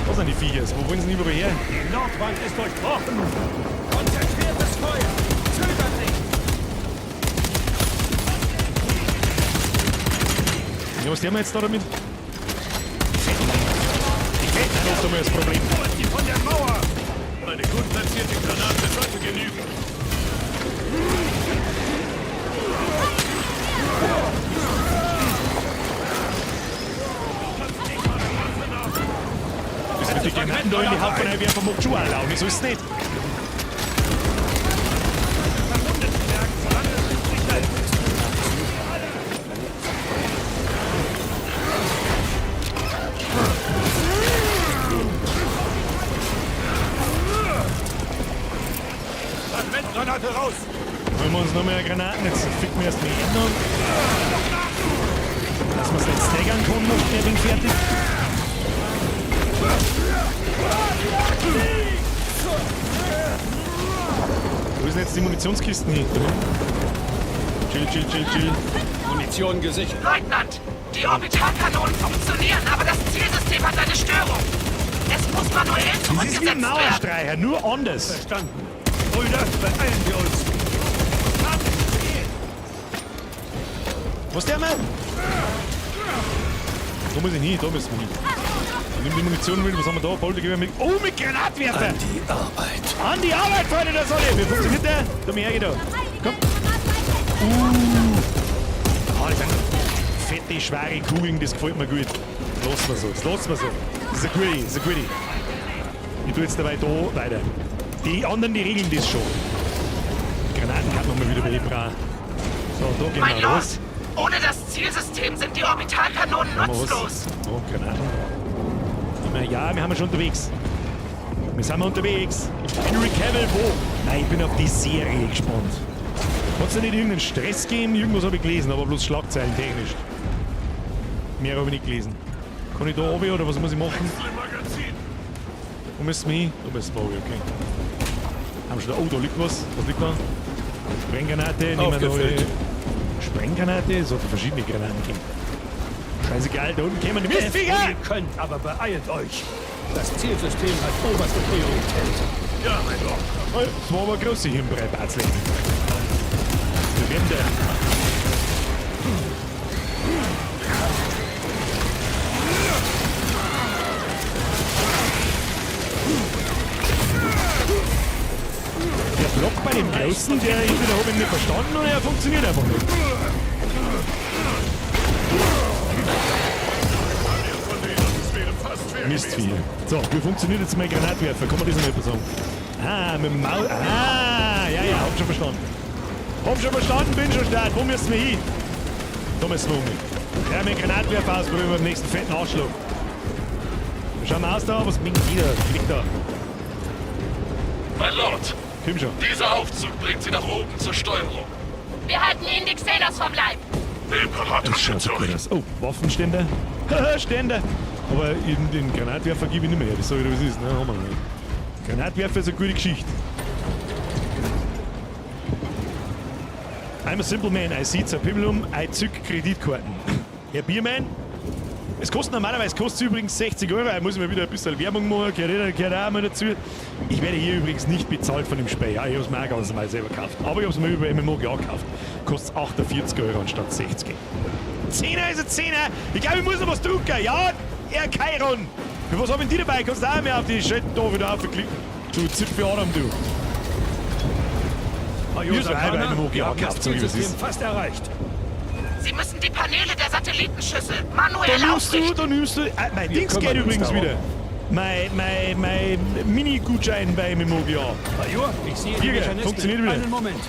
Wo sind die Viechers? Wo wollen sie denn überall her? Die Nordwand ist durchbrochen. Konzentriertes Feuer. Zögert nicht. Ja, was tun wir jetzt da damit? Die Fetten oft einmal das Problem. Holt sie von der Mauer! Eine gut platzierte Granate sollte genügen. Das mit den Granaten da in die Haut von werfen macht schon auch Laune, so ist es nicht. Fragmentgranate raus! Holen wir uns noch mehr Granaten, jetzt ficken wir erst mal ihn an. Dass wir es nicht staggern können, macht mir ein wenig fertig. Wo ist denn jetzt die Munitionskisten hin? Da hinten. Chill, chill, chill, chill. Munition gesichert. Leutnant, die Orbitalkanonen funktionieren, aber das Zielsystem hat eine Störung. Es muss manuell Das ist wie ein zurückgesetzt werden. Mauerstreicher, nur anders. Verstanden. Brüder, beeilen wir uns. Was der mal? Da muss ich hin, da müssen wir hin. Nimm die Munition mit, was haben wir da? Bolter geben wir mit. Oh, mit Granatwerfer! An die Arbeit. An die Arbeit, Freunde der Sonne! Wie funktioniert der? Da mir her, da. Komm. Ah, das sind fette, schwere Kugeln, das gefällt mir gut. Lassen wir so, das lassen wir so. Das ist eine gute, das ist eine gute. Ich tue jetzt dabei da weiter. Die anderen, die regeln das schon. Die Granaten kann man mal wieder bei brauchen. So, da gehen Mein wir Lord, los. ohne das Zielsystem sind die Orbitalkanonen Haben wir was? nutzlos. Oh, Granaten. Immer, ja, wir haben schon unterwegs. Wir sind unterwegs. Henry Cavill, wo? Nein, ich bin auf die Serie gespannt. Hat es da nicht irgendeinen Stress gegeben? Irgendwas habe ich gelesen, aber bloß Schlagzeilen technisch. Mehr habe ich nicht gelesen. Kann ich da runter oder was muss ich machen? Wo müssen wir hin? Da müssen wir runter, okay. Haben schon da. Oh, da liegt was. Was liegt da? Sprenggranate. Nehmen wir noch Aufgefüllt. Sprenggranate? Es hat verschiedene Granaten gegeben. Scheißegal, da unten kämen die Mistviecher! Ihr könnt, aber beeilt euch. Das Zielsystem hat oberste Priorität. Ja, mein Lord. Das war aber eine große Hirnbrei-Batzle. Wir werden da. Der Block bei dem Großen, der entweder habe ich ihn nicht verstanden oder er funktioniert einfach nicht. Mistviecher. So, wie funktioniert jetzt mein Granatwerfer? Kann man das noch etwas sagen? Ah, mit dem Maul. Ah, ja, ja, hab schon verstanden. Hab schon verstanden, bin schon stark. Wo müssen wir hin? Da müssen wir um. Ja, mit dem Granatwerfer ausprobieren wir beim nächsten fetten Anschlag. Schauen wir aus da, was minkt wieder? Fliegt da. Mein Lord, Komm schon. dieser Aufzug bringt Sie nach oben zur Steuerung. Wir halten Ihnen die Xenos vom Leib. Der Imperator Das schaut so gut aus. Oh, Waffenständer. Haha, Ständer. Aber eben den Granatwerfer gebe ich nicht mehr her. Das sag ich dir, wie es ist. Ne? Haben wir noch nicht. Granatwerfer ist eine gute Geschichte. I'm a simple man. I see Pimmel I zück Kreditkarten. Herr Biermann, es kostet normalerweise kostet übrigens 60 Euro. Ich muss mir wieder ein bisschen Werbung machen, gehört auch mal dazu. Ich werde hier übrigens nicht bezahlt von dem Spiel. Ja, ich habe es mir auch ganz normal selber gekauft. Aber ich habe es mir über MMOGA gekauft. Kostet 48 Euro anstatt 60. Zehner ist ein Zehner. Ich glaube, ich muss noch was drucken. Ja, Herr Chiron. Für was hab ich denn die dabei? Kannst du auch mehr auf die Schritte da wieder aufklicken? Du Zipfel Adam, du. Major Hier ist ein Sakana, MMOGA wir haben das gekauft, so wie es Zielsystem ist. fast erreicht. Sie müssen die Paneele der Satellitenschüssel manuell Da nimmst du, aufrichten. da nimmst du. Mein Wir Dings kümmern geht uns übrigens darum. wieder. Mein Mini-Gutschein bei MMOGA. Major, ich sehe die Birger, Mechanismen. funktioniert wieder. Einen Moment.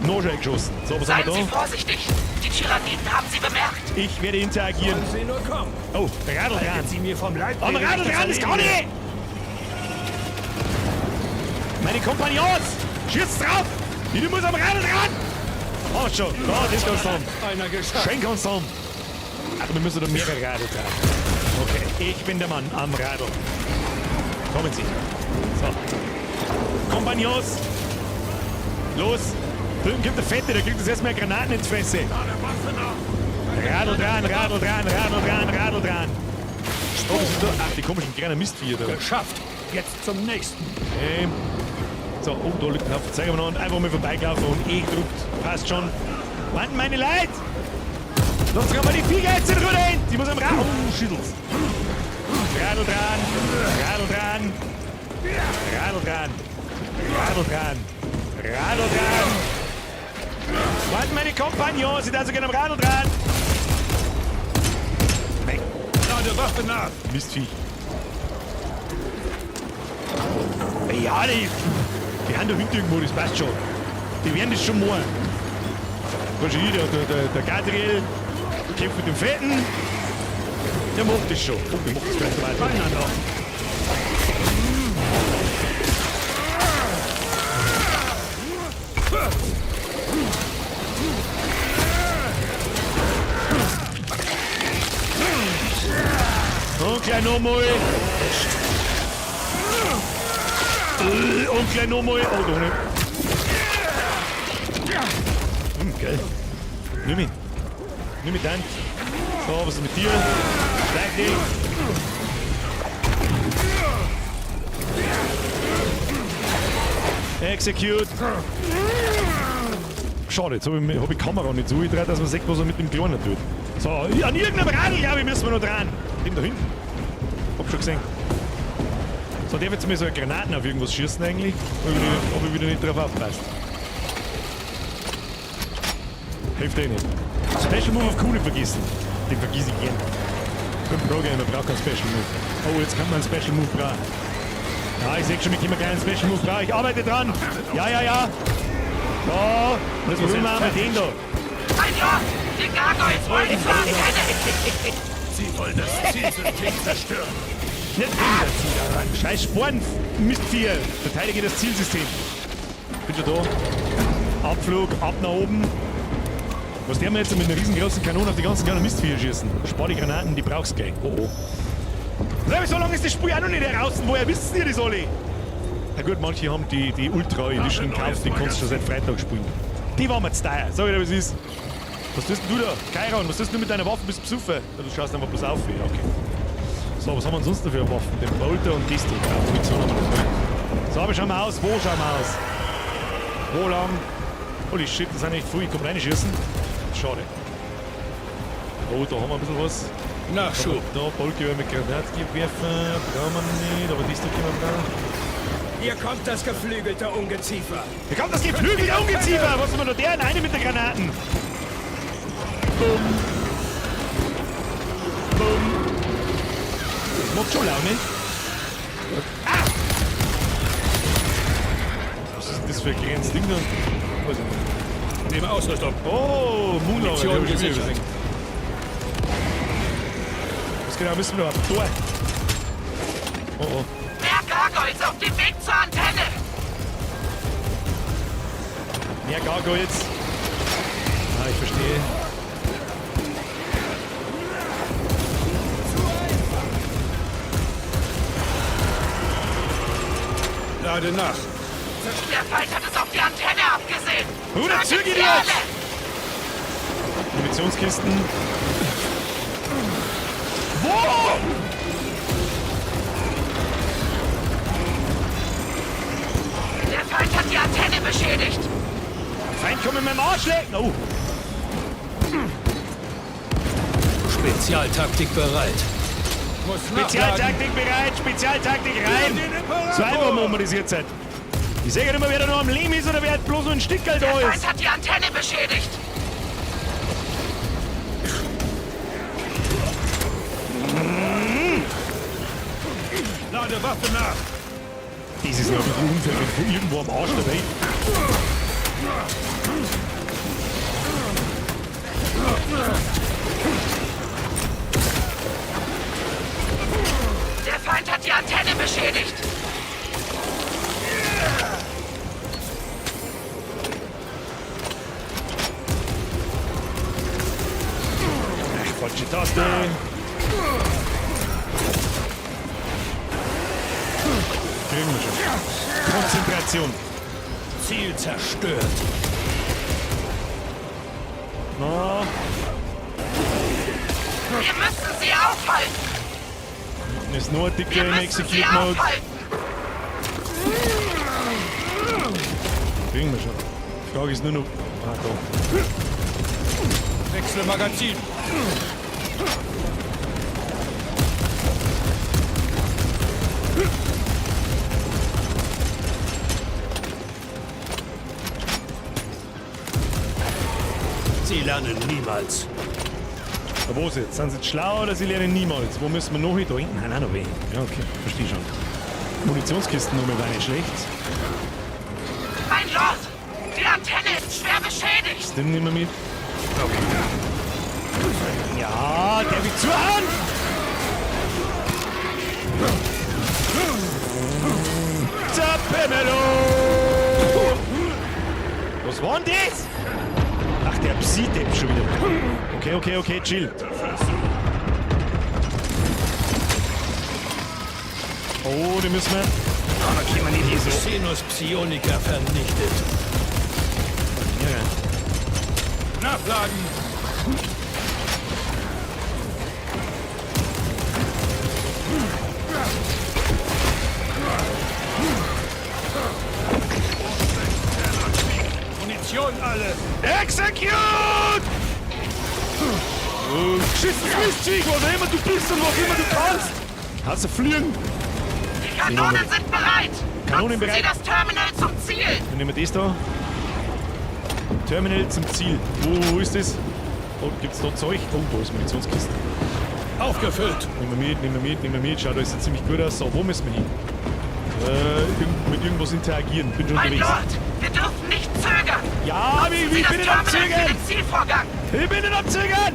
Noch schon geschossen. So, was haben Seien wir Sie da? vorsichtig. Die Tyranniden haben Sie bemerkt. Ich werde interagieren. Sollen Sie nur kommen. Oh, Radl dran. Halten Sie mir vom Leib. Am während Radl ich das dran, das kann erledige. ich! Meine Kompagnons! Schießt drauf! Ich muss am Radl dran! Oh, schon. Da, das kannst du haben. Einer geschafft. Schön kannst du haben. Ach, wir müssen da mehrere Radl dran. Okay, ich bin der Mann am Radl. Kommen Sie. So. Kompagnons! Los! Drüben gibt der Fette, der kriegt das erstmal Granaten ins Fresse. Radl dran, Radl dran, Radl dran, Radl dran. Oh, was ist da? Ach, die komischen kleinen Mistviecher da. Geschafft. Jetzt zum nächsten. Okay. So, oh, da liegt ein Haufen Zeug noch und einfach mal vorbeigelaufen und eh gedruckt. Passt schon. Mann, meine Leute! Lasst doch mal die Viecher jetzt in Ruhe hin! Die muss am Rad. Oh, Schüttels. Radl dran, Radl dran, Radl dran, Radl dran, Radl dran. Warten meine Kompagnons, sind also gerne am Radl dran. Nein. Lade Waffe nach. Mistviech. Ja, die haben da hinten irgendwo, das passt schon. Die werden das schon machen. Wahrscheinlich der Gadriel kämpft mit dem Fetten. Der macht das schon. Oh, der macht das vielleicht weiter. Einer noch. Und gleich nochmal. Und gleich nochmal. Oh, doch nicht. Geil. Nimm ihn. Nimm ihn dann. So, was ist mit dir? Schleich dich. Execute. Schade, jetzt habe ich, hab ich die Kamera nicht so gedreht, dass man sieht, was er mit dem Kleinen tut. So, an irgendeinem Radl, glaube ich, müssen wir noch dran. Dem da hinten. Hab schon gesehen. So, der wird jetzt mir so Granaten auf irgendwas schießen eigentlich. Ob ich wieder nicht drauf aufpasst. Hilft eh nicht. Special Move auf Kuhne vergessen. Den vergiss ich gern. Ich bin Pro-Gamer, braucht keinen Special Move. Oh, jetzt kann man einen Special Move brauchen. Ja, ich seh schon, ich kann keinen Special Move brauchen. Ich arbeite dran. Ja, ja, ja. So, und jetzt versuchen wir mal den da. Mein Lord, die Gargoyles wollen die Kenne. Sie wollen das Zielsystem zerstören. Nicht daran. Scheiß Sporen, Mistviecher. Verteidige das Zielsystem. Bin schon da. Abflug, ab nach oben. Was der mir jetzt mit einer riesengroßen Kanone auf die ganzen kleinen Mistviecher schießen? Spar die Granaten, die brauchst du gleich. Oh oh. So lange ist das Spiel auch noch nicht heraus. Woher wissen ihr das alle? Na gut, manche haben die Ultra Edition gekauft, die kannst du schon seit Freitag spielen. Die waren mir zu teuer. Sag ich dir, was ist. Was tust denn du da? Chiron, was tust du mit deiner Waffe? Bist du besoffen? Ja, du schaust einfach bloß auf. Ja, okay. So, was haben wir denn sonst noch für Waffen? Den Bolter und das da. Ja, Munition haben wir noch. So, aber schauen wir aus. Wo schauen wir aus? Wo lang? Holy shit, das sind echt viel. Ich kann reinschießen. Schade. Oh, da haben wir ein bisschen was. Nachschub. Da, Boltgewehr mit Granatgewerfer. Brauchen wir nicht, aber das da können wir brauchen. Hier kommt das geflügelte Ungeziefer. Hier kommt das geflügelte Ungeziefer! Was haben wir noch der? Eine mit den Granaten. Bumm. Bumm. Das macht schon Laune. Ah! denn das für ein kleines Ding da? Weiß ich nicht. Nehme Ausrüstung. Oh, Moonlauer, den Munition hab ich schon wieder gesichert. gesehen. Was genau müssen wir noch? Tor. Oh oh. Mehr Gargoyles auf dem Weg zur Antenne! Mehr Gargoyles. Ah, ich verstehe. Lade nach. Der Feind hat es auf die Antenne abgesehen! Bruder, Tötet zügig sie jetzt! alle! Munitionskisten. Wo? Der Feind hat die Antenne beschädigt! Feind kommt mit meinem Arsch lecken! Oh. Spezialtaktik bereit. Muss Spezialtaktik bereit, Spezialtaktik rein! So einfach machen wir das jetzt halt. Ich sehe ja nicht mehr, wer da noch am Leben ist oder wer halt bloß nur ein Stickerl da Der ist. Feind hat die Antenne beschädigt! Lade Waffe nach. Das ist noch ein bisschen unfair, wenn von irgendwo am Arsch der Welt. Der Feind hat die Antenne beschädigt! Ach, falsche Taste. Kriegen wir schon. Konzentration. Ziel zerstört. Na, Wir müssen sie aufhalten! ist nur ein dicker Wir im müssen sie Execute Mode. aufhalten! Kriegen wir schon. Die Frage ist nur noch. Ah, da. Wechsle Magazin. Sie lernen niemals. Na, wo ist jetzt? Sind sie jetzt schlau oder sie lernen niemals? Wo müssen wir noch hin? Da hinten? Nein, nein, noch weh. Ja, okay. Verstehe schon. Munitionskisten nochmal war nicht schlecht. Mein Lord! Die Antenne ist schwer beschädigt! Das nehmen wir mit. Okay. Ja, der will zuhauen! Zerpimelo! Was war denn das? Ach, der Psi-Depp schon wieder. Okay, okay, okay, chill. Oh, den müssen wir... Ah, da können wir nicht hier so. Xenos Psionica vernichtet. Ja. Nachladen. Munition alle. Execute! Oh, geschissenes Mistviech, was auch immer du bist und was immer du kannst! Hast du fliegen? Die Kanonen sind bereit! Kanonen Nutzen bereit. Sie das Terminal zum Ziel! Dann nehmen wir das da. Terminal zum Ziel. Wo ist das? Oh, gibt's da Zeug? Oh, da ist Munitionskiste. Aufgefüllt. Nehmen wir mit, nehmen wir mit, nehmen wir mit. Schaut alles ziemlich gut aus. So, wo müssen wir hin? Mit irgendwas interagieren. Bin schon Mein unterwegs. Lord, wir dürfen nicht zögern! Ja, Nutzen ich Sie das bin nicht am Terminal für Zögern! den Zielvorgang! Ich bin nicht am Zögern!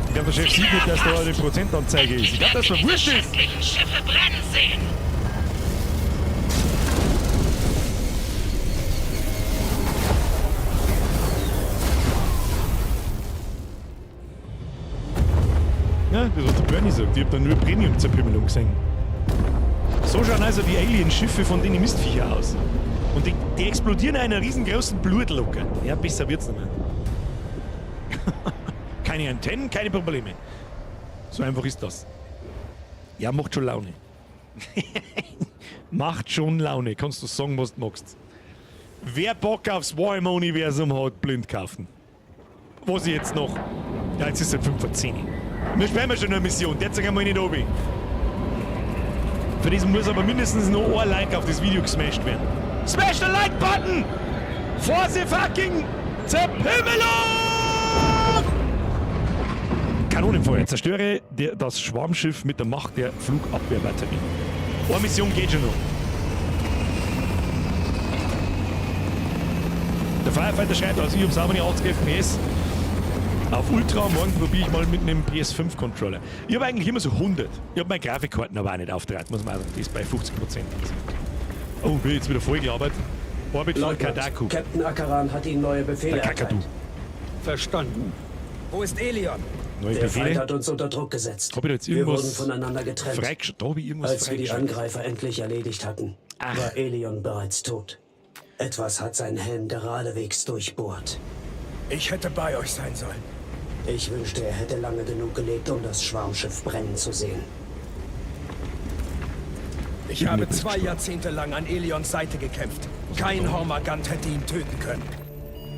Ich glaube, der Chef sieht nicht, dass da eine Prozentanzeige ist. Ich glaube, dass mir wurscht ist. Schändlichen Schiffe brennen sehen! Ja, das was der Bernie sagt. Ich hab da nur Premium-Zerpümmelung gesehen. So schauen also die Alien-Schiffe von den Mistviecher aus. Und die explodieren in einer riesengroßen Blutlocke. Ja, besser wird's nicht mehr. Keine Antennen, keine Probleme. So einfach ist das. Ja, macht schon Laune. Macht schon Laune. Kannst du sagen, was du magst. Wer Bock aufs Warhammer-Universum hat, blind kaufen. Was ich jetzt noch? Ja, jetzt ist es 5:55. Wir spielen ja schon eine Mission, der zeig einmal nicht oben. Für diesen muss aber mindestens noch ein Like auf das Video gesmashed werden. Smash the Like Button! For the fucking Zerpimmelung! Kanonenfeuer. Zerstöre das Schwarmschiff mit der Macht der Flugabwehrbatterie. Eine Mission geht schon noch. Der Firefighter schreibt, also ich habe sauber die 80 FPS. Auf Ultra, morgen probiere ich mal mit einem PS5-Controller. Ich habe eigentlich immer so 100. Ich habe meine Grafikkarten aber auch nicht aufgetragen, muss man auch sagen. Das ist bei 50%. Oh, bin jetzt wieder voll gearbeitet. Orbit von Kadaku. Captain Akaran hat Ihnen neue Befehle Der Kakadu. erteilt. Verstanden. Wo ist Elion? Neue Der Befehle? Feind hat uns unter Druck gesetzt. Hab ich da jetzt Wir irgendwas wurden voneinander getrennt. freigesch- Da hab ich irgendwas Als wir die freigeschaltet. Angreifer endlich erledigt hatten, war Elion bereits tot. Etwas hat seinen Helm geradewegs durchbohrt. Ich hätte bei euch sein sollen. Ich wünschte, er hätte lange genug gelebt, um das Schwarmschiff brennen zu sehen. Ich habe 2 Jahrzehnte lang an Elions Seite gekämpft. Kein Hormagant hätte ihn töten können.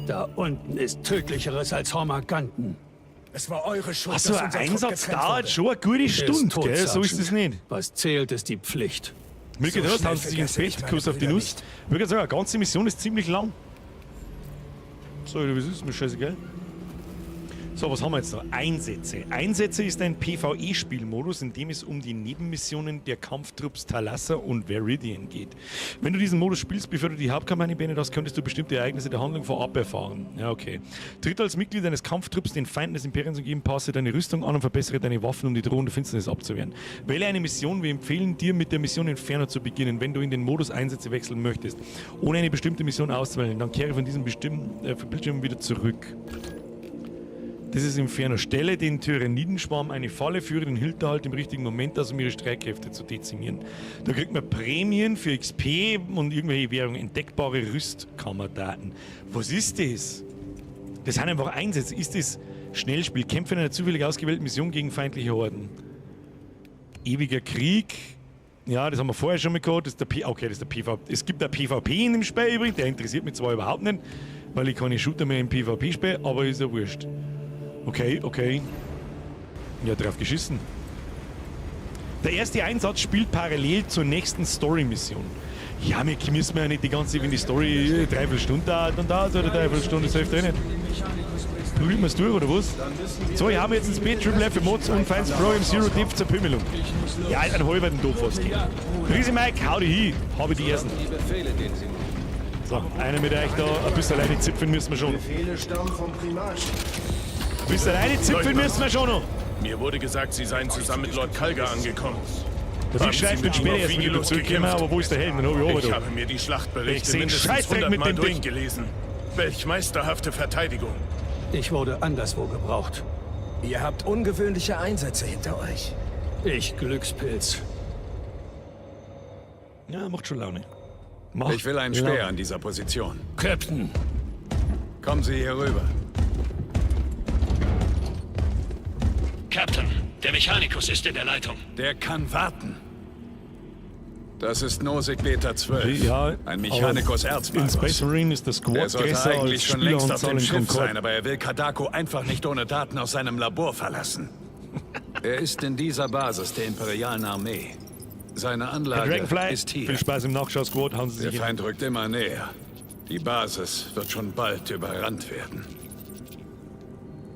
Da unten ist Tödlicheres als Hormaganten. Es war eure Schuld, Ach so, dass ein unser Trupp Einsatz getrennt dauert wurde. schon eine gute Er ist Stunde, tot, gell? So ist Sergeant. es nicht. Was zählt, ist die Pflicht. Mir So geht schnell hauen sie sich ins vergesse ich Bett, meine Kuss auf die Brüder Nuss. Ich würde sagen, eine ganze Mission ist ziemlich lang. So, was ist mir scheißegal. So, was haben wir jetzt noch? Einsätze. Einsätze ist ein PvE-Spielmodus, in dem es um die Nebenmissionen der Kampftrupps Thalassa und Veridian geht. Wenn du diesen Modus spielst, bevor du die Hauptkampagne beendet hast, könntest du bestimmte Ereignisse der Handlung vorab erfahren. Ja, okay. Tritt als Mitglied eines Kampftrupps den Feinden des Imperiums umgeben, passe deine Rüstung an und verbessere deine Waffen, um die drohende Finsternis abzuwehren. Wähle eine Mission. Wir empfehlen dir, mit der Mission Inferno zu beginnen, wenn du in den Modus Einsätze wechseln möchtest. Ohne eine bestimmte Mission auszuwählen, dann kehre von diesem bestimmten Bildschirm wieder zurück. Das ist Inferno. Stelle den Tyranidenschwarm eine Falle, führe den Hinterhalt im richtigen Moment aus, um ihre Streitkräfte zu dezimieren. Da kriegt man Prämien für XP und irgendwelche Währungen, entdeckbare Rüstkammerdaten. Was ist das? Das sind einfach Einsätze. Ist das Schnellspiel? Kämpfe in einer zufällig ausgewählten Mission gegen feindliche Horden. Ewiger Krieg. Ja, das haben wir vorher schon mal gehabt. Das ist der P okay, das ist der PvP. Es gibt ein PvP in dem Spiel übrigens. Der interessiert mich zwar überhaupt nicht, weil ich keine Shooter mehr im PvP spiele, aber ist ja wurscht. Okay, okay. Ja, drauf geschissen. Der erste Einsatz spielt parallel zur nächsten Story-Mission. Ja, wir müssen ja nicht die ganze Zeit, wenn die Story dreiviertel Stunde dauert, dann dauert es oder dreiviertel Stunde, das hilft eh nicht. Prügeln wir's durch, oder was? So, ich habe jetzt ins Bett, Triple F für Mods und Fans Pro im Zero Depth zur Pümmelung. Ja, einen halben Doof was geht. Riese Mike, hau dich hin, habe die ersten. So, einer mit euch da, ein bisschen alleine zipfeln müssen wir schon. Befehle stammen vom Primarch. Ein bisschen alleine zipfeln müssen wir schon noch. Mir wurde gesagt, Sie seien zusammen mit Lord Kalga angekommen. Der Haben Vic Sie schreibt, mit bin ihm später auf erst wieder Vigilus dazugekommen, gekämpft? aber wo ist der Helm? Den hab ich Ich auch habe mir die Ich Schlachtberichte seh einen mindestens Scheißdreck mit 100 Mal dem Ding. durchgelesen. Welch meisterhafte Verteidigung. Ich wurde anderswo gebraucht. Ihr habt ungewöhnliche Einsätze hinter euch. Ich Glückspilz. Ja, macht schon Laune. Macht Ich will einen Laune. Speer an dieser Position. Captain! Kommen Sie hier rüber. Captain, der Mechanicus ist in der Leitung. Der kann warten. Das ist Nosik Beta 12. Ja, ein Mechanicus aber Erzmagus. In Space Marine ist das Squad Er sollte größer eigentlich als schon längst auf Spieleranzahl dem in Schiff Concord. sein, aber er will Kadako einfach nicht ohne Daten aus seinem Labor verlassen. Er ist in dieser Basis der imperialen Armee. Seine Herr Anlage Dragonfly, ist hier. viel Spaß im Nachschau-Squad, hauen Sie Der sich hin. Feind rückt immer näher. Die Basis wird schon bald überrannt werden.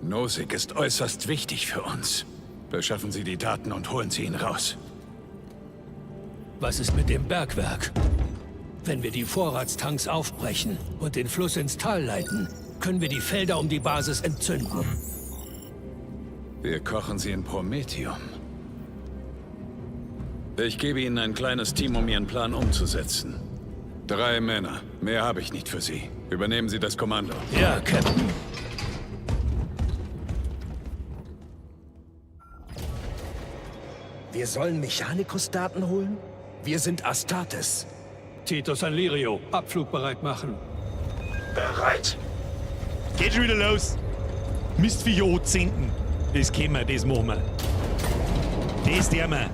Nosik ist äußerst wichtig für uns. Beschaffen Sie die Daten und holen Sie ihn raus. Was ist mit dem Bergwerk? Wenn wir die Vorratstanks aufbrechen und den Fluss ins Tal leiten, können wir die Felder um die Basis entzünden. Wir kochen sie in Promethium. Ich gebe Ihnen ein kleines Team, um Ihren Plan umzusetzen. 3 Männer. Mehr habe ich nicht für Sie. Übernehmen Sie das Kommando. Ja, Captain. Wir sollen Mechanicus-Daten holen? Wir sind Astartes. Titus an Lirio, Abflug bereit machen. Bereit. Geht schon wieder los. Mistviecher anzünden. Das kennen wir, das machen wir. Das tun wir.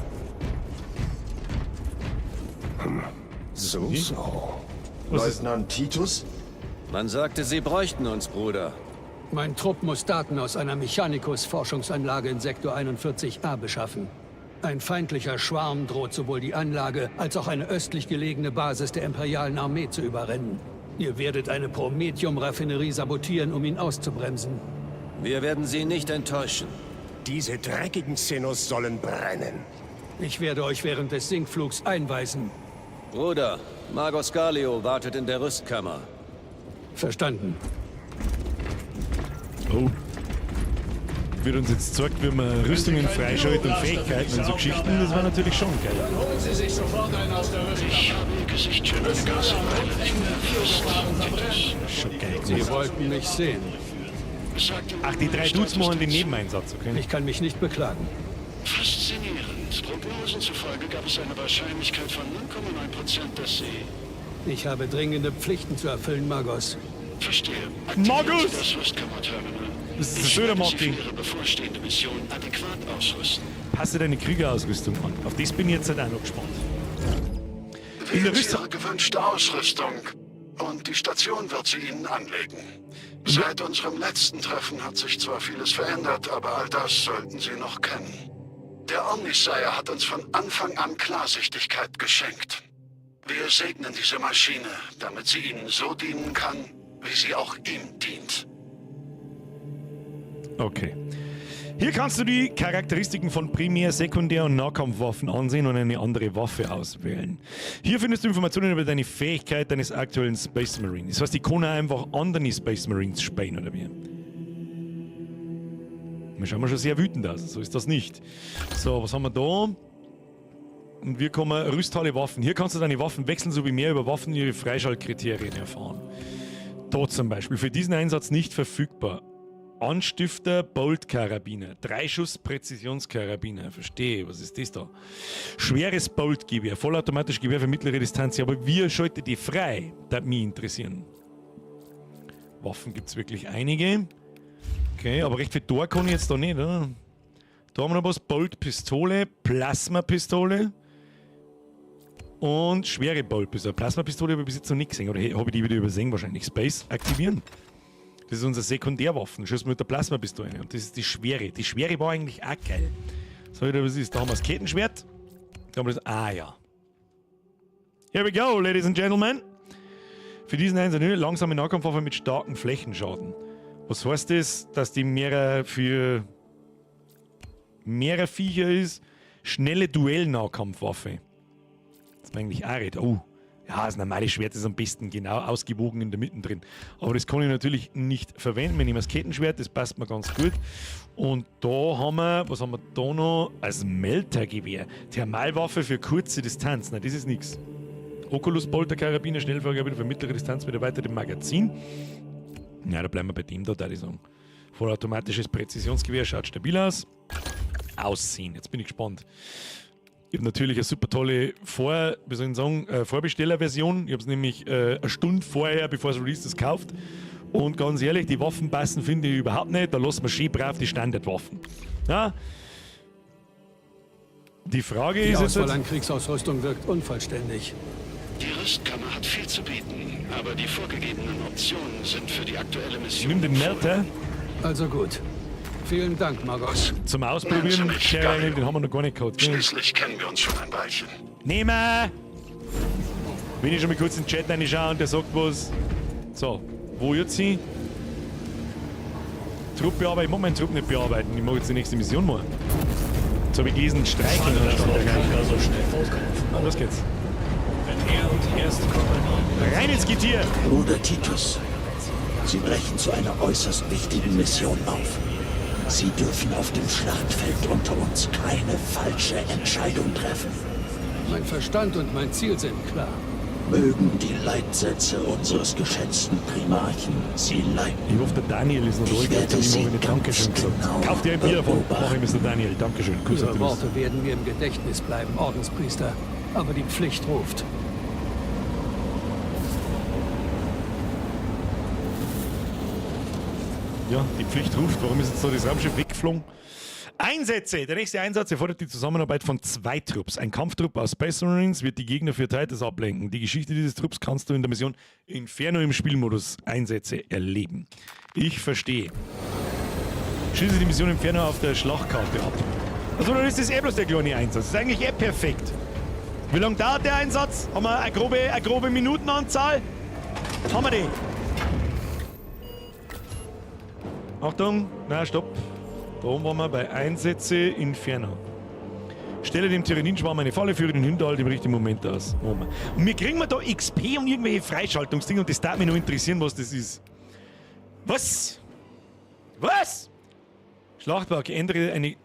So, so. Was ist- Leutnant Titus? Man sagte, Sie bräuchten uns, Bruder. Mein Trupp muss Daten aus einer Mechanicus-Forschungsanlage in Sektor 41a beschaffen. Ein feindlicher Schwarm droht sowohl die Anlage als auch eine östlich gelegene Basis der imperialen Armee zu überrennen. Ihr werdet eine Promethium-Raffinerie sabotieren, um ihn auszubremsen. Wir werden Sie nicht enttäuschen. Diese dreckigen Xenos sollen brennen. Ich werde euch während des Sinkflugs einweisen. Bruder, Magos Galio wartet in der Rüstkammer. Verstanden. Oh. Wird uns jetzt gezeigt, wie man Rüstungen freischaltet und Fähigkeiten und so Geschichten, das war natürlich schon geil. Dann holen Sie sich sofort einen aus der Rüstkammer. Ich habe Ihr Gesicht schon eine ganze Weile nicht mehr erfasst, Titus. Schon geil Sie gemacht. wollten mich sehen. Ach, die drei Dudes machen den Nebeneinsatz, okay? Ich kann mich nicht beklagen. Faszinierend. Prognosen zufolge gab es eine Wahrscheinlichkeit von 0,9%, dass Sie... Ich habe dringende Pflichten zu erfüllen, Magos. Verstehe. Aktivieren Magus! Sie das Rüstkammerterminal. Das ist Ich der werde Sie Söder für Ihre bevorstehende Mission adäquat ausrüsten. Passe deine Kriegerausrüstung an. Auf das bin ich jetzt halt auch noch gespannt. In der Wählen Sie Rüstung. Ihre gewünschte Ausrüstung und die Station wird sie Ihnen anlegen. Seit unserem letzten Treffen hat sich zwar vieles verändert, aber all das sollten Sie noch kennen. Der Omnissiah hat uns von Anfang an Klarsichtigkeit geschenkt. Wir segnen diese Maschine, damit sie Ihnen so dienen kann, wie sie auch ihm dient. Okay. Hier kannst du die Charakteristiken von Primär-, Sekundär- und Nahkampfwaffen ansehen und eine andere Waffe auswählen. Hier findest du Informationen über deine Fähigkeit deines aktuellen Space Marine. Das heißt, die kann auch einfach andere Space Marines spielen, oder wie? Wir schauen schon sehr wütend aus, so ist das nicht. So, was haben wir da? Und wir kommen Rüsthalle Waffen. Hier kannst du deine Waffen wechseln, sowie mehr über Waffen und ihre Freischaltkriterien erfahren. Da zum Beispiel, für diesen Einsatz nicht verfügbar. Anstifter Bolt-Karabiner, Dreischuss Präzisionskarabiner, verstehe, was ist das da? Schweres Bolt-Gewehr, vollautomatisches Gewehr für mittlere Distanz, ja, aber wie schaltet die frei? Das mich interessieren. Waffen gibt es wirklich einige. Okay, aber recht viel da kann ich jetzt da nicht, oder? Da haben wir noch was, Bolt-Pistole, Plasma-Pistole und schwere Bolt-Pistole. Plasma-Pistole habe ich bis jetzt noch nicht gesehen, oder habe ich die wieder übersehen wahrscheinlich? Space aktivieren. Das ist unser Sekundärwaffen. Schuss mit der Plasmapistole. Und das ist die schwere. Die schwere war eigentlich auch geil. So, was ist? Da haben wir das Kettenschwert. Da haben wir das. Ah ja. Here we go, ladies and gentlemen. Für diesen Einsatz langsame Nahkampfwaffe mit starkem Flächenschaden. Was heißt das? Dass die mehrer für mehrer Viecher ist? Schnelle Duell-Nahkampfwaffe. Das ist eigentlich auch nicht. Oh. Ja, das normale Schwert ist am besten genau ausgewogen in der Mitte drin. Aber das kann ich natürlich nicht verwenden. Wir nehmen das Kettenschwert, das passt mir ganz gut. Und da haben wir, was haben wir da noch? Als Meltergewehr. Thermalwaffe für kurze Distanz. Nein, das ist nichts. Oculus Bolter Karabiner, Schnellfeuerkarabiner für mittlere Distanz mit erweitertem Magazin. Ja, da bleiben wir bei dem da, würde ich sagen. Vollautomatisches Präzisionsgewehr, schaut stabil aus. Aussehen, jetzt bin ich gespannt. Ich habe natürlich eine super tolle wie soll ich sagen, Vorbestellerversion. Ich habe es nämlich eine Stunde vorher, bevor es released ist, gekauft. Und ganz ehrlich, die Waffen passen, finde ich überhaupt nicht. Da lassen wir schön brav die Standardwaffen. Ja? Die Frage Die ist jetzt. Auswahl an Kriegsausrüstung wirkt unvollständig. Die Rüstkammer hat viel zu bieten, aber die vorgegebenen Optionen sind für die aktuelle Mission. Nimm den Melter. Also gut. Vielen Dank, Magos. Zum Ausprobieren, Sherry, den haben wir noch gar nicht gehabt. gell? Schließlich kennen wir uns schon ein Weilchen. Nehmen! Wenn ich schon mal kurz in den Chat reinschaue und der sagt was. So, wo jetzt hin? Trupp bearbeiten. Ich mag meinen Trupp nicht bearbeiten. Ich mag jetzt die nächste Mission machen. Jetzt habe ich gelesen, streichen. Schade, dass Lord Kanker so schnell fortkommt. Los geht's. Wenn er und die erste Kompanie... Rein ins Getier! Bruder Titus, Sie brechen zu einer äußerst wichtigen Mission auf. Sie dürfen auf dem Schlachtfeld unter uns keine falsche Entscheidung treffen. Mein Verstand und mein Ziel sind klar. Mögen die Leitsätze unseres geschätzten Primarchen Sie leiten. Ich hoffe, der Daniel ist noch da. Ich Ich glaube, werde zu ihm Sie habe ich nicht ganz Dankeschön gesagt. genau Kauft dir ein Bier davon. beobachten. Mach ich, Mr. Daniel. Dankeschön. Kuss auf Ihre die Nuss. Worte werden mir im Gedächtnis bleiben, Ordenspriester. Aber die Pflicht ruft. Ja, die Pflicht ruft. Warum ist jetzt so das Raumschiff weggeflogen? Einsätze! Der nächste Einsatz erfordert die Zusammenarbeit von zwei Trupps. Ein Kampftrupp aus Space Marines wird die Gegner für Titus ablenken. Die Geschichte dieses Trupps kannst du in der Mission Inferno im Spielmodus Einsätze erleben. Ich verstehe. Schließe die Mission Inferno auf der Schlachtkarte ab. Also dann ist das eh bloß der kleine Einsatz. Das ist eigentlich eh perfekt. Wie lange dauert der Einsatz? Haben wir eine grobe Minutenanzahl? Haben wir die? Achtung, na stopp. Da oben waren wir bei Einsätze Inferno. Stelle dem Tyrannidenschwarm eine Falle, führe den Hinterhalt im richtigen Moment aus. Oh Mann. Und wir kriegen wir da XP und irgendwelche Freischaltungsdinge und das darf mich noch interessieren, was das ist. Was? Was? Schlachtberg, ändere eine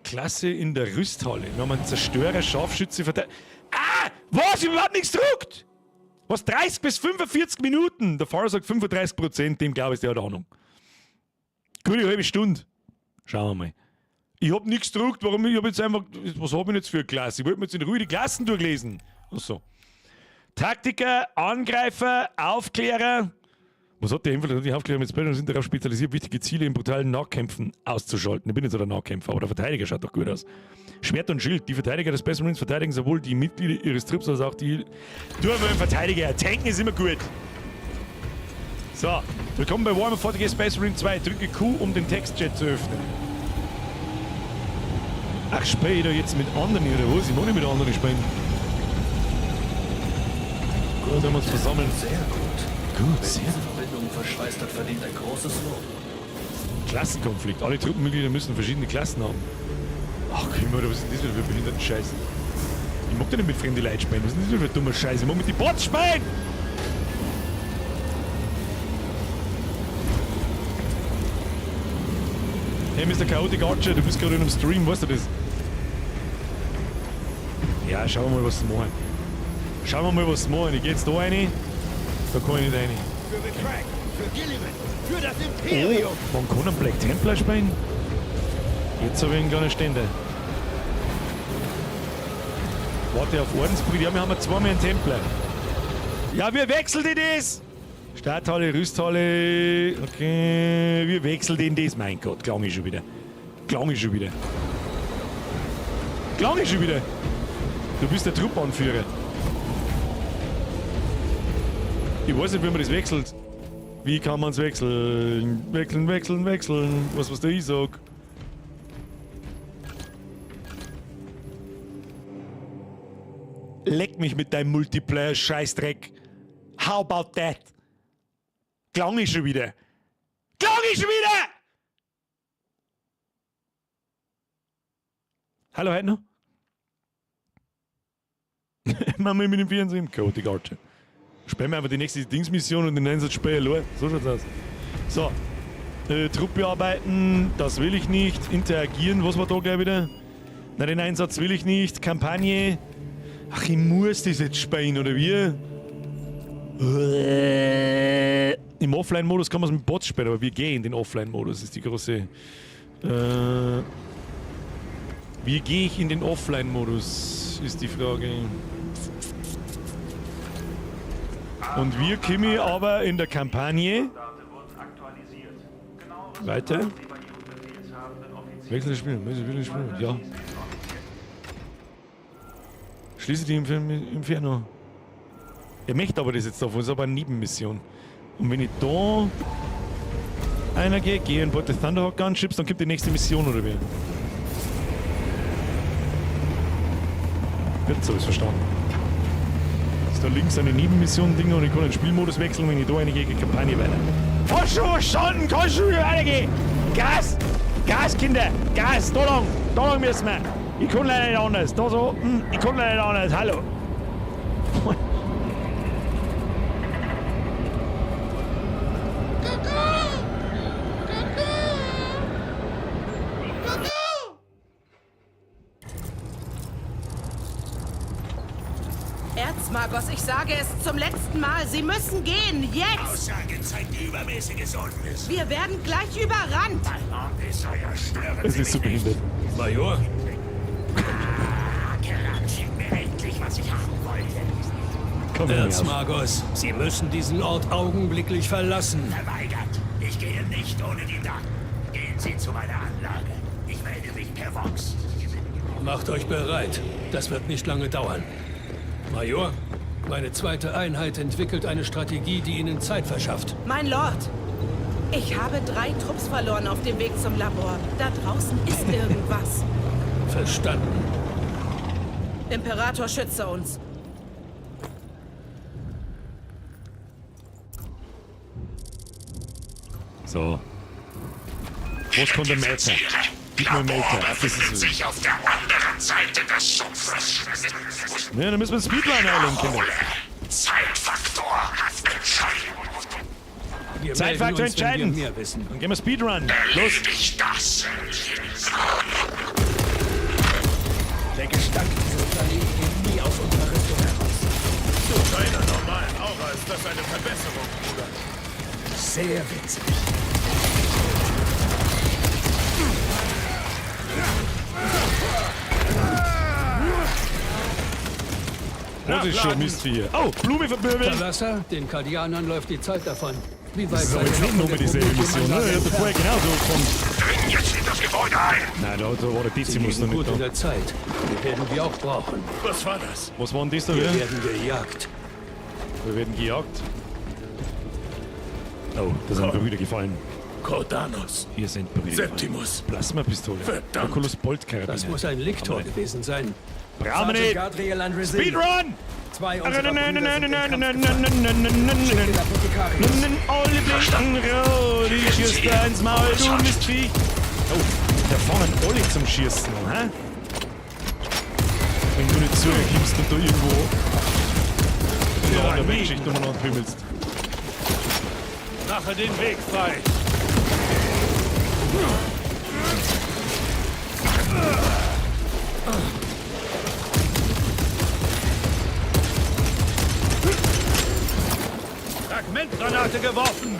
Klasse in der Rüsthalle. Wir haben einen Zerstörer, Scharfschütze, Verteidiger. Ah! Was? Ich hab überhaupt nichts gedruckt! Was? 30 bis 45 Minuten? Der Fahrer sagt 35%, dem glaube ich, der hat Ahnung. Gute halbe Stunde. Schauen wir mal. Ich hab nichts gedruckt, warum? Ich hab jetzt einfach. Was hab ich jetzt für eine Klasse? Ich wollte mir jetzt in Ruhe die Klassen durchlesen. Ach so. Taktiker, Angreifer, Aufklärer. Was hat der Infiltration? Die Aufklärer mit Special sind darauf spezialisiert, wichtige Ziele in brutalen Nahkämpfen auszuschalten. Ich bin jetzt der Nahkämpfer, aber der Verteidiger schaut doch gut aus. Schwert und Schild. Die Verteidiger des Space Marines verteidigen sowohl die Mitglieder ihres Trupps als auch die. Du, aber ein Verteidiger. Tanken ist immer gut. So, willkommen bei Warhammer 40k Space Marine 2. Drücke Q, um den Textchat zu öffnen. Ach, spiele ich da jetzt mit anderen oder was? Ich mag nicht mit anderen spielen. Gut, haben wir uns versammeln. Sehr gut. Gut, Wer sehr diese Verbindung verschweißt hat, verdient ein großes Lob. Klassenkonflikt. Alle Truppenmitglieder müssen verschiedene Klassen haben. Ach, Kümmere, was ist denn das wieder für behinderten Scheiß? Ich mag doch nicht mit fremden Leuten spielen. Was ist denn das wieder für dummer Scheiß? Ich mag mit den Bots spielen! Hey, Mr. Chaotic Archer, du bist gerade in einem Stream, weißt du das? Ja, schauen wir mal, was sie machen. Schauen wir mal, was sie machen. Ich geh jetzt da rein. Da kann ich nicht rein. Für Betrag, für Gilliman, für das Imperium! Oh, man kann einen Black Templar spielen? Jetzt habe ich einen kleinen Ständer. Warte auf Ordensbrüder. Ja, wir haben ja zweimal einen Templar. Ja, wir wechseln die das! Starthalle, Rüsthalle. Okay, wir wechseln den das. Mein Gott, klang ich schon wieder. Klang ich schon wieder. Klang ich schon wieder. Du bist der Truppanführer. Ich weiß nicht, wie man das wechselt. Wie kann man es wechseln? Wechseln, wechseln, wechseln. Was der ich sag. Leck mich mit deinem Multiplayer-Scheißdreck. How about that? Klang ich schon wieder. Klang ich schon wieder! Hallo, heute noch? Mama mit dem 24 Chaotic Archer. Spielen wir einfach die nächste Dingsmission und den Einsatz spielen. So schaut's aus. So. Truppe arbeiten, das will ich nicht. Interagieren, was war da gleich wieder? Na, den Einsatz will ich nicht. Kampagne. Ach, ich muss das jetzt spielen, oder wie? Im Offline-Modus kann man es mit Bots spielen, aber wir gehen in den Offline-Modus, ist die große. Wie gehe ich in den Offline-Modus, ist die Frage. Und wir kommen aber in der Kampagne weiter. Wechsel das Spiel, wechsel das Spiel, ja. Schließe die Inferno. Er möchte aber das jetzt davon, ist aber eine Nebenmission. Und wenn ich da einer gehe, gehe an Bord des Thunderhawk Gunships, dann kommt die nächste Mission oder wie? Jetzt habe ich es verstanden. Ist da links eine Nebenmission Ding und ich kann den Spielmodus wechseln, wenn ich da eine gehe, geht Kampagne weiter. Hast du verstanden? Kannst du weitergehen? Gas! Gas, Kinder! Gas! Da lang müssen wir! Ich kann leider nicht anders. Da so, ich kann leider nicht anders. Hallo! Erzmagos, ich sage es zum letzten Mal. Sie müssen gehen, jetzt! Aussage zeigt übermäßiges Unwissen. Wir werden gleich überrannt. Es ist so behindert. Major? Schickt mir endlich, was ich haben wollte. Erzmagos, Sie müssen diesen Ort augenblicklich verlassen. Verweigert. Ich gehe nicht ohne die Daten. Gehen Sie zu meiner Anlage. Ich melde mich per Vox. Macht euch bereit. Das wird nicht lange dauern. Major, meine zweite Einheit entwickelt eine Strategie, die Ihnen Zeit verschafft. Mein Lord, ich habe 3 Trupps verloren auf dem Weg zum Labor. Da draußen ist irgendwas. Verstanden. Imperator, schütze uns. So. Was kommt der Melzer? Gib mir Melzer. Das ist sich auf der anderen anderen Seite des Sumpfes. Ja, dann müssen wir einen Speedrun einlegen, Kinder. Zeitfaktor entscheidend. Wir Zeitfaktor melden uns, wenn wir entscheidend. mehr wissen. Dann gehen wir Speedrun. Los. Erledigt das. Der Gestank dieses Planeten geht nie aus unserer Rüstung heraus. Zu deiner normalen Aura ist das eine Verbesserung, Bruder. Sehr witzig. Das ist schon Mist hier. Oh, Blume vermöbeln. Talassa, den Kardianern läuft die Zeit davon. Wie weit Das ist seid aber ihr jetzt noch nicht von nur der dieselbe Mission, ne? Ich hab da vorher genauso gekommen. Dring jetzt in das Gebäude ein. Nein, da war der Sie Decimus liegen noch nicht gut in da. der Zeit. Die werden wir auch brauchen. Was war das? Was war denn das da Wir wieder? werden gejagt. Wir werden gejagt. Oh, da sind Brüder gefallen. Cordanus. Hier sind Brüder Septimus. gefallen. Plasmapistole. Verdammt. Oculus Bolt Karabiner. Das muss ein Liktor gewesen sein. Brauchen wir nicht. Gadriel an Resil. Speedrun! Zwei unserer Brüder sind im Kampf gefallen. Schickt den Apothekarius. Alle blinken rot, ich schieß da ins Maul, du Mistviech. Oh, da fangen alle zum Schießen an, hä? Wenn du nicht zurückkommst und da irgendwo in der anderen Weltschicht umeinander pümmelst. Mache den Weg frei. Fragmentgranate geworfen.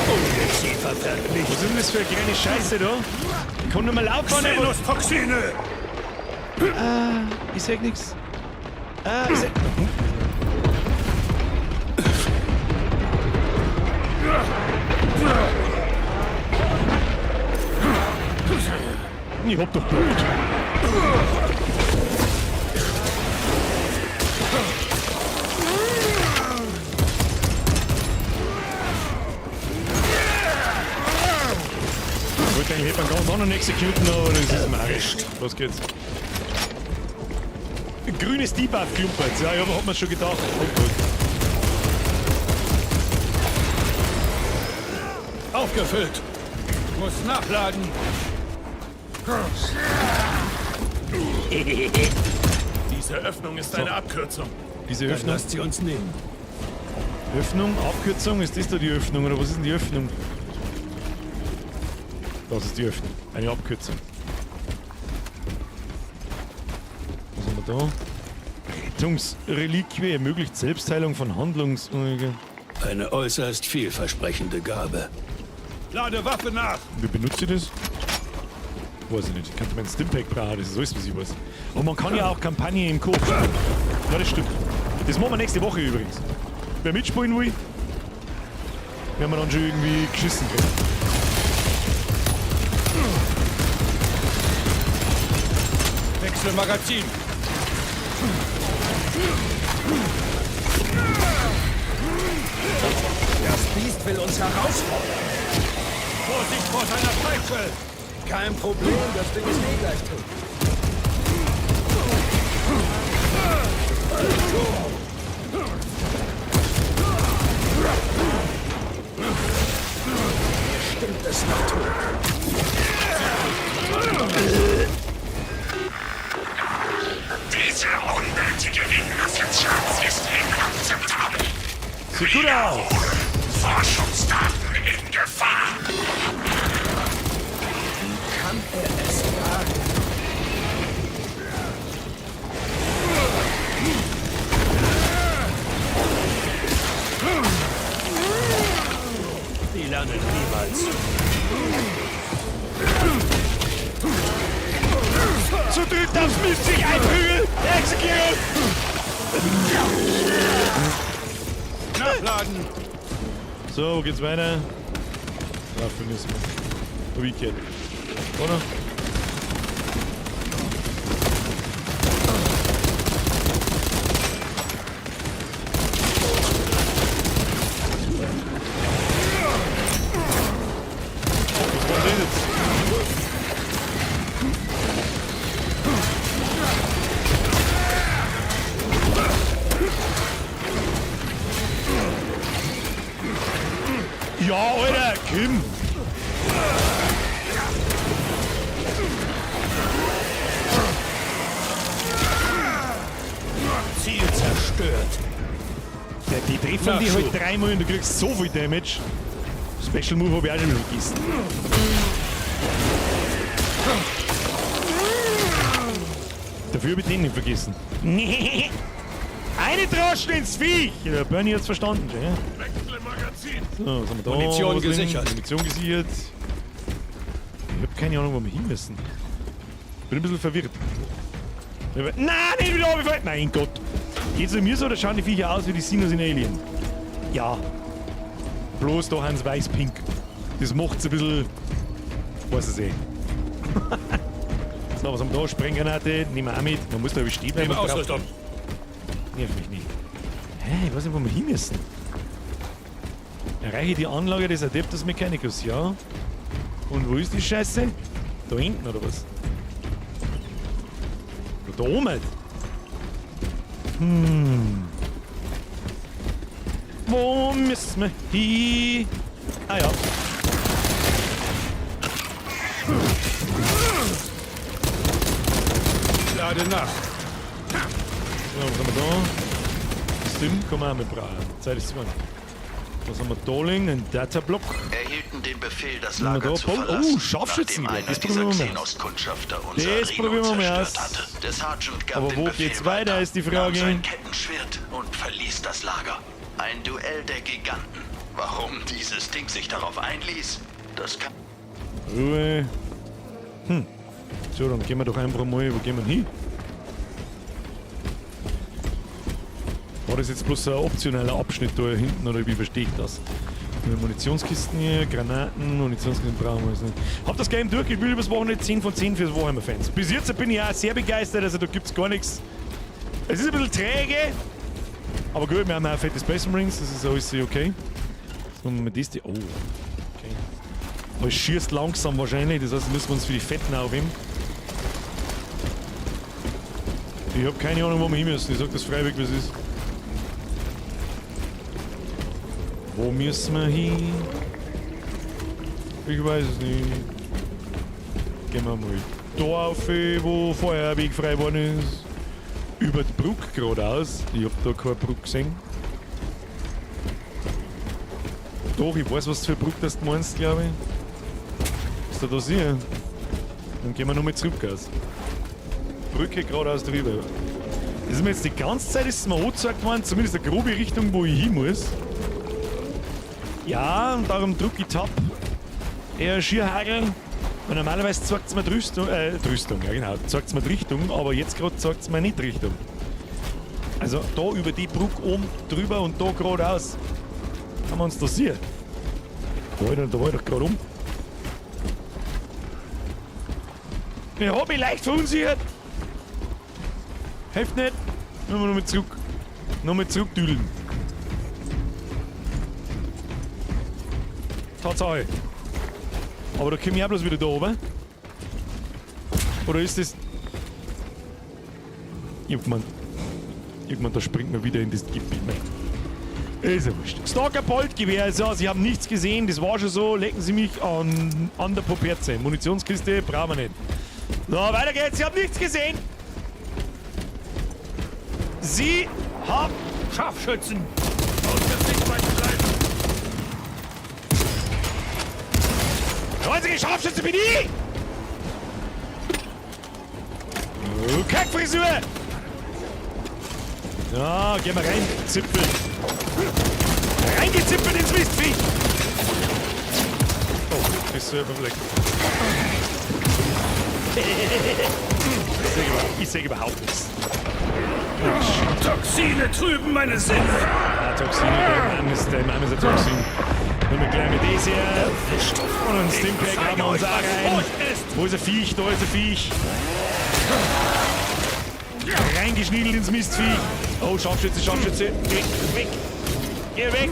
Ungeziefer vernichtet. Was ist denn das für eine kleine Scheiße da? Ich kann nicht mehr laufen, aber- Xenos-Toxine! Ah, ich sag nix. Ah, ich sag. Ich hab doch Blut. Ich wollte eigentlich einen ganz anderen executen, aber das ist mir auch recht. Los geht's. Grünes Debuff klumpert. Ja, ja, hat man schon gedacht. Oh Gott. Aufgefüllt. Muss nachladen. Diese Öffnung ist eine Abkürzung. Diese Dann Öffnung. lasst sie uns nehmen. Öffnung, Abkürzung, ist das da die Öffnung oder was ist denn die Öffnung? Das ist die Öffnung. Eine Abkürzung. Was haben wir da? Rettungsreliquie ermöglicht Selbstheilung von Handlungs... Eine äußerst vielversprechende Gabe. Lade Waffe nach. Wie benutze ich das? Weiß ich nicht. Ich könnte meinen Stimpack brauchen, das ist alles, was ich weiß. Und man kann ja auch Kampagne im Koop spielen. Ja, das stimmt. Das machen wir nächste Woche übrigens. Wer mitspielen will, werden wir dann schon irgendwie geschissen kriegen. Wechsel Magazin. Das Biest will uns herausfordern. Vorsicht vor seiner Peitsche. Kein Problem, das Ding ist eh gleich tot. Mir stinkt es nach Tod. Diese unnötige Ineffizienz ist inakzeptabel. Sieht gut aus. Forschungsdaten in Gefahr. Wie kann er es wagen? Die lernen niemals. Zu dritt aufs Mist sich einprügeln! Exekutieren! Nachladen. So, wo geht's weiter? Dafür müssen wir. Weekend. Oder? Was war denn jetzt? Ja, Alter, Kim! Ziel zerstört. Ja, die treffen die halt dreimal und du kriegst so viel Damage. Special Move habe ich auch schon wieder vergessen. Dafür habe ich den nicht vergessen. Eine Droschen ins Viech! Der Bernie hat's verstanden schon, ja? So, was haben wir da? Munition Was drin? gesichert. Munition gesichert. Ich hab keine Ahnung, wo wir hin müssen. Bin ein bisschen verwirrt. Nein, nicht wieder runtergefallen! Mein Gott! Geht's mir so oder schauen die Viecher aus wie die Sinos in Alien? Ja. Bloß da haben sie weiß-pink. Das macht's ein bisschen. Weiß es eh. So, was haben wir da? Sprenggranate, nehmen wir auch mit. Man muss da irgendwie stehen bleiben. Nehme und drauf- Ausrüstung. Nerv mich nicht. Hä, ich weiß nicht, wo wir hin müssen. Erreiche die Anlage des Adeptus Mechanicus, ja. Und wo ist die Scheiße? Da hinten, oder was? Oder da oben halt. Hm. Wo müssen wir hin? Ah ja. Lade nach. So, was haben wir da? Stim kann man auch mit brauchen. Zeit ist zu. Was haben wir da liegen? Ein Datablock. Erhielten den Befehl, das Haben wir Lager da zu Bol- verlassen. Oh, Scharfschützen. nachdem einer Das dieser probieren wir mal aus. Xenos-Kundschafter unser Das Rhino probieren wir mal zerstört aus. hatte. Der Sergeant gab Aber den wo Befehl geht's weiter, weiter, ist die nahm Frage. sein Kettenschwert und verließ das Lager. Ein Duell der Giganten. Warum dieses Ding sich darauf einließ, das kann... Ruhe. Hm. So, dann gehen wir doch einfach mal. Wo gehen wir hin? War das jetzt bloß ein optionaler Abschnitt da hinten oder wie verstehe ich das? Munitionskisten hier, Granaten, Munitionskisten brauchen wir jetzt nicht. Hab das Game durchgespielt übers Wochenende, 10 von 10 fürs Warhammer-Fans. Bis jetzt bin ich auch sehr begeistert, also da gibt's gar nichts. Es ist ein bisschen träge, aber gut, wir haben auch fette Space Marines, das ist alles okay. So, mit das die. Oh, okay. Aber es schießt langsam wahrscheinlich, das heißt, müssen wir uns für die Fetten aufheben. Ich hab keine Ahnung, wo wir hin müssen. Ich sag das freiwillig, wie es ist. Wo müssen wir hin? Ich weiß es nicht. Gehen wir mal da auf, wo vorher Weg frei geworden ist. Über die Brücke geradeaus. Ich hab da keine Brücke gesehen. Doch, ich weiß, was für eine Brücke das du meinst, glaube ich. Ist da das hier? Dann gehen wir nochmal zurück aus. Brücke geradeaus drüber. Das ist mir jetzt die ganze Zeit ist mir angezeigt worden, zumindest eine grobe Richtung, wo ich hin muss. Ja, und darum drücke ich Tab. Eher Schierhagel. Weil normalerweise zeigt es mir die Rüstung, Rüstung, ja genau, zeigt es mir die Richtung, aber jetzt gerade zeigt es mir nicht die Richtung. Also da über die Brücke oben drüber und da geradeaus. Haben wir uns das hier? Da war ich doch gerade um. Ich hab mich leicht verunsichert. Hilft nicht. Müssen wir nochmal zurück. Nochmal zurückdüdeln. Tatsache. Aber da komme ich auch bloß wieder da oben. Oder ist das. Ich hab gemeint, da springt man wieder in das Gebiet rein. Ist ja wurscht. Stalker Boltgewehr, also Sie haben nichts gesehen, das war schon so. Lecken Sie mich an der Poperze. Munitionskiste brauchen wir nicht. So, weiter geht's. Sie haben nichts gesehen. Sie haben Scharfschützen! Aus der Sichtweite bleiben! Der einzige Scharfschütze bin ich! Oh, Kackfrisur! Ja, gehen wir rein, Zipfel. Reingezippelt ins Mistviech! Oh, Frisur verfleckt. Ich sehe überhaupt nichts. Toxine trüben meine Sinne! Ah, Toxine, der Mann ist ein Toxin. Nur mit gleich mit das hier. Und ein Stimpack haben wir uns auch rein. Wo ist ein Viech? Da ist ein Viech. Reingeschniedelt ins Mistviech. Oh, Scharfschütze, Scharfschütze. Geh weg. Geh weg.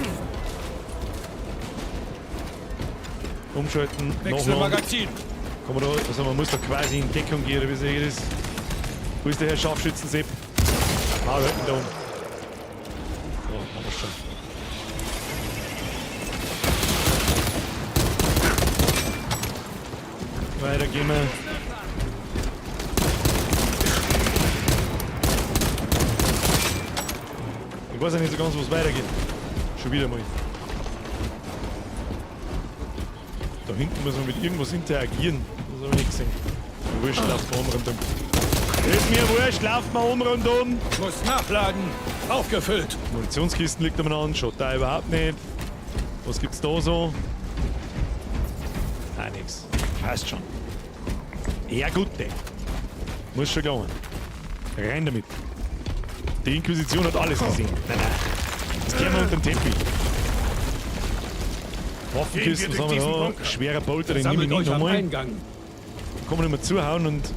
Umschalten. Wechsel Magazin. Kann man da, also man muss da quasi in Deckung gehen, oder wie sehe ich das? Wo ist der Herr Scharfschützen-Sepp? Ah, wir hätten da oben. So, haben wir schon. Weiter gehen wir. Ich weiß ja nicht so ganz, wo es weitergeht. Schon wieder mal. Da hinten muss man mit irgendwas interagieren. Das habe ich nicht gesehen. Wurscht, lauft man um rundum. Ist mir wurscht, lauft man um rundum. Muss nachladen. Aufgefüllt. Munitionskisten liegt umeinander, schaut da überhaupt nicht. Was gibt's da so? Ah, nix. Passt schon. Ja gut, ey. Muss schon gehen. Rein damit. Die Inquisition hat alles gesehen. Nein, nein. Das kehren wir unter den Teppich. Waffenkisten, was haben wir da? Schwerer Bolter, den nehme ich nicht nochmal. Eingang. Kann man nicht mehr zuhauen und.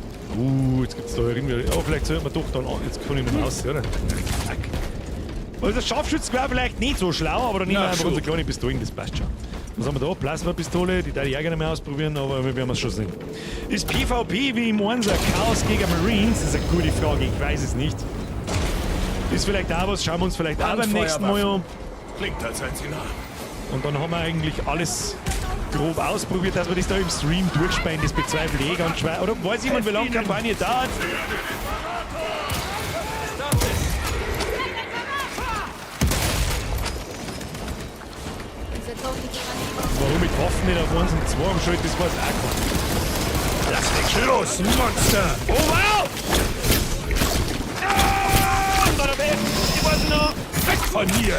Jetzt gibt's da irgendwie. Oh, vielleicht sollte man doch dann. Oh, jetzt kann ich nicht mehr raus, oder? Fuck. Also das Scharfschützengewehr vielleicht nicht so schlau, aber dann nehmen wir einfach unsere kleine Pistolen, das passt schon. Was haben wir da? Plasmapistole, die darf ich auch gerne mehr ausprobieren, aber wir werden es schon sehen. Ist PvP wie im Einser Chaos gegen Marines? Das ist eine gute Frage, ich weiß es nicht. Ist vielleicht auch was, schauen wir uns vielleicht auch beim nächsten Mal an. Klingt, als seien sie nah. Und dann haben wir eigentlich alles grob ausprobiert, dass wir das da im Stream durchspielen, das bezweifle ich eh ganz schwer. Oder weiß jemand, wie lange die Kampagne dauert? Warum ich Waffen nicht auf 1 und 2 umschalte, das weiß auch keiner. Lass mich los, Monster! Oh wow! Ah, da weg! Ich weiß noch! Weg von mir!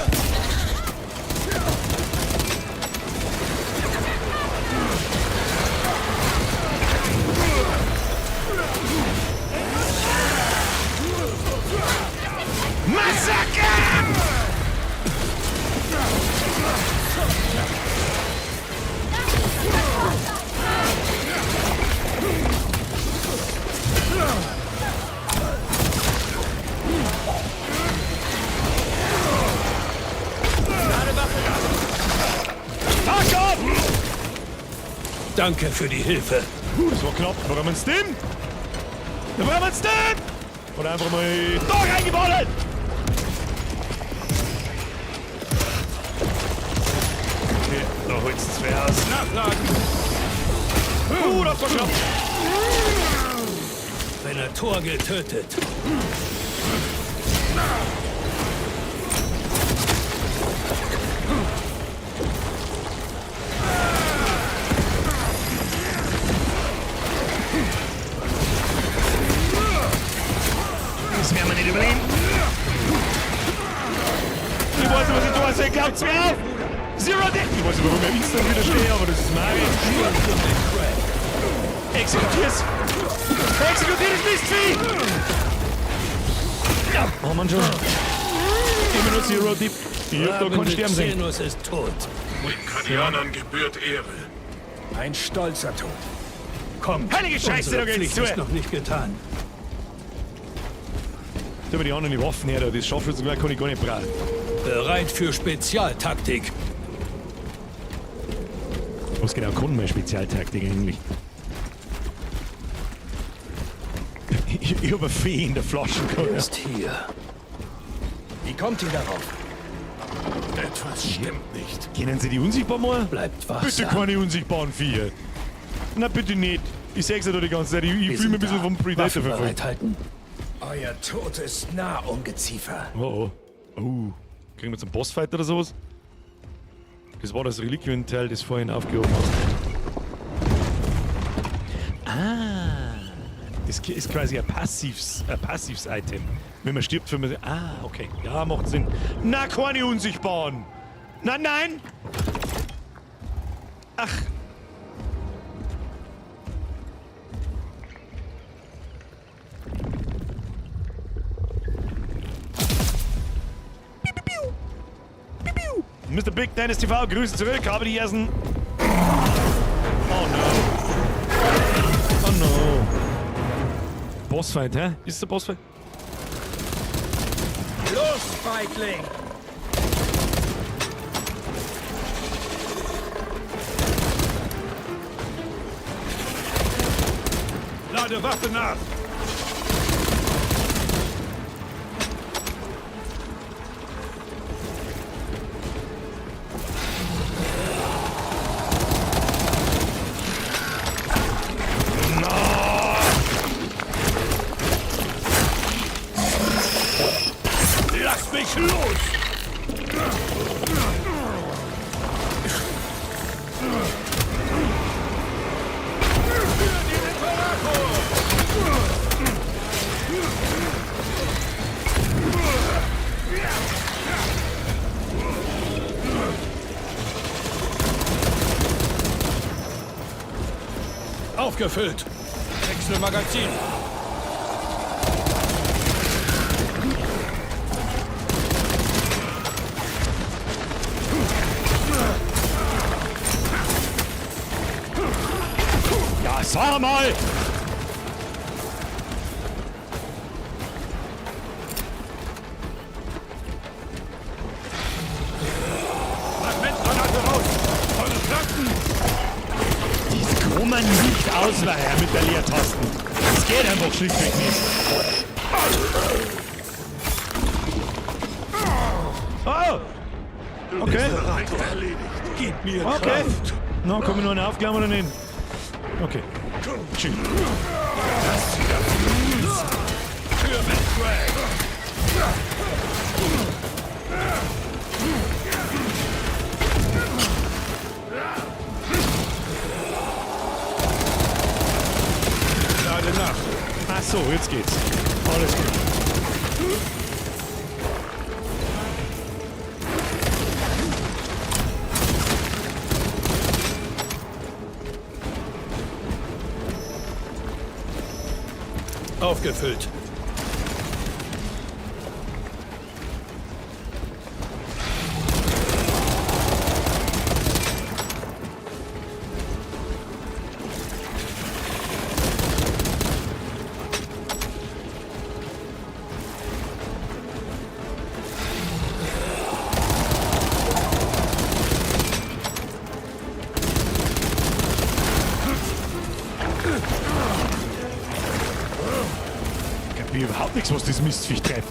Massaker! Fuck off! Danke für die Hilfe. Das war knapp. Wo haben wir uns denn? Wo haben wir uns denn? Oder einfach mal da reingeballert! Okay, da holt's zwei aus. Nachladen! Das war knapp. Venator getötet. Das werden wir nicht überleben. Ich weiß nicht, was ich tun soll. Glaubt's mir auf! Zero Death! Ich weiß nicht, warum ich instant wieder stehe, aber das ist meine. Exekutier's! Exekutier das Mistvieh! Ja, haben wir schon. Immer nur Zero Deep. Ich hab da keinen Sterben sehen. Xenos ist tot. Den Kadianern gebührt Ehre. Ein stolzer Tod. Komm, Heilige Scheiße, da geht's Pflicht zu. ist noch nicht getan. Tu mir die anderen die Waffen her, da. Das Scharfschützengewehr kann ich gar nicht brauchen. Bereit für Spezialtaktik. Was genau kann meine Spezialtaktik eigentlich? Ich hab eine Fee in der Flasche gehabt. Er ist hier. Wie kommt ihr darauf? Etwas stimmt nicht. Kennen Sie die unsichtbar mal? Bleibt wachsam. Bitte keine unsichtbaren Viecher. Na bitte nicht. Ich sag's ja da die ganze Zeit. Ich fühle mich ein bisschen vom Predator Waffen verfolgt. bereithalten. Euer Tod ist nah, Ungeziefer. Oh oh. Oh. Kriegen wir zum Bossfight oder sowas? Das war das Reliquienteil, das vorhin aufgehoben hast. Ah. Das ist quasi ein passives Item. Wenn man stirbt, wenn man. Ah, okay. Ja, macht Sinn. Na, keine Unsichtbaren! Nein, nein! Ach. Mr. Big Dennis TV, Grüße zurück, habe die ersten. Oh no. Oh no. Bossfight, hä? Ist der Bossfight? Los, Feigling! Lade Waffe nach! Lass mich los! Für den Imperator! Aufgefüllt. Wechselmagazin. Ja, sag mal! Fragmentgranate raus! Eure Flanken! Das kann man nicht ausweichen mit der Leertasten. Das geht einfach schlichtweg nicht. Oh! Okay. Gib mir Okay. Kraft! Na, kann ich noch einen aufklären oder nicht? Okay. Tschüss. Für Ventrag! Lade nach. Ach so, jetzt geht's. Alles gut. Aufgefüllt. Ich kapier überhaupt nichts, was das Mistviech treibt.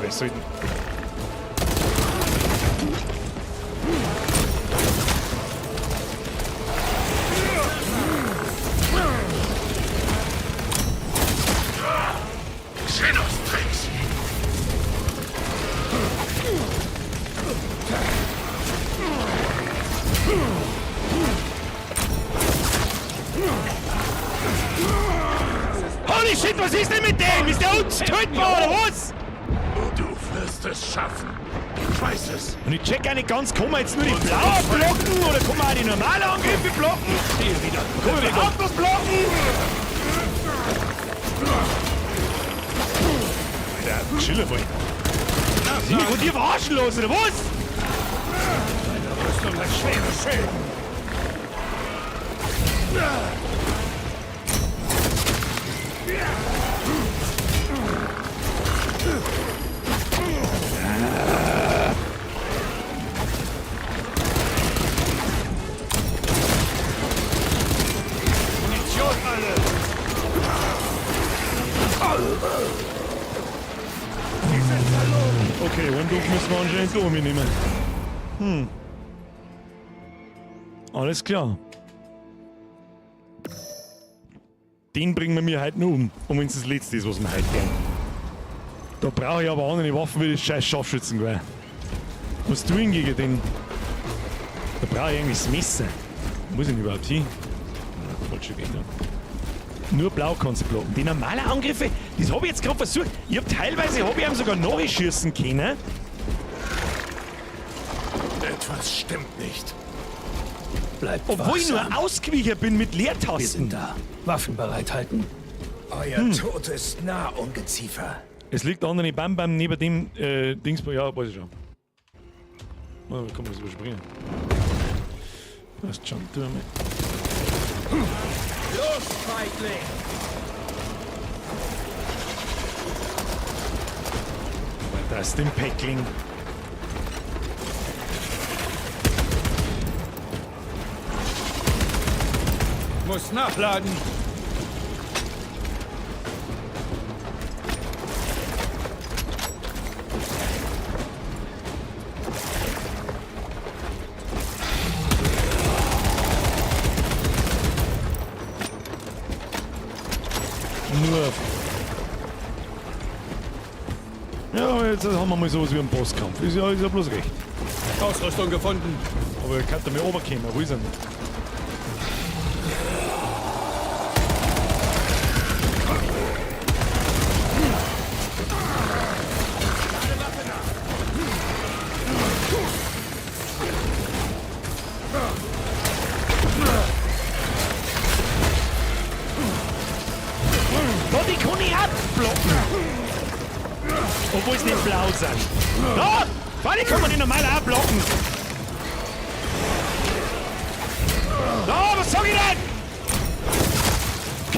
Wer soll denn? Xenos-Tricks! Holy shit, was ist denn mit dem? Ist der untötbar oder was? Du wirst es schaffen. Ich weiß es. Und ich check auch nicht ganz, kann man jetzt nur die blauen blocken oder kann man auch die normalen Angriffe blocken? Stehe wieder. Kann man überhaupt was blocken? Alter, chill mal. Sind die von dir verarschen los, oder was? Deine Rüstung hat schwere Schäden. Munition alle! Sie sind verloren! Okay, einen Duft müssen wir anscheinend doch mitnehmen. Alles klar. Den bringen wir mir heute nur um. Und wenn es das letzte ist, was wir heute gehen. Da brauche ich aber andere Waffen wie das scheiß Scharfschützengewehr. Was tue ich gegen den? Da brauche ich eigentlich das Messer. Wo muss ich denn überhaupt hin? Ja, falsche Weg da. Nur blau kannst du blocken. Die normalen Angriffe, das habe ich jetzt gerade versucht. Ich hab teilweise hab ich ihm sogar nachschießen können. Etwas stimmt nicht. Bleibt Obwohl ich wachsam. nur ausgewichen bin mit Leertasten. Wir sind da. Waffen bereithalten. Euer Tod ist nah, Ungeziefer. Es liegt andere Bam Bam neben dem Dings. Ja, weiß ich schon. Oh, da kann man das überspringen. Passt schon, tu mal. Los, Feigling! Das ist den Päckling. Muss nachladen. Nur. Ja, jetzt haben wir mal sowas wie einen Bosskampf. Ist ja bloß recht. Ausrüstung gefunden. Aber er kann da mir runterkommen. Wo ist er denn? Da, die kann ich abblocken. Obwohl sie nicht blau sind. Da! Freilich kann man die normal auch blocken. Da, was sag ich denn?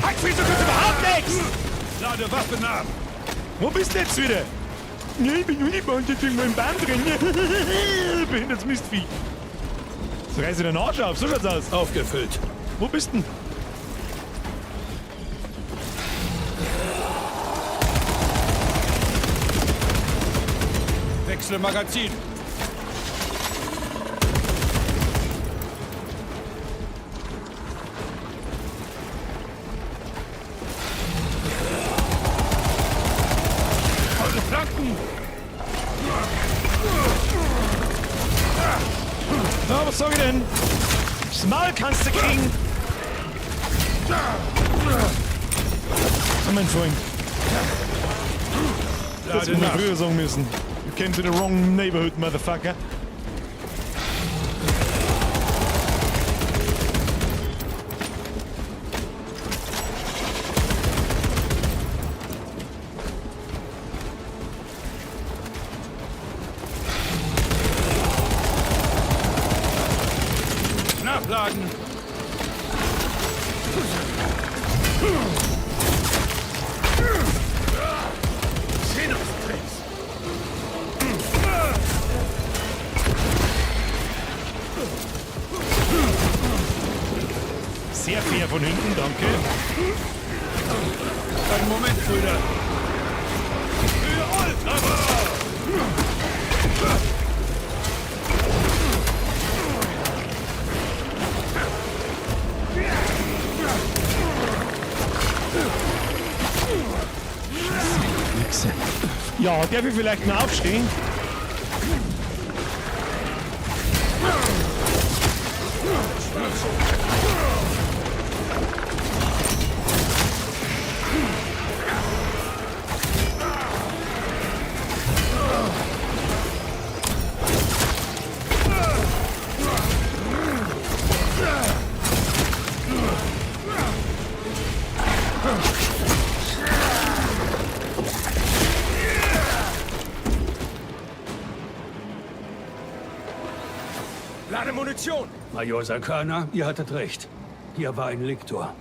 Kackvieh, du kannst überhaupt nichts! Lade Waffen ab! Wo bist du jetzt wieder? Nee, ich bin noch nicht bei uns, jetzt irgendwo im Baum drin. Behindertes Mistvieh. Jetzt reiß ich den Arsch auf, so schaut's aus. Aufgefüllt. Wo bist denn? Wechsle Magazin. Eure Flanken! Na, was sag ich denn? Das Maul kannst du kriegen. So, mein Freund. Das hätte man früher sagen müssen. You came to the wrong neighborhood, motherfucker. Nachladen! Xenos-Tricks! Sehr fair von hinten, danke. Einen Moment, Brüder! Für Ultra! Wichser. Ja, darf ich vielleicht noch aufstehen? Lade Munition! Major Sakana, ihr hattet recht. Hier war ein Liktor.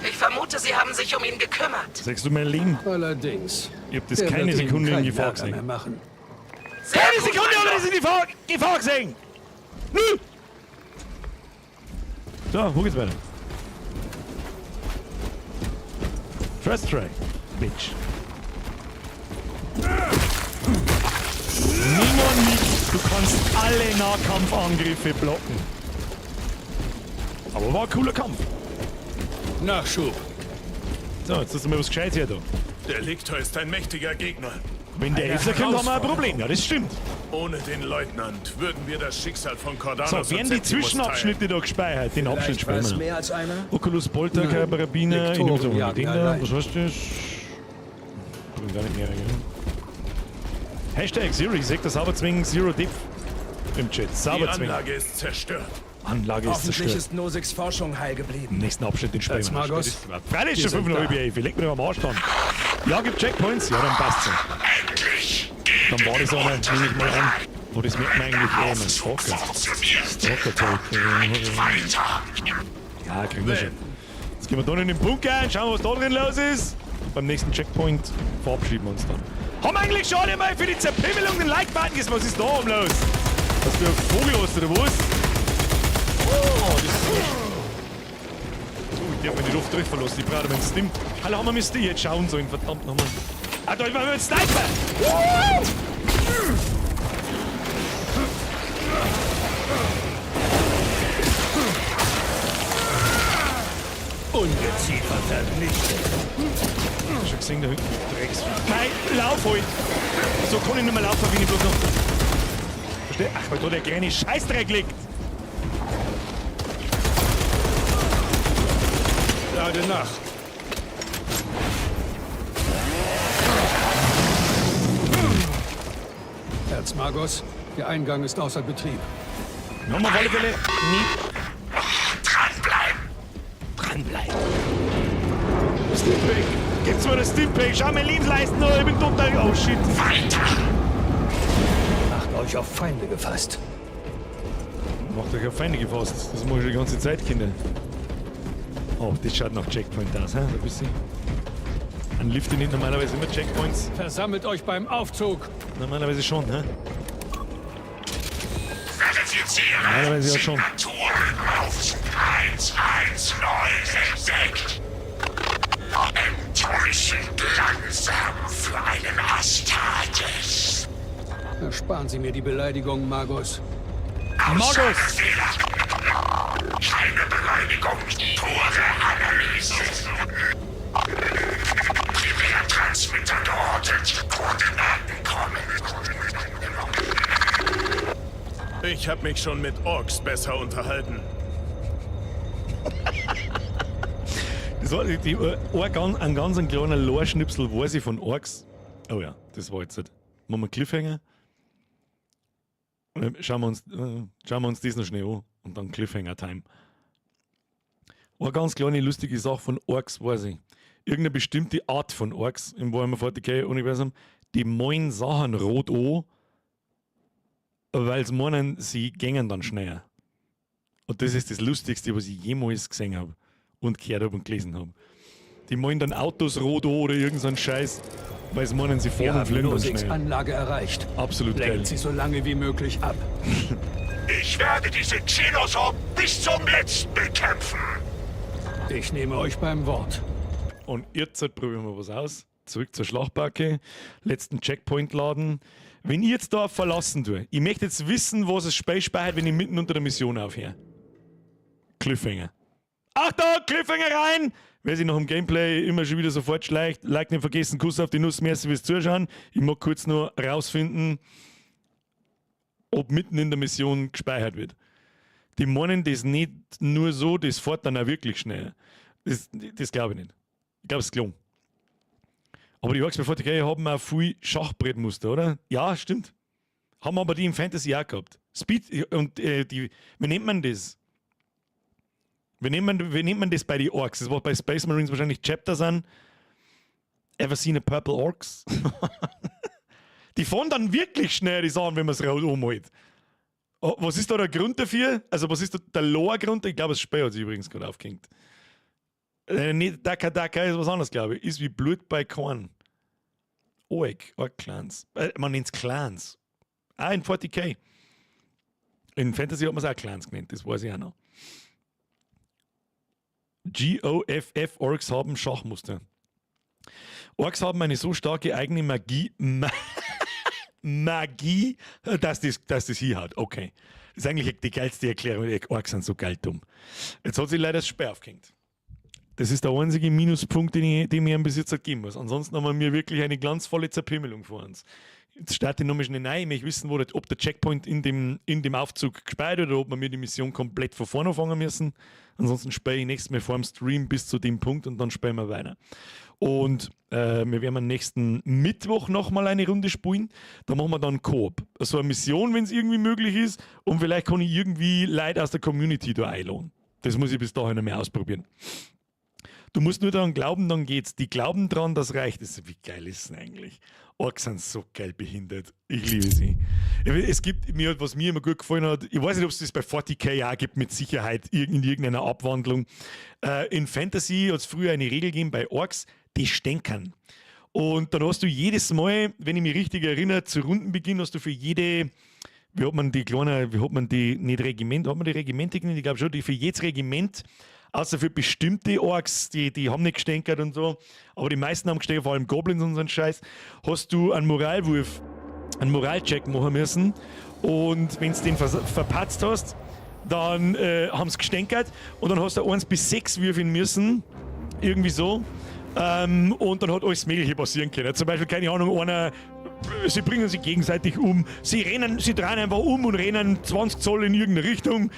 Ich vermute, Sie haben sich um ihn gekümmert. Sagst du mein Leben? Allerdings. Ich hab das Er keine wird Ihnen Sekunde in keinen Gefahr Ärger gesehen. mehr machen. Sehr Keine gut, Sekunde habe ich das in die Gefahr gesehen! Null! So, wo geht's weiter? First try, bitch. Niemand nicht, du kannst alle Nahkampfangriffe blocken. Aber war ein cooler Kampf. Nachschub. So, jetzt hast du mal was Gescheites her da. Der Liktor ist ein mächtiger Gegner. Wenn der Eine Elfler kommt, haben wir ein Problem. Ja, das stimmt. Ohne den Leutnant würden wir das Schicksal von Cordanus So, werden und die Septimus teilen. Zwischenabschnitte da gespeichert? Den Abschnitt Vielleicht war spielen es wir. mehr als einer? Oculus Bolter, Nein. Karabiner, ich Lektoren nehme so mal jagen den da. allein. Was heißt das? Bringt gar nicht mehr, gell? Hashtag Zero, ich sag das Sauberzwingen, Zero Dip im Chat. Die Sauberzwingen. Anlage ist zerstört. Anlage ist Hoffentlich zerstört. ist Nosiks Forschung heil geblieben. Im nächsten Abschnitt den spielen wir. Magos. Freilich schon Wir sind 5,5 Leg mir doch am Arsch dann. Ja, gibt Checkpoints? Ja, dann passt's schon. Dann war das einer, nehme ich mal an. Wo das merkt man eigentlich eh, mein Stalker. Stalker-Zeug. Ja, kriegen wir schon. Jetzt gehen wir da in den Bunker und schauen, was da drin los ist. Beim nächsten Checkpoint verabschieden wir uns dann. Haben wir eigentlich schon alle mal für die Zerpimmelung den Like-Button gesetzt? Was ist da oben los? Was für ein Vogel hast du da was? Oh, das ist Oh, ich darf mich nicht oft treffen lassen, ich brauche meinen Stim. Hallo, haben wir Mist jetzt schauen sollen, verdammt nochmal. Ah, da ist mein Sniper! Woo! Ungeziefer vernichtet. Schon gesehen, da hinten Drecksvieh. Nein, lauf halt! So kann ich nicht mehr laufen, wenn ich bloß noch. Versteh? Ach, weil da der kleine Scheißdreck liegt! Lade nach. Erzmagus, der Eingang ist außer Betrieb. Nochmal auf alle Fälle nicht. Dranbleiben! Dranbleiben. Stimpack! Gibt's mir das Stimpack? Schau mir Lebensleisten, oh, ich bin total. Oh shit. Weiter! Macht euch auf Feinde gefasst. Macht euch auf Feinde gefasst. Das mache ich schon die ganze Zeit, Kinder. Oh, das schaut nach Checkpoint aus, hä? Ein bisschen. Ein Lift nicht normalerweise immer Checkpoints. Versammelt euch beim Aufzug. Normalerweise schon, hä? Verifiziere Normalerweise ja schon. Signatur im Aufzug 119 entdeckt. Enttäuschend langsam für einen Astartes. Ersparen Sie mir die Beleidigung, Magus. Magus! Fehler. Keine Beleidigung, pure Analyse. Primärtransmitter geortet. Koordinaten kommen. Ich habe mich schon mit Orks besser unterhalten. Das war die, ein, ein ganz ein kleiner Lore-Schnipsel weiß ich von Orks. Oh ja, das war jetzt. Machen wir Cliffhanger. Schauen wir uns das noch schnell an und dann Cliffhanger-Time. Eine ganz kleine lustige Sache von Orks weiß ich. Irgendeine bestimmte Art von Orks im Warhammer 40k-Universum, die malen Sachen rot an, weil sie meinen, sie gängen dann schneller. Und das ist das Lustigste, was ich jemals gesehen habe und gehört habe und gelesen habe. Die malen dann Autos rot an oder irgend so einen Scheiß, weil sie meinen, sie fahren und fliegen dann schnell. Anlage erreicht. Absolut Lenkt geil. sie so lange wie möglich ab. Ich werde diese Xenosorb bis zum letzten bekämpfen. Ich nehme euch beim Wort. Und jetzt probieren wir was aus. Zurück zur Schlachtbacke. Letzten Checkpoint laden. Wenn ich jetzt da verlassen tue, ich möchte jetzt wissen, was es Spiel speichert, wenn ich mitten unter der Mission aufhöre. Cliffhanger. Achtung, Cliffhanger rein! Wer sich noch im Gameplay immer schon wieder sofort schleicht, Like nicht vergessen, Kuss auf die Nuss, merci fürs Zuschauen. Ich mag kurz nur rausfinden, ob mitten in der Mission gespeichert wird. Die meinen das nicht nur so, das fährt dann auch wirklich schnell. Das glaube ich nicht. Ich glaube, es ist gelungen. Aber die Orks bei 40k haben auch viel Schachbrettmuster, oder? Ja, stimmt. Haben aber die im Fantasy auch gehabt. Speed und die, wie nennt man das? Wie nennt man das bei den Orks? Das war bei Space Marines wahrscheinlich Chapter sind. Ever seen a Purple Orcs? Die fahren dann wirklich schnell, die Sachen, wenn man es rot umholt. Oh, was ist da der Grund dafür? Also, was ist da der Lore-Grund? Ich glaube, das Spiel hat sich übrigens gerade aufgehängt. Nicht Daka Daka ist was anderes, glaube ich. Ist wie Blut bei Korn. Ork, Ork-Clans. Man nennt es Clans. Auch in 40k. In Fantasy hat man es auch Clans genannt, das weiß ich auch noch. GOFF Orks haben Schachmuster. Orks haben eine so starke eigene Magie, Magie, dass das hier hat. Okay. Das ist eigentlich die geilste Erklärung. Die Orks sind so geil dumm. Jetzt hat sich leider das Speer aufgehängt. Das ist der einzige Minuspunkt, den ich am Besitzer geben muss. Ansonsten haben wir wirklich eine glanzvolle Zerpimmelung vor uns. Jetzt starte ich nochmal schnell rein. Ich möchte wissen, ob der Checkpoint in dem Aufzug gespeichert wird oder ob wir mir die Mission komplett von vorne anfangen müssen. Ansonsten spiele ich nächstes Mal vor dem Stream bis zu dem Punkt und dann spielen wir weiter. Und wir werden am nächsten Mittwoch nochmal eine Runde spielen. Da machen wir dann Koop. So eine Mission, wenn es irgendwie möglich ist. Und vielleicht kann ich irgendwie Leute aus der Community da einladen. Das muss ich bis dahin noch mehr ausprobieren. Du musst nur daran glauben, dann geht's. Die glauben dran, das reicht. Das, wie geil ist es eigentlich? Orks sind so geil behindert. Ich liebe sie. Es gibt mir, was mir immer gut gefallen hat, ich weiß nicht, ob es das bei 40k auch gibt, mit Sicherheit in irgendeiner Abwandlung. In Fantasy hat es früher eine Regel gegeben bei Orks, die stänkern. Und dann hast du jedes Mal, wenn ich mich richtig erinnere, zu Rundenbeginn hast du für jede, wie hat man die kleine, wie hat man die, nicht Regiment, hat man die Regimente genannt? Ich glaube schon, die für jedes Regiment, außer für bestimmte Orks, die haben nicht gestänkert und so, aber die meisten haben gestänkert, vor allem Goblins und so ein Scheiß, hast du einen Moralwurf, einen Moralcheck machen müssen und wenn du den verpatzt hast, dann haben sie gestänkert und dann hast du 1 bis 6 würfeln müssen. Irgendwie so. Und dann hat alles Mögliche passieren können. Zum Beispiel, keine Ahnung, einer, sie bringen sich gegenseitig um, sie rennen, sie drehen einfach um und rennen 20 Zoll in irgendeine Richtung,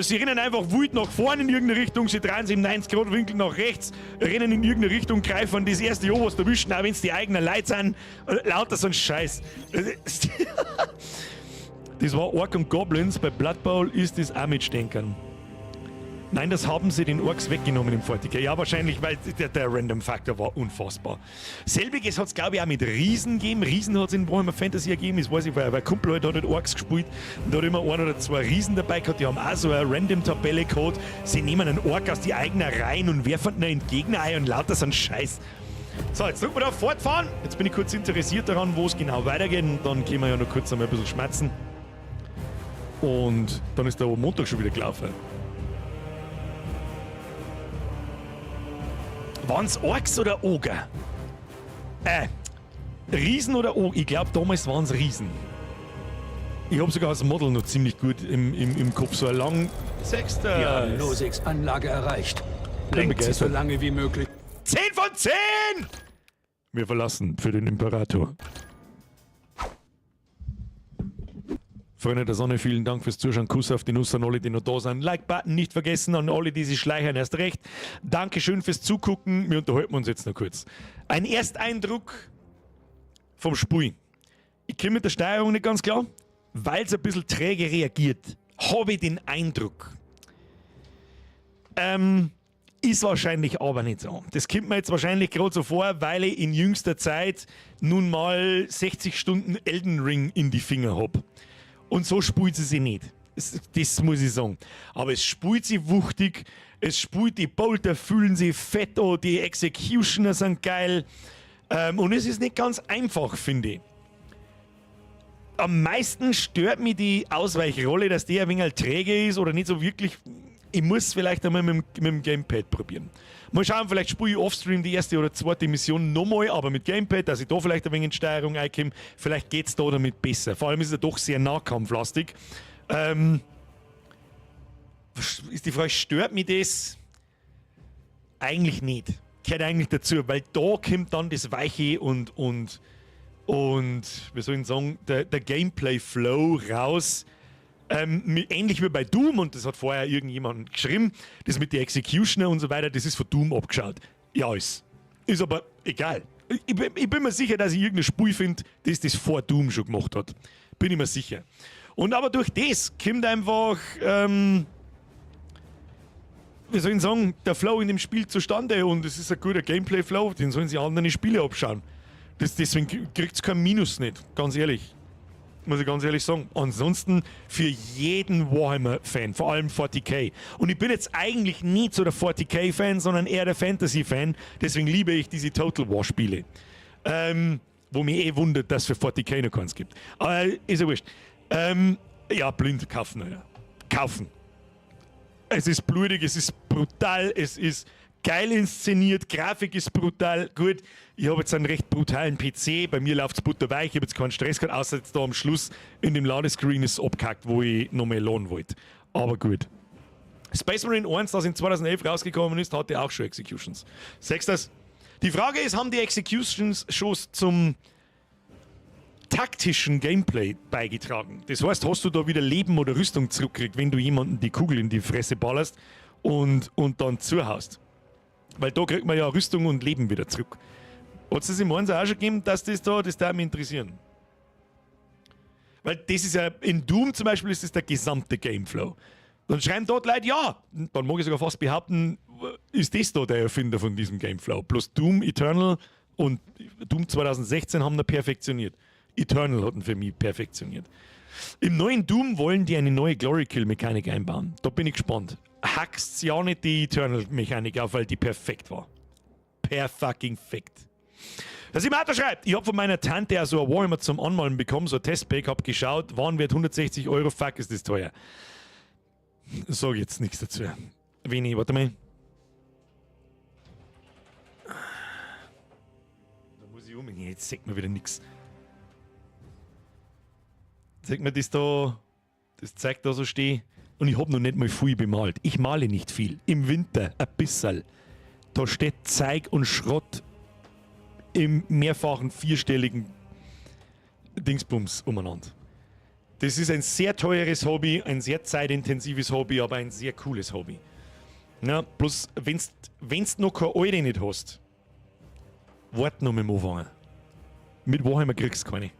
sie rennen einfach wild nach vorne in irgendeine Richtung, sie drehen sich im 90-Grad-Winkel nach rechts, rennen in irgendeine Richtung, greifen das erste Jahr, was erwischen, auch wenn es die eigenen Leute sind, lauter so ein Scheiß. Das war Ork und Goblins, bei Blood Bowl ist das auch mit Stänkern. Nein, das haben sie den Orks weggenommen im 40k. Ja, wahrscheinlich, weil der Random Factor war unfassbar. Selbiges hat es, glaube ich, auch mit Riesen gegeben. Riesen hat es in Warhammer Fantasy gegeben. Das weiß ich, weil ein Kumpel halt hat halt Orks gespielt und da hat immer ein oder zwei Riesen dabei gehabt. Die haben auch so eine Random-Tabelle gehabt. Sie nehmen einen Ork aus die eigenen Reihen und werfen ihn in den Gegner ein und lauter so einen Scheiß. So, jetzt drücken wir da fortfahren. Jetzt bin ich kurz interessiert daran, wo es genau weitergeht. Und dann können wir ja noch kurz einmal ein bisschen schmerzen. Und dann ist der Montag schon wieder gelaufen. Waren's Orks oder Oger? Riesen oder Oger? Ich glaub, damals waren's Riesen. Ich hab sogar das Model noch ziemlich gut im Kopf. So ein lang Sechster. Wir haben Nosiks Anlage erreicht. Bin Lenkt sie so begeistert. lange wie möglich. 10 von 10! Wir verlassen für den Imperator. Freunde der Sonne, vielen Dank fürs Zuschauen. Kuss auf die Nuss an alle, die noch da sind. Like-Button nicht vergessen, an alle, die sich schleichern, erst recht. Dankeschön fürs Zugucken. Wir unterhalten uns jetzt noch kurz. Ein Ersteindruck vom Spiel. Ich komme mit der Steuerung nicht ganz klar, weil's ein bisschen träge reagiert. Habe ich den Eindruck. Ist wahrscheinlich aber nicht so. Das kommt mir jetzt wahrscheinlich gerade so vor, weil ich in jüngster Zeit nun mal 60 Stunden Elden Ring in die Finger hab. Und so spielt sie sich nicht. Das muss ich sagen. Aber es spielt sie wuchtig, es spielt die Bolter, fühlen sich fett an, die Executioner sind geil. Und es ist nicht ganz einfach, finde ich. Am meisten stört mich die Ausweichrolle, dass die ein wenig träge ist oder nicht so wirklich. Ich muss vielleicht einmal mit dem Gamepad probieren. Mal schauen, vielleicht spiele ich offstream die erste oder zweite Mission nochmal, aber mit Gamepad, dass ich da vielleicht ein wenig in die Steuerung reinkomme. Vielleicht geht's da damit besser. Vor allem ist es ja doch sehr nahkampflastig. Ist die Frage, stört mich das? Eigentlich nicht. Gehört eigentlich dazu, weil da kommt dann das Weiche und wie soll ich sagen, der Gameplay-Flow raus. Ähnlich wie bei Doom, und das hat vorher irgendjemand geschrieben, das mit den Executioner und so weiter, das ist von Doom abgeschaut. Ja, ist. Ist aber egal. Ich bin mir sicher, dass ich irgendeine Spur finde, das das vor Doom schon gemacht hat. Bin ich mir sicher. Und aber durch das kommt einfach, wie soll ich sagen, der Flow in dem Spiel zustande und es ist ein guter Gameplay-Flow, den sollen sich andere Spiele abschauen. Deswegen kriegt's kein Minus nicht, ganz ehrlich. Muss ich ganz ehrlich sagen. Ansonsten für jeden Warhammer-Fan, vor allem 40k. Und ich bin jetzt eigentlich nicht so der 40k-Fan, sondern eher der Fantasy-Fan. Deswegen liebe ich diese Total War-Spiele. Wo mich eh wundert, dass es für 40k noch keins gibt. Aber ist ja wurscht. Ja, blind kaufen. Ja. Kaufen. Es ist blutig, es ist brutal, es ist geil inszeniert, Grafik ist brutal. Gut, ich habe jetzt einen recht brutalen PC, bei mir läuft's butterweich, ich hab jetzt keinen Stress gehabt, außer jetzt da am Schluss in dem Ladescreen ist es abgehackt, wo ich noch mehr laden wollte. Aber gut. Space Marine 1, das in 2011 rausgekommen ist, hatte auch schon Executions. Sechstes. Das? Die Frage ist, haben die Executions schon zum taktischen Gameplay beigetragen? Das heißt, hast du da wieder Leben oder Rüstung zurückgekriegt, wenn du jemanden die Kugel in die Fresse ballerst und dann zuhaust? Weil da kriegt man ja Rüstung und Leben wieder zurück. Hat's das im 1 auch schon gegeben, dass das da, das darf mich interessieren? Weil das ist ja, in Doom zum Beispiel ist das der gesamte Gameflow. Dann schreiben dort Leute, ja, dann mag ich sogar fast behaupten, ist das da der Erfinder von diesem Gameflow. Bloß Doom Eternal und Doom 2016 haben da perfektioniert. Eternal hat ihn für mich perfektioniert. Im neuen Doom wollen die eine neue Glory Kill Mechanik einbauen. Da bin ich gespannt. Hackst ja nicht die Eternal Mechanik auf, weil die perfekt war. Per-fucking-fect. Der Simato schreibt, ich hab von meiner Tante ja so ein Warhammer zum Anmalen bekommen, so ein Testpack, hab geschaut, Warenwert 160 Euro, fuck, ist das teuer. Sag jetzt nichts dazu. Wenig, warte mal. Da muss ich um. Nee, jetzt sagt mir wieder nix. Zeig mir das da, das Zeug da so steh. Und ich hab noch nicht mal viel bemalt. Ich male nicht viel. Im Winter ein bisserl. Da steht Zeug und Schrott im mehrfachen vierstelligen Dingsbums umeinander. Das ist ein sehr teures Hobby, ein sehr zeitintensives Hobby, aber ein sehr cooles Hobby. Ja, bloß, wenn's, wenn's noch keine alte nicht hast, wart noch mit dem Anfangen. Mit Warhammer kriegst du keine.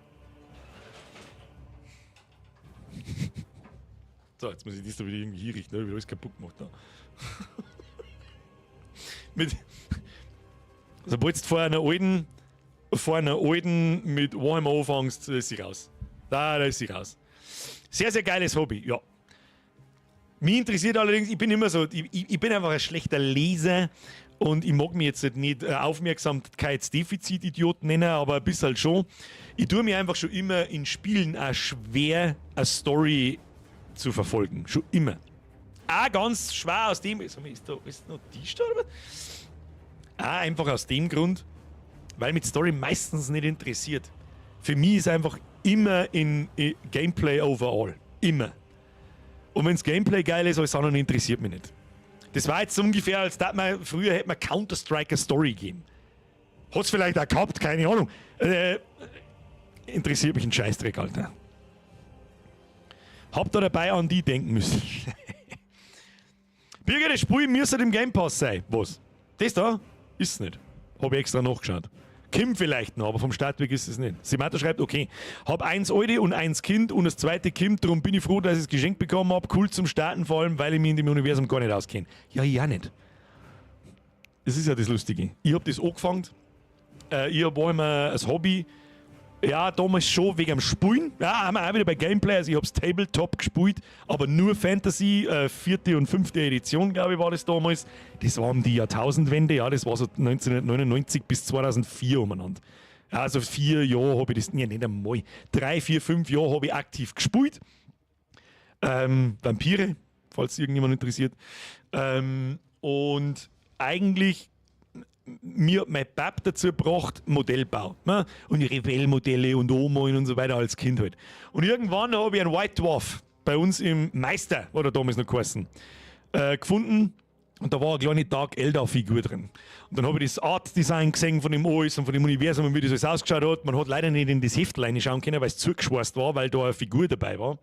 So, jetzt muss ich das da wieder irgendwie hinrichten, da hab ich alles kaputt gemacht. Da. Mit, sobald du vor einer alten mit Warhammer anfängst, ist sie raus. Da ist sie raus. Sehr, sehr geiles Hobby, ja. Mich interessiert allerdings, ich bin immer so, ich bin einfach ein schlechter Leser und ich mag mich jetzt halt nicht Aufmerksamkeitsdefizit-Idiot nennen, aber ein bisschen schon. Ich tue mir einfach schon immer in Spielen auch schwer, eine Story zu verfolgen. Schon immer. Auch ganz schwer aus dem. Ist da ist noch die da oder was? Auch einfach aus dem Grund, weil mich Story meistens nicht interessiert. Für mich ist einfach immer in Gameplay overall. Immer. Und wenn das Gameplay geil ist, alles andere interessiert mich nicht. Das war jetzt so ungefähr, als da man, früher hätte man Counter-Strike eine Story gegeben. Hat's vielleicht auch gehabt, keine Ahnung. Interessiert mich ein Scheißdreck, Alter. Hab da dabei an die denken müssen. Birger, das Spiel müsste im Game Pass sein. Was? Das da? Ist's nicht. Hab ich extra nachgeschaut. Kim vielleicht noch, aber vom Startweg ist es nicht. Simata schreibt, okay, hab eins Alte und eins Kind und das zweite Kind, darum bin ich froh, dass ich es geschenkt bekommen hab. Cool zum Starten vor allem, weil ich mich in dem Universum gar nicht auskenne. Ja, ich auch nicht. Das ist ja das Lustige. Ich hab das angefangen. Ich hab auch immer als Hobby, ja, damals schon wegen dem Spielen. Ja, haben wir auch wieder bei Gameplay. Also ich hab's Tabletop gespielt, aber nur Fantasy, vierte und fünfte Edition, glaube ich, war das damals. Das war um die Jahrtausendwende, ja, das war so 1999 bis 2004 umeinander. Ja, also 4 Jahre habe ich das, nee, nicht einmal, 3, 4, 5 Jahre habe ich aktiv gespielt. Vampire, falls irgendjemand interessiert. Und eigentlich mir hat mein Pap dazu gebracht, Modellbau. Ne? Und die Rebellmodelle und Oma und so weiter als Kind halt. Und irgendwann habe ich einen White Dwarf bei uns im Meister, hat er damals noch geheißen, gefunden. Und da war eine kleine Dark Eldar-Figur drin. Und dann habe ich das Art-Design gesehen von dem alles und von dem Universum und wie das alles ausgeschaut hat. Man hat leider nicht in das Heft reinschauen können, weil es zugeschweißt war, weil da eine Figur dabei war.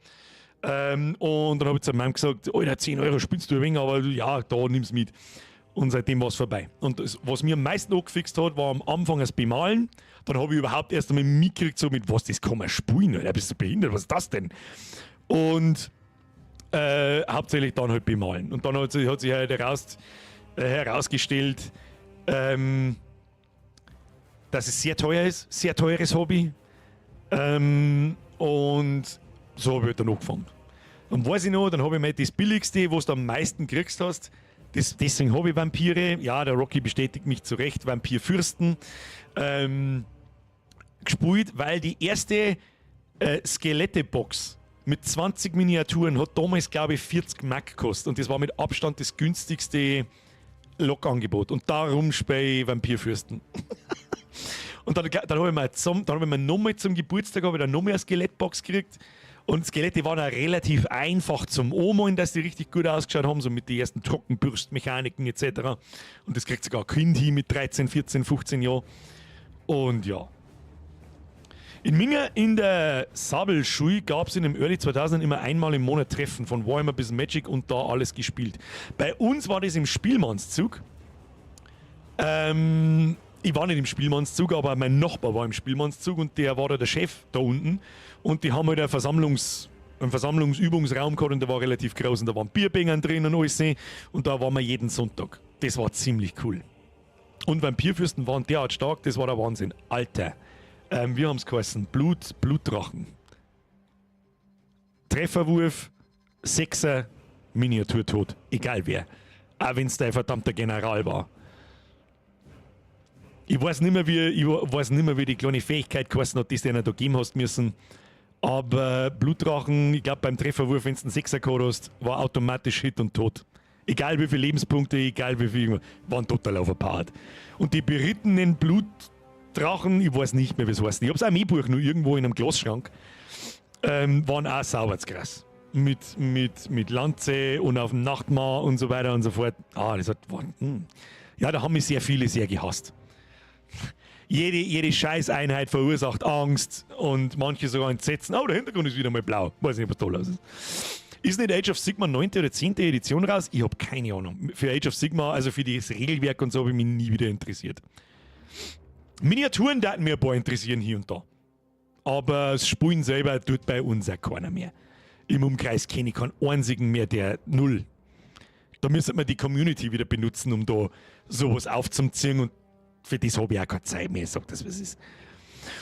Und dann habe ich zu meinem gesagt, Alter, 10 Euro spielst du ein wenig, aber ja, da nimm's mit. Und seitdem war's vorbei. Und das, was mir am meisten angefixt hat, war am Anfang das Bemalen. Dann habe ich überhaupt erst einmal mitgekriegt, so mit, was, das kann man spielen, Alter, bist du behindert, was ist das denn? Und hauptsächlich dann halt bemalen. Und dann hat sich halt herausgestellt, dass es sehr teuer ist, sehr teures Hobby. Und so habe ich halt dann angefangen. Dann weiß ich noch, dann habe ich mir das Billigste, was du am meisten kriegst hast. Das, deswegen habe ich Vampire. Ja, der Rocky bestätigt mich zu Recht, Vampirfürsten. Gespielt, weil die erste Skelette-Box mit 20 Miniaturen hat damals, glaube ich, 40 Mark gekostet. Und das war mit Abstand das günstigste Lockangebot. Und darum spiele ich Vampirfürsten. Und dann hab ich mir nochmal zum Geburtstag hab ich dann nochmal eine Skelettbox gekriegt. Und Skelette waren auch relativ einfach zum Anmalen, dass die richtig gut ausgeschaut haben, so mit den ersten Trockenbürstmechaniken etc. Und das kriegt sogar ein Kind hin mit 13, 14, 15 Jahren. Und ja. In Minga in der Sabelschule gab es in dem Early 2000 immer einmal im Monat Treffen von Warhammer bis Magic und da alles gespielt. Bei uns war das im Spielmannszug. Ich war nicht im Spielmannszug, aber mein Nachbar war im Spielmannszug und der war da der Chef da unten. Und die haben halt einen Versammlungsübungsraum gehabt und der war relativ groß und da waren Bierbängern drin und alles. Und da waren wir jeden Sonntag. Das war ziemlich cool. Und Vampirfürsten waren derart stark, das war der Wahnsinn. Alter. Wir haben's geheißen. Blutdrachen. Trefferwurf, Sechser, Miniaturtod. Egal wer. Auch wenn's dein verdammter General war. Ich weiß nicht mehr, wie die kleine Fähigkeit geheißen hat, die du ihnen da geben hast müssen. Aber Blutdrachen, ich glaub, beim Trefferwurf, wenn du einen Sechser gehabt hast, war automatisch Hit und tot. Egal wie viele Lebenspunkte, egal wie viel, waren total overpowered. Und die berittenen Blutdrachen, ich weiß nicht mehr, wie es heißt. Ich hab's auch im E-Buch nur irgendwo in einem Glasschrank, waren auch sauber krass. Mit Lanze und auf dem Nachtmahr und so weiter und so fort. Ah, das hat, war. Ja, da haben mich sehr viele sehr gehasst. Jede Scheißeinheit verursacht Angst und manche sogar Entsetzen. Oh, der Hintergrund ist wieder mal blau. Weiß nicht, was da los ist. Ist nicht Age of Sigmar 9. oder 10. Edition raus? Ich habe keine Ahnung. Für Age of Sigmar, also für das Regelwerk und so, habe ich mich nie wieder interessiert. Miniaturen daten mir ein paar interessieren hier und da. Aber das Spielen selber tut bei uns auch keiner mehr. Im Umkreis kenne ich keinen einzigen mehr, der null. Da müsste man die Community wieder benutzen, um da sowas aufzuziehen und für das habe ich auch keine Zeit mehr, sagt das, was ist.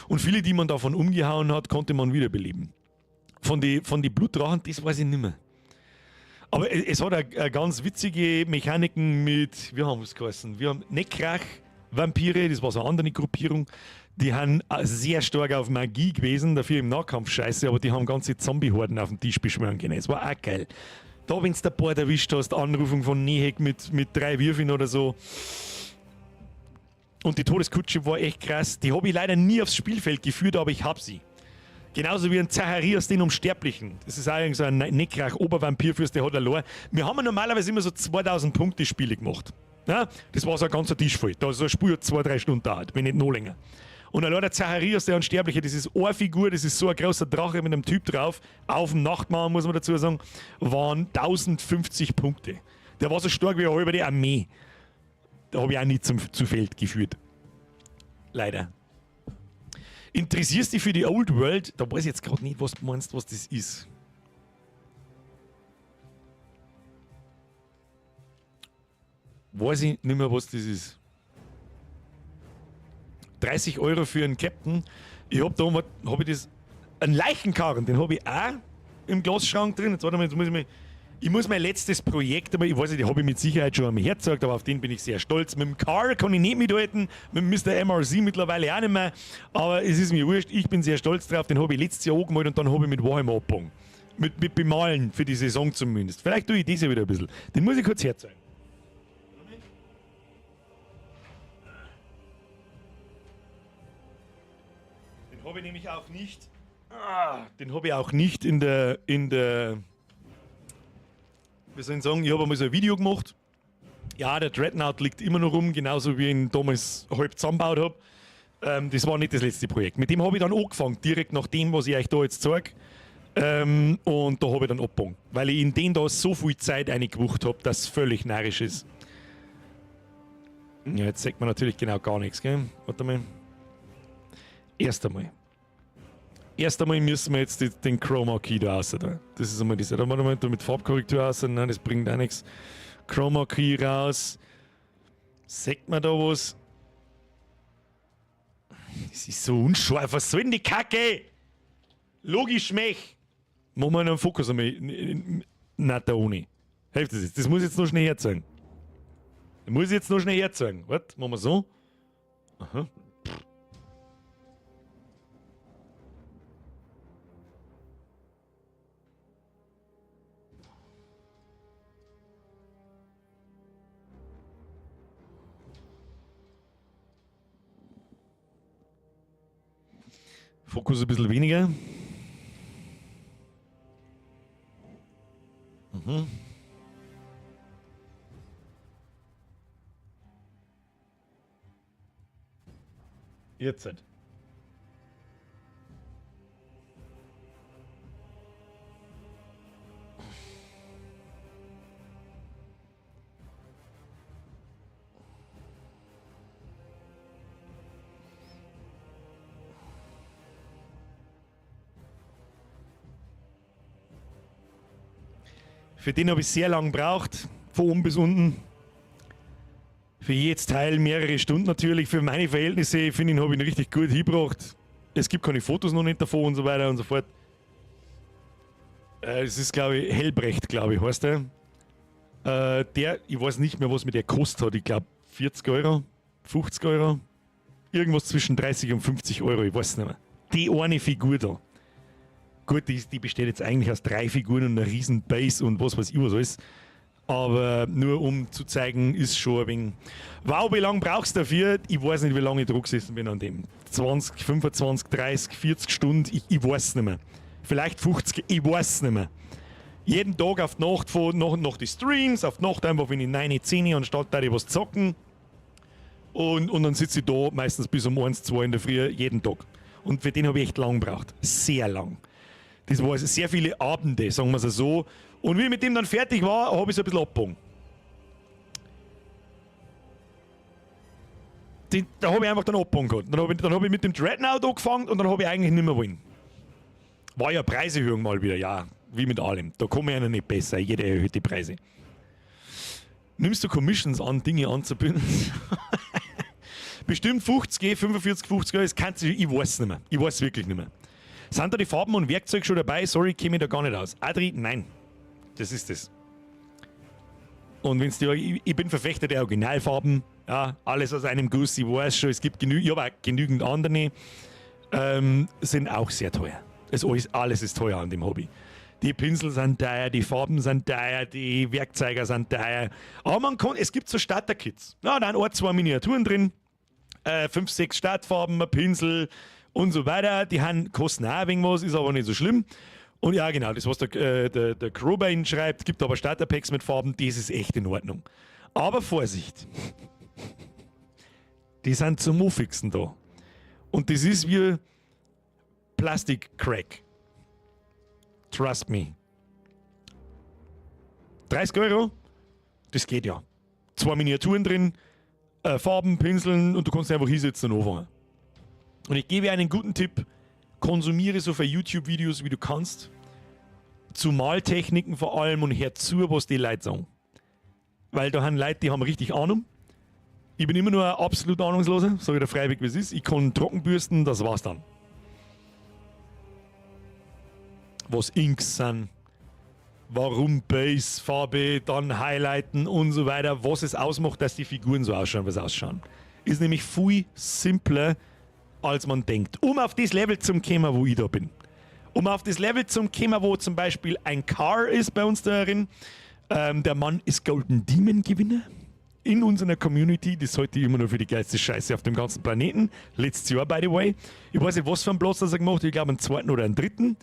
Und viele, die man davon umgehauen hat, konnte man wiederbeleben. Von die Blutdrachen, das weiß ich nicht mehr. Aber es hat auch ganz witzige Mechaniken mit, wie haben wir es geheißen? Wir haben Nekrach-Vampire, das war so eine andere Gruppierung, die haben sehr stark auf Magie gewesen, dafür im Nahkampf scheiße, aber die haben ganze Zombie-Horden auf den Tisch beschwören können. Das war auch geil. Da, wenn du der Bord erwischt hast, Anrufung von Nehek mit 3 Würfeln oder so. Und die Todeskutsche war echt krass. Die habe ich leider nie aufs Spielfeld geführt, aber ich habe sie. Genauso wie ein Zacharias, den Unsterblichen. Das ist eigentlich so ein Nekrach-Obervampirfürst, der hat allein. Wir haben ja normalerweise immer so 2000 Punkte Spiele gemacht. Ja, das war so ein ganzer Tisch voll. Da so ein Spiel hat 2-3 Stunden dauert, wenn nicht noch länger. Und allein der Zacharias, der Unsterbliche, das ist eine Figur, das ist so ein großer Drache mit einem Typ drauf, auf dem Nachtmahl, muss man dazu sagen, waren 1050 Punkte. Der war so stark wie eine halbe Armee. Da habe ich auch nie zu Feld geführt. Leider. Interessierst dich für die Old World? Da weiß ich jetzt gerade nicht, was du meinst, was das ist. Weiß ich nicht mehr, was das ist. 30 Euro für einen Captain. Ich hab da, hab ich das, einen Leichenkarren, den habe ich auch im Glasschrank drin. Jetzt warte mal, jetzt muss ich mal. Ich muss mein letztes Projekt, aber ich weiß nicht, die habe ich mit Sicherheit schon einmal hergezeigt, aber auf den bin ich sehr stolz. Mit dem Car kann ich nicht mithalten, mit dem Mr. MRC mittlerweile auch nicht mehr, aber es ist mir wurscht, ich bin sehr stolz drauf, den habe ich letztes Jahr angemalt und dann habe ich mit Warhammer abgefangen. Mit Bemalen, für die Saison zumindest. Vielleicht tue ich das ja wieder ein bisschen. Den muss ich kurz herzeigen. Den habe ich nämlich auch nicht. Den habe ich auch nicht in der. Wir sollen sagen, ich habe einmal so ein Video gemacht. Ja, der Dreadnought liegt immer noch rum, genauso wie ich ihn damals halb zusammengebaut habe. Das war nicht das letzte Projekt. Mit dem habe ich dann angefangen, direkt nach dem, was ich euch da jetzt zeige. Und da habe ich dann abgefangen, weil ich in den da so viel Zeit reingewucht habe, dass es völlig narrisch ist. Ja, jetzt sagt man natürlich genau gar nichts, gell? Warte mal. Erst einmal. Erst einmal müssen wir jetzt den Chroma Key da raus. Da. Das ist einmal das. Da machen wir da mit Farbkorrektur raus. Nein, das bringt auch nichts. Chroma Key raus. Sagt man da was? Das ist so unscharf. Was soll denn die Kacke? Logisch, mech. Machen wir einen Fokus einmal. Nein, da ohne. Hilft das jetzt? Das muss ich jetzt noch schnell herzeigen. Das muss ich jetzt noch schnell herzeigen. Warte, machen wir so. Aha. Fokus ein bisschen weniger. Mhm. Jetzt. Für den habe ich sehr lange gebraucht, von oben bis unten. Für jedes Teil mehrere Stunden natürlich. Für meine Verhältnisse, finde ich, habe ich ihn richtig gut hingebracht. Es gibt keine Fotos noch nicht davon und so weiter und so fort. Es ist, glaube ich, Hellbrecht, glaube ich, heißt der. Der, ich weiß nicht mehr, was mir der gekostet hat. Ich glaube 40 Euro, 50 Euro. Irgendwas zwischen 30 und 50 Euro, ich weiß nicht mehr. Die eine Figur da. Gut, die besteht jetzt eigentlich aus 3 Figuren und einer riesen Base und was weiß ich was alles. Aber nur um zu zeigen, ist schon ein wenig. Wow, wie lange brauchst du dafür? Ich weiß nicht, wie lange ich dran gesessen bin an dem. 20, 25, 30, 40 Stunden, ich weiß es nicht mehr. Vielleicht 50, ich weiß es nicht mehr. Jeden Tag auf die Nacht, von, nach die Streams, auf die Nacht einfach, wenn ich 9, 10 anstatt da ich was zocken. Und dann sitze ich da meistens bis um 1, 2 in der Früh jeden Tag. Und für den habe ich echt lang gebraucht. Sehr lang. Das war also sehr viele Abende, sagen wir es so. Und wie ich mit dem dann fertig war, habe ich es ein bisschen abgebogen. Da habe ich einfach dann abgebogen gehabt. Dann hab ich mit dem Dreadnought angefangen und dann habe ich eigentlich nicht mehr wollen. War ja Preiserhöhung mal wieder, ja. Wie mit allem. Da komme ich ja nicht besser. Jeder erhöht die Preise. Nimmst du Commissions an, Dinge anzubinden? Bestimmt 50, 45, 50, das kannst du, ich weiß nicht mehr. Ich weiß wirklich nicht mehr. Sind da die Farben und Werkzeug schon dabei? Sorry, käme ich da gar nicht aus. Adri, nein. Das ist es. Und wenn's die, ich bin Verfechter der Originalfarben. Ja, alles aus einem Guss, ich weiß schon, es gibt ich habe auch genügend andere, sind auch sehr teuer. Alles ist teuer an dem Hobby. Die Pinsel sind teuer, die Farben sind teuer, die Werkzeuge sind teuer. Aber es gibt so Starter-Kits. Ja, da sind 1, 2 Miniaturen drin, 5, 6 Startfarben, ein Pinsel und so weiter. Die kosten auch ein wenig was, ist aber nicht so schlimm. Und ja, genau, das, was der Crowbane schreibt, gibt aber Starter-Packs mit Farben, das ist echt in Ordnung. Aber Vorsicht! Die sind zum Muffigsten da. Und das ist wie Plastik-Crack. Trust me. 30 Euro? Das geht ja. 2 Miniaturen drin, Farben, Pinseln und du kannst einfach hinsetzen und anfangen. Und ich gebe einen guten Tipp: Konsumiere so viele YouTube-Videos, wie du kannst. Zu Maltechniken vor allem und hör zu, was die Leute sagen. Weil da haben Leute, die haben richtig Ahnung. Ich bin immer nur ein absolut Ahnungsloser, sag ich dir freiwillig, wie es ist. Ich kann Trockenbürsten, das war's dann. Was Inks sind, warum Base, Farbe, dann Highlighten und so weiter, was es ausmacht, dass die Figuren so ausschauen, wie sie ausschauen. Ist nämlich viel simpler, als man denkt. Um auf das Level zu kommen, wo ich da bin. Um auf das Level zu kommen, wo zum Beispiel ein Car ist bei uns darin. Der Mann ist Golden Demon Gewinner in unserer Community. Das halte ich immer nur für die geilste Scheiße auf dem ganzen Planeten. Letztes Jahr, by the way. Ich weiß nicht, was für einen Platz das er gemacht hat. Ich glaube, einen zweiten oder einen dritten.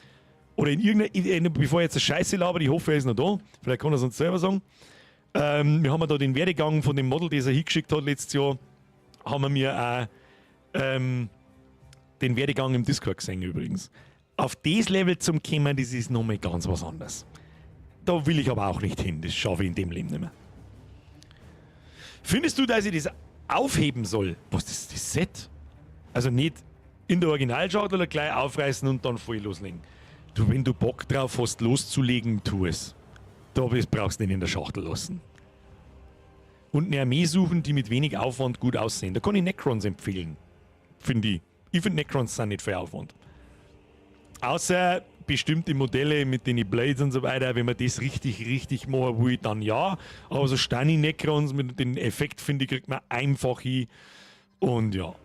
Oder in irgendeiner, bevor ich jetzt eine Scheiße laber, ich hoffe, er ist noch da. Vielleicht kann er es uns selber sagen. Wir haben da den Werdegang von dem Model, das er hingeschickt hat letztes Jahr, haben wir mir auch den Werdegang im Discord gesehen übrigens. Auf das Level zum kommen, das ist nochmal ganz was anderes. Da will ich aber auch nicht hin, das schaffe ich in dem Leben nicht mehr. Findest du, dass ich das aufheben soll? Was, das Set? Also nicht in der Originalschachtel oder gleich aufreißen und dann voll loslegen. Du, wenn du Bock drauf hast, loszulegen, tu es. Da brauchst du nicht in der Schachtel lassen. Und eine Armee suchen, die mit wenig Aufwand gut aussehen. Da kann ich Necrons empfehlen. Finde ich. Ich finde, Necrons sind nicht viel Aufwand. Außer bestimmte Modelle mit den Blades und so weiter, wenn man das richtig, richtig machen will, dann ja. Aber so Stani Necrons mit dem Effekt, finde ich, kriegt man einfach hin. Und ja.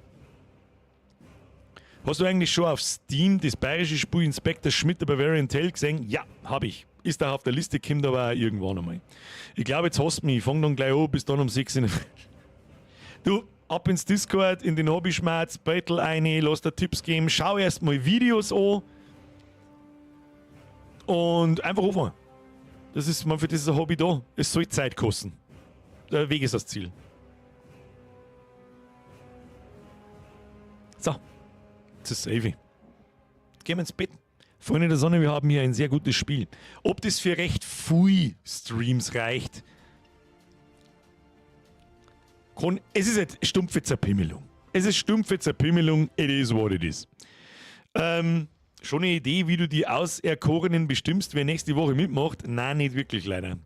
Hast du eigentlich schon auf Steam das bayerische Spiel Inspector Schmidt der Bavarian Tale gesehen? Ja, hab ich. Ist da auf der Liste, kommt aber auch irgendwann einmal. Ich glaube, jetzt hast du mich. Ich fang dann gleich an, bis dann um 6 in der Früh. Du, ab ins Discord, in den Hobbyschmerz, Battle eine, lass dir Tipps geben, schau erst mal Videos an und einfach anfangen. Das ist, man, für das ist ein Hobby da. Es soll Zeit kosten. Der Weg ist das Ziel. So. Das ist safe. Gehen wir ins Bett. Freunde der Sonne, wir haben hier ein sehr gutes Spiel. Ob das für recht viel Streams reicht, kann, es ist jetzt stumpfe Zerpimmelung. Es ist stumpfe Zerpimmelung, it is what it is. Schon eine Idee, wie du die Auserkorenen bestimmst, wer nächste Woche mitmacht? Nein, nicht wirklich, leider.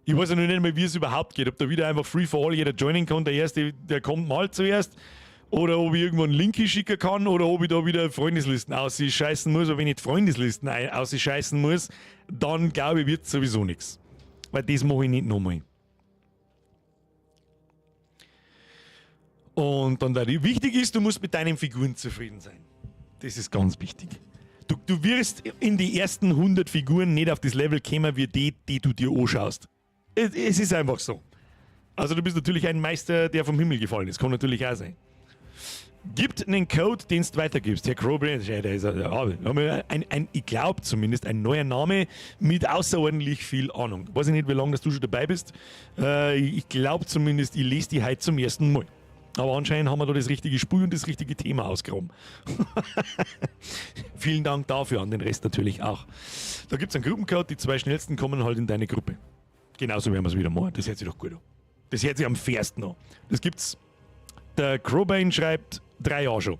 Ich weiß ja noch nicht mal, wie es überhaupt geht. Ob da wieder einfach free for all jeder joinen kann, der Erste, der kommt mal zuerst. Oder ob ich irgendwo einen Link schicken kann oder ob ich da wieder Freundeslisten ausscheißen muss. Aber wenn ich die Freundeslisten ausscheißen muss, dann glaube ich, wird sowieso nichts. Weil das mache ich nicht nochmal. Und dann, wichtig ist, du musst mit deinen Figuren zufrieden sein. Das ist ganz wichtig. Du wirst in die ersten 100 Figuren nicht auf das Level kommen, wie die, die du dir anschaust. Es ist einfach so. Also du bist natürlich ein Meister, der vom Himmel gefallen ist. Kann natürlich auch sein. Gibt einen Code, den du weitergibst. Herr Crowbray, der ist ein, ich glaube zumindest, ein neuer Name mit außerordentlich viel Ahnung. Weiß ich nicht, wie lange dass du schon dabei bist. Ich glaube zumindest, ich lese die heute zum ersten Mal. Aber anscheinend haben wir da das richtige Spiel und das richtige Thema ausgeräumt. Vielen Dank dafür, an den Rest natürlich auch. Da gibt es einen Gruppencode, die zwei schnellsten kommen halt in deine Gruppe. Genauso werden wir es wieder machen. Das hört sich doch gut an. Das hört sich am fairsten an. Das gibt's. Der Crowbane schreibt 3 Jahre schon.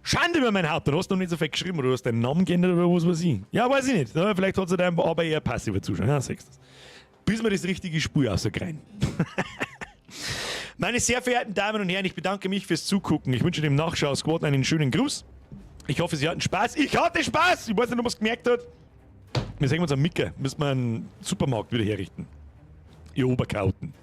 Schande über mein Haupt, du hast noch nicht so fett geschrieben oder du hast deinen Namen geändert oder was weiß ich. Ja, weiß ich nicht. Ja, vielleicht hat sie dein aber eher passiver Zuschauer. Ja, sagst du das. Bis wir das richtige Spiel rauskriegen. Meine sehr verehrten Damen und Herren, ich bedanke mich fürs Zugucken. Ich wünsche dem Nachschau-Squad einen schönen Gruß. Ich hoffe, Sie hatten Spaß. Ich hatte Spaß! Ich weiß nicht, ob man es gemerkt hat. Wir sehen uns am Micker. Müssen wir einen Supermarkt wieder herrichten. Ihr Oberkauten.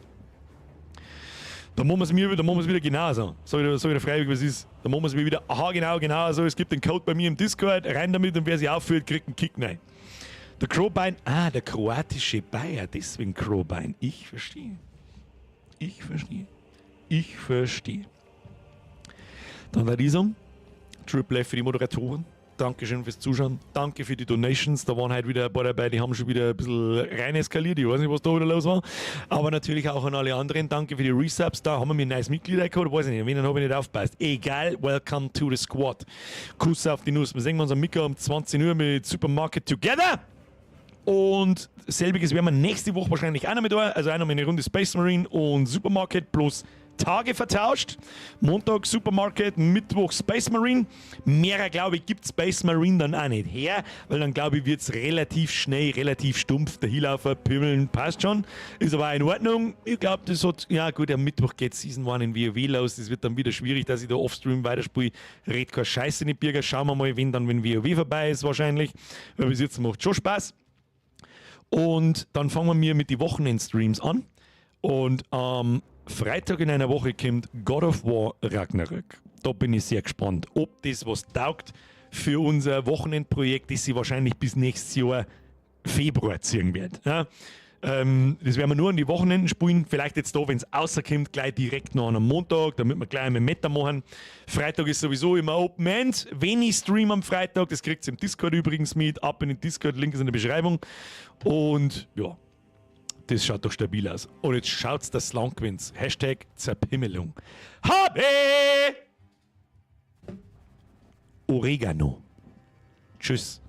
Da machen wir es mir, da machen wir es wieder genauso. Sag ich dir freiwillig, was ist. Da machen wir es mir wieder, aha, genau, genau so. Es gibt den Code bei mir im Discord, rein damit und wer sich aufführt, kriegt einen Kick rein. Der Crowbein, ah, der kroatische Bayer, deswegen Crowbein. Ich verstehe. Ich verstehe. Ich verstehe. Dann war die sagen, Triple F für die Moderatoren. Dankeschön fürs Zuschauen. Danke für die Donations. Da waren heute wieder ein paar dabei, die haben schon wieder ein bisschen rein eskaliert. Ich weiß nicht, was da wieder los war. Aber natürlich auch an alle anderen. Danke für die Resubs. Da haben wir mir ein neues Mitglied geholt. Weiß ich nicht. Wen habe ich nicht aufgepasst. Egal. Welcome to the squad. Kuss auf die Nuss. Wir sehen uns am Mittag um 20 Uhr mit Supermarket Together. Und selbiges werden wir nächste Woche wahrscheinlich auch noch mit da. Also auch noch eine Runde Space Marine und Supermarket bloß Tage vertauscht. Montag Supermarket, Mittwoch Space Marine. Mehrer, glaube ich, gibt Space Marine dann auch nicht her, weil dann, glaube ich, wird es relativ schnell, relativ stumpf. Der Hilaufer, Pimmeln, passt schon. Ist aber auch in Ordnung. Ich glaube, das hat, ja gut, am Mittwoch geht Season 1 in WoW los. Das wird dann wieder schwierig, dass ich da offstream weiterspiele. Red keine Scheiße nicht, Birger. Schauen wir mal, wenn dann, wenn WoW vorbei ist, wahrscheinlich. Weil bis jetzt macht schon Spaß. Und dann fangen wir mit den Wochenendstreams an. Und am Freitag in einer Woche kommt God of War Ragnarök. Da bin ich sehr gespannt, ob das was taugt für unser Wochenendprojekt, das sich wahrscheinlich bis nächstes Jahr Februar ziehen wird. Ja, das werden wir nur an die Wochenenden spielen. Vielleicht jetzt da, wenn es rauskommt, gleich direkt noch an einem Montag, damit wir gleich einmal Meta machen. Freitag ist sowieso immer Open End. Wenn ich stream am Freitag, das kriegt ihr im Discord übrigens mit. Ab in den Discord, Link ist in der Beschreibung. Und ja, das schaut doch stabil aus. Und jetzt schaut's, dass lang gewinnt. #Zerpimmelung. Habe! Oregano. Tschüss.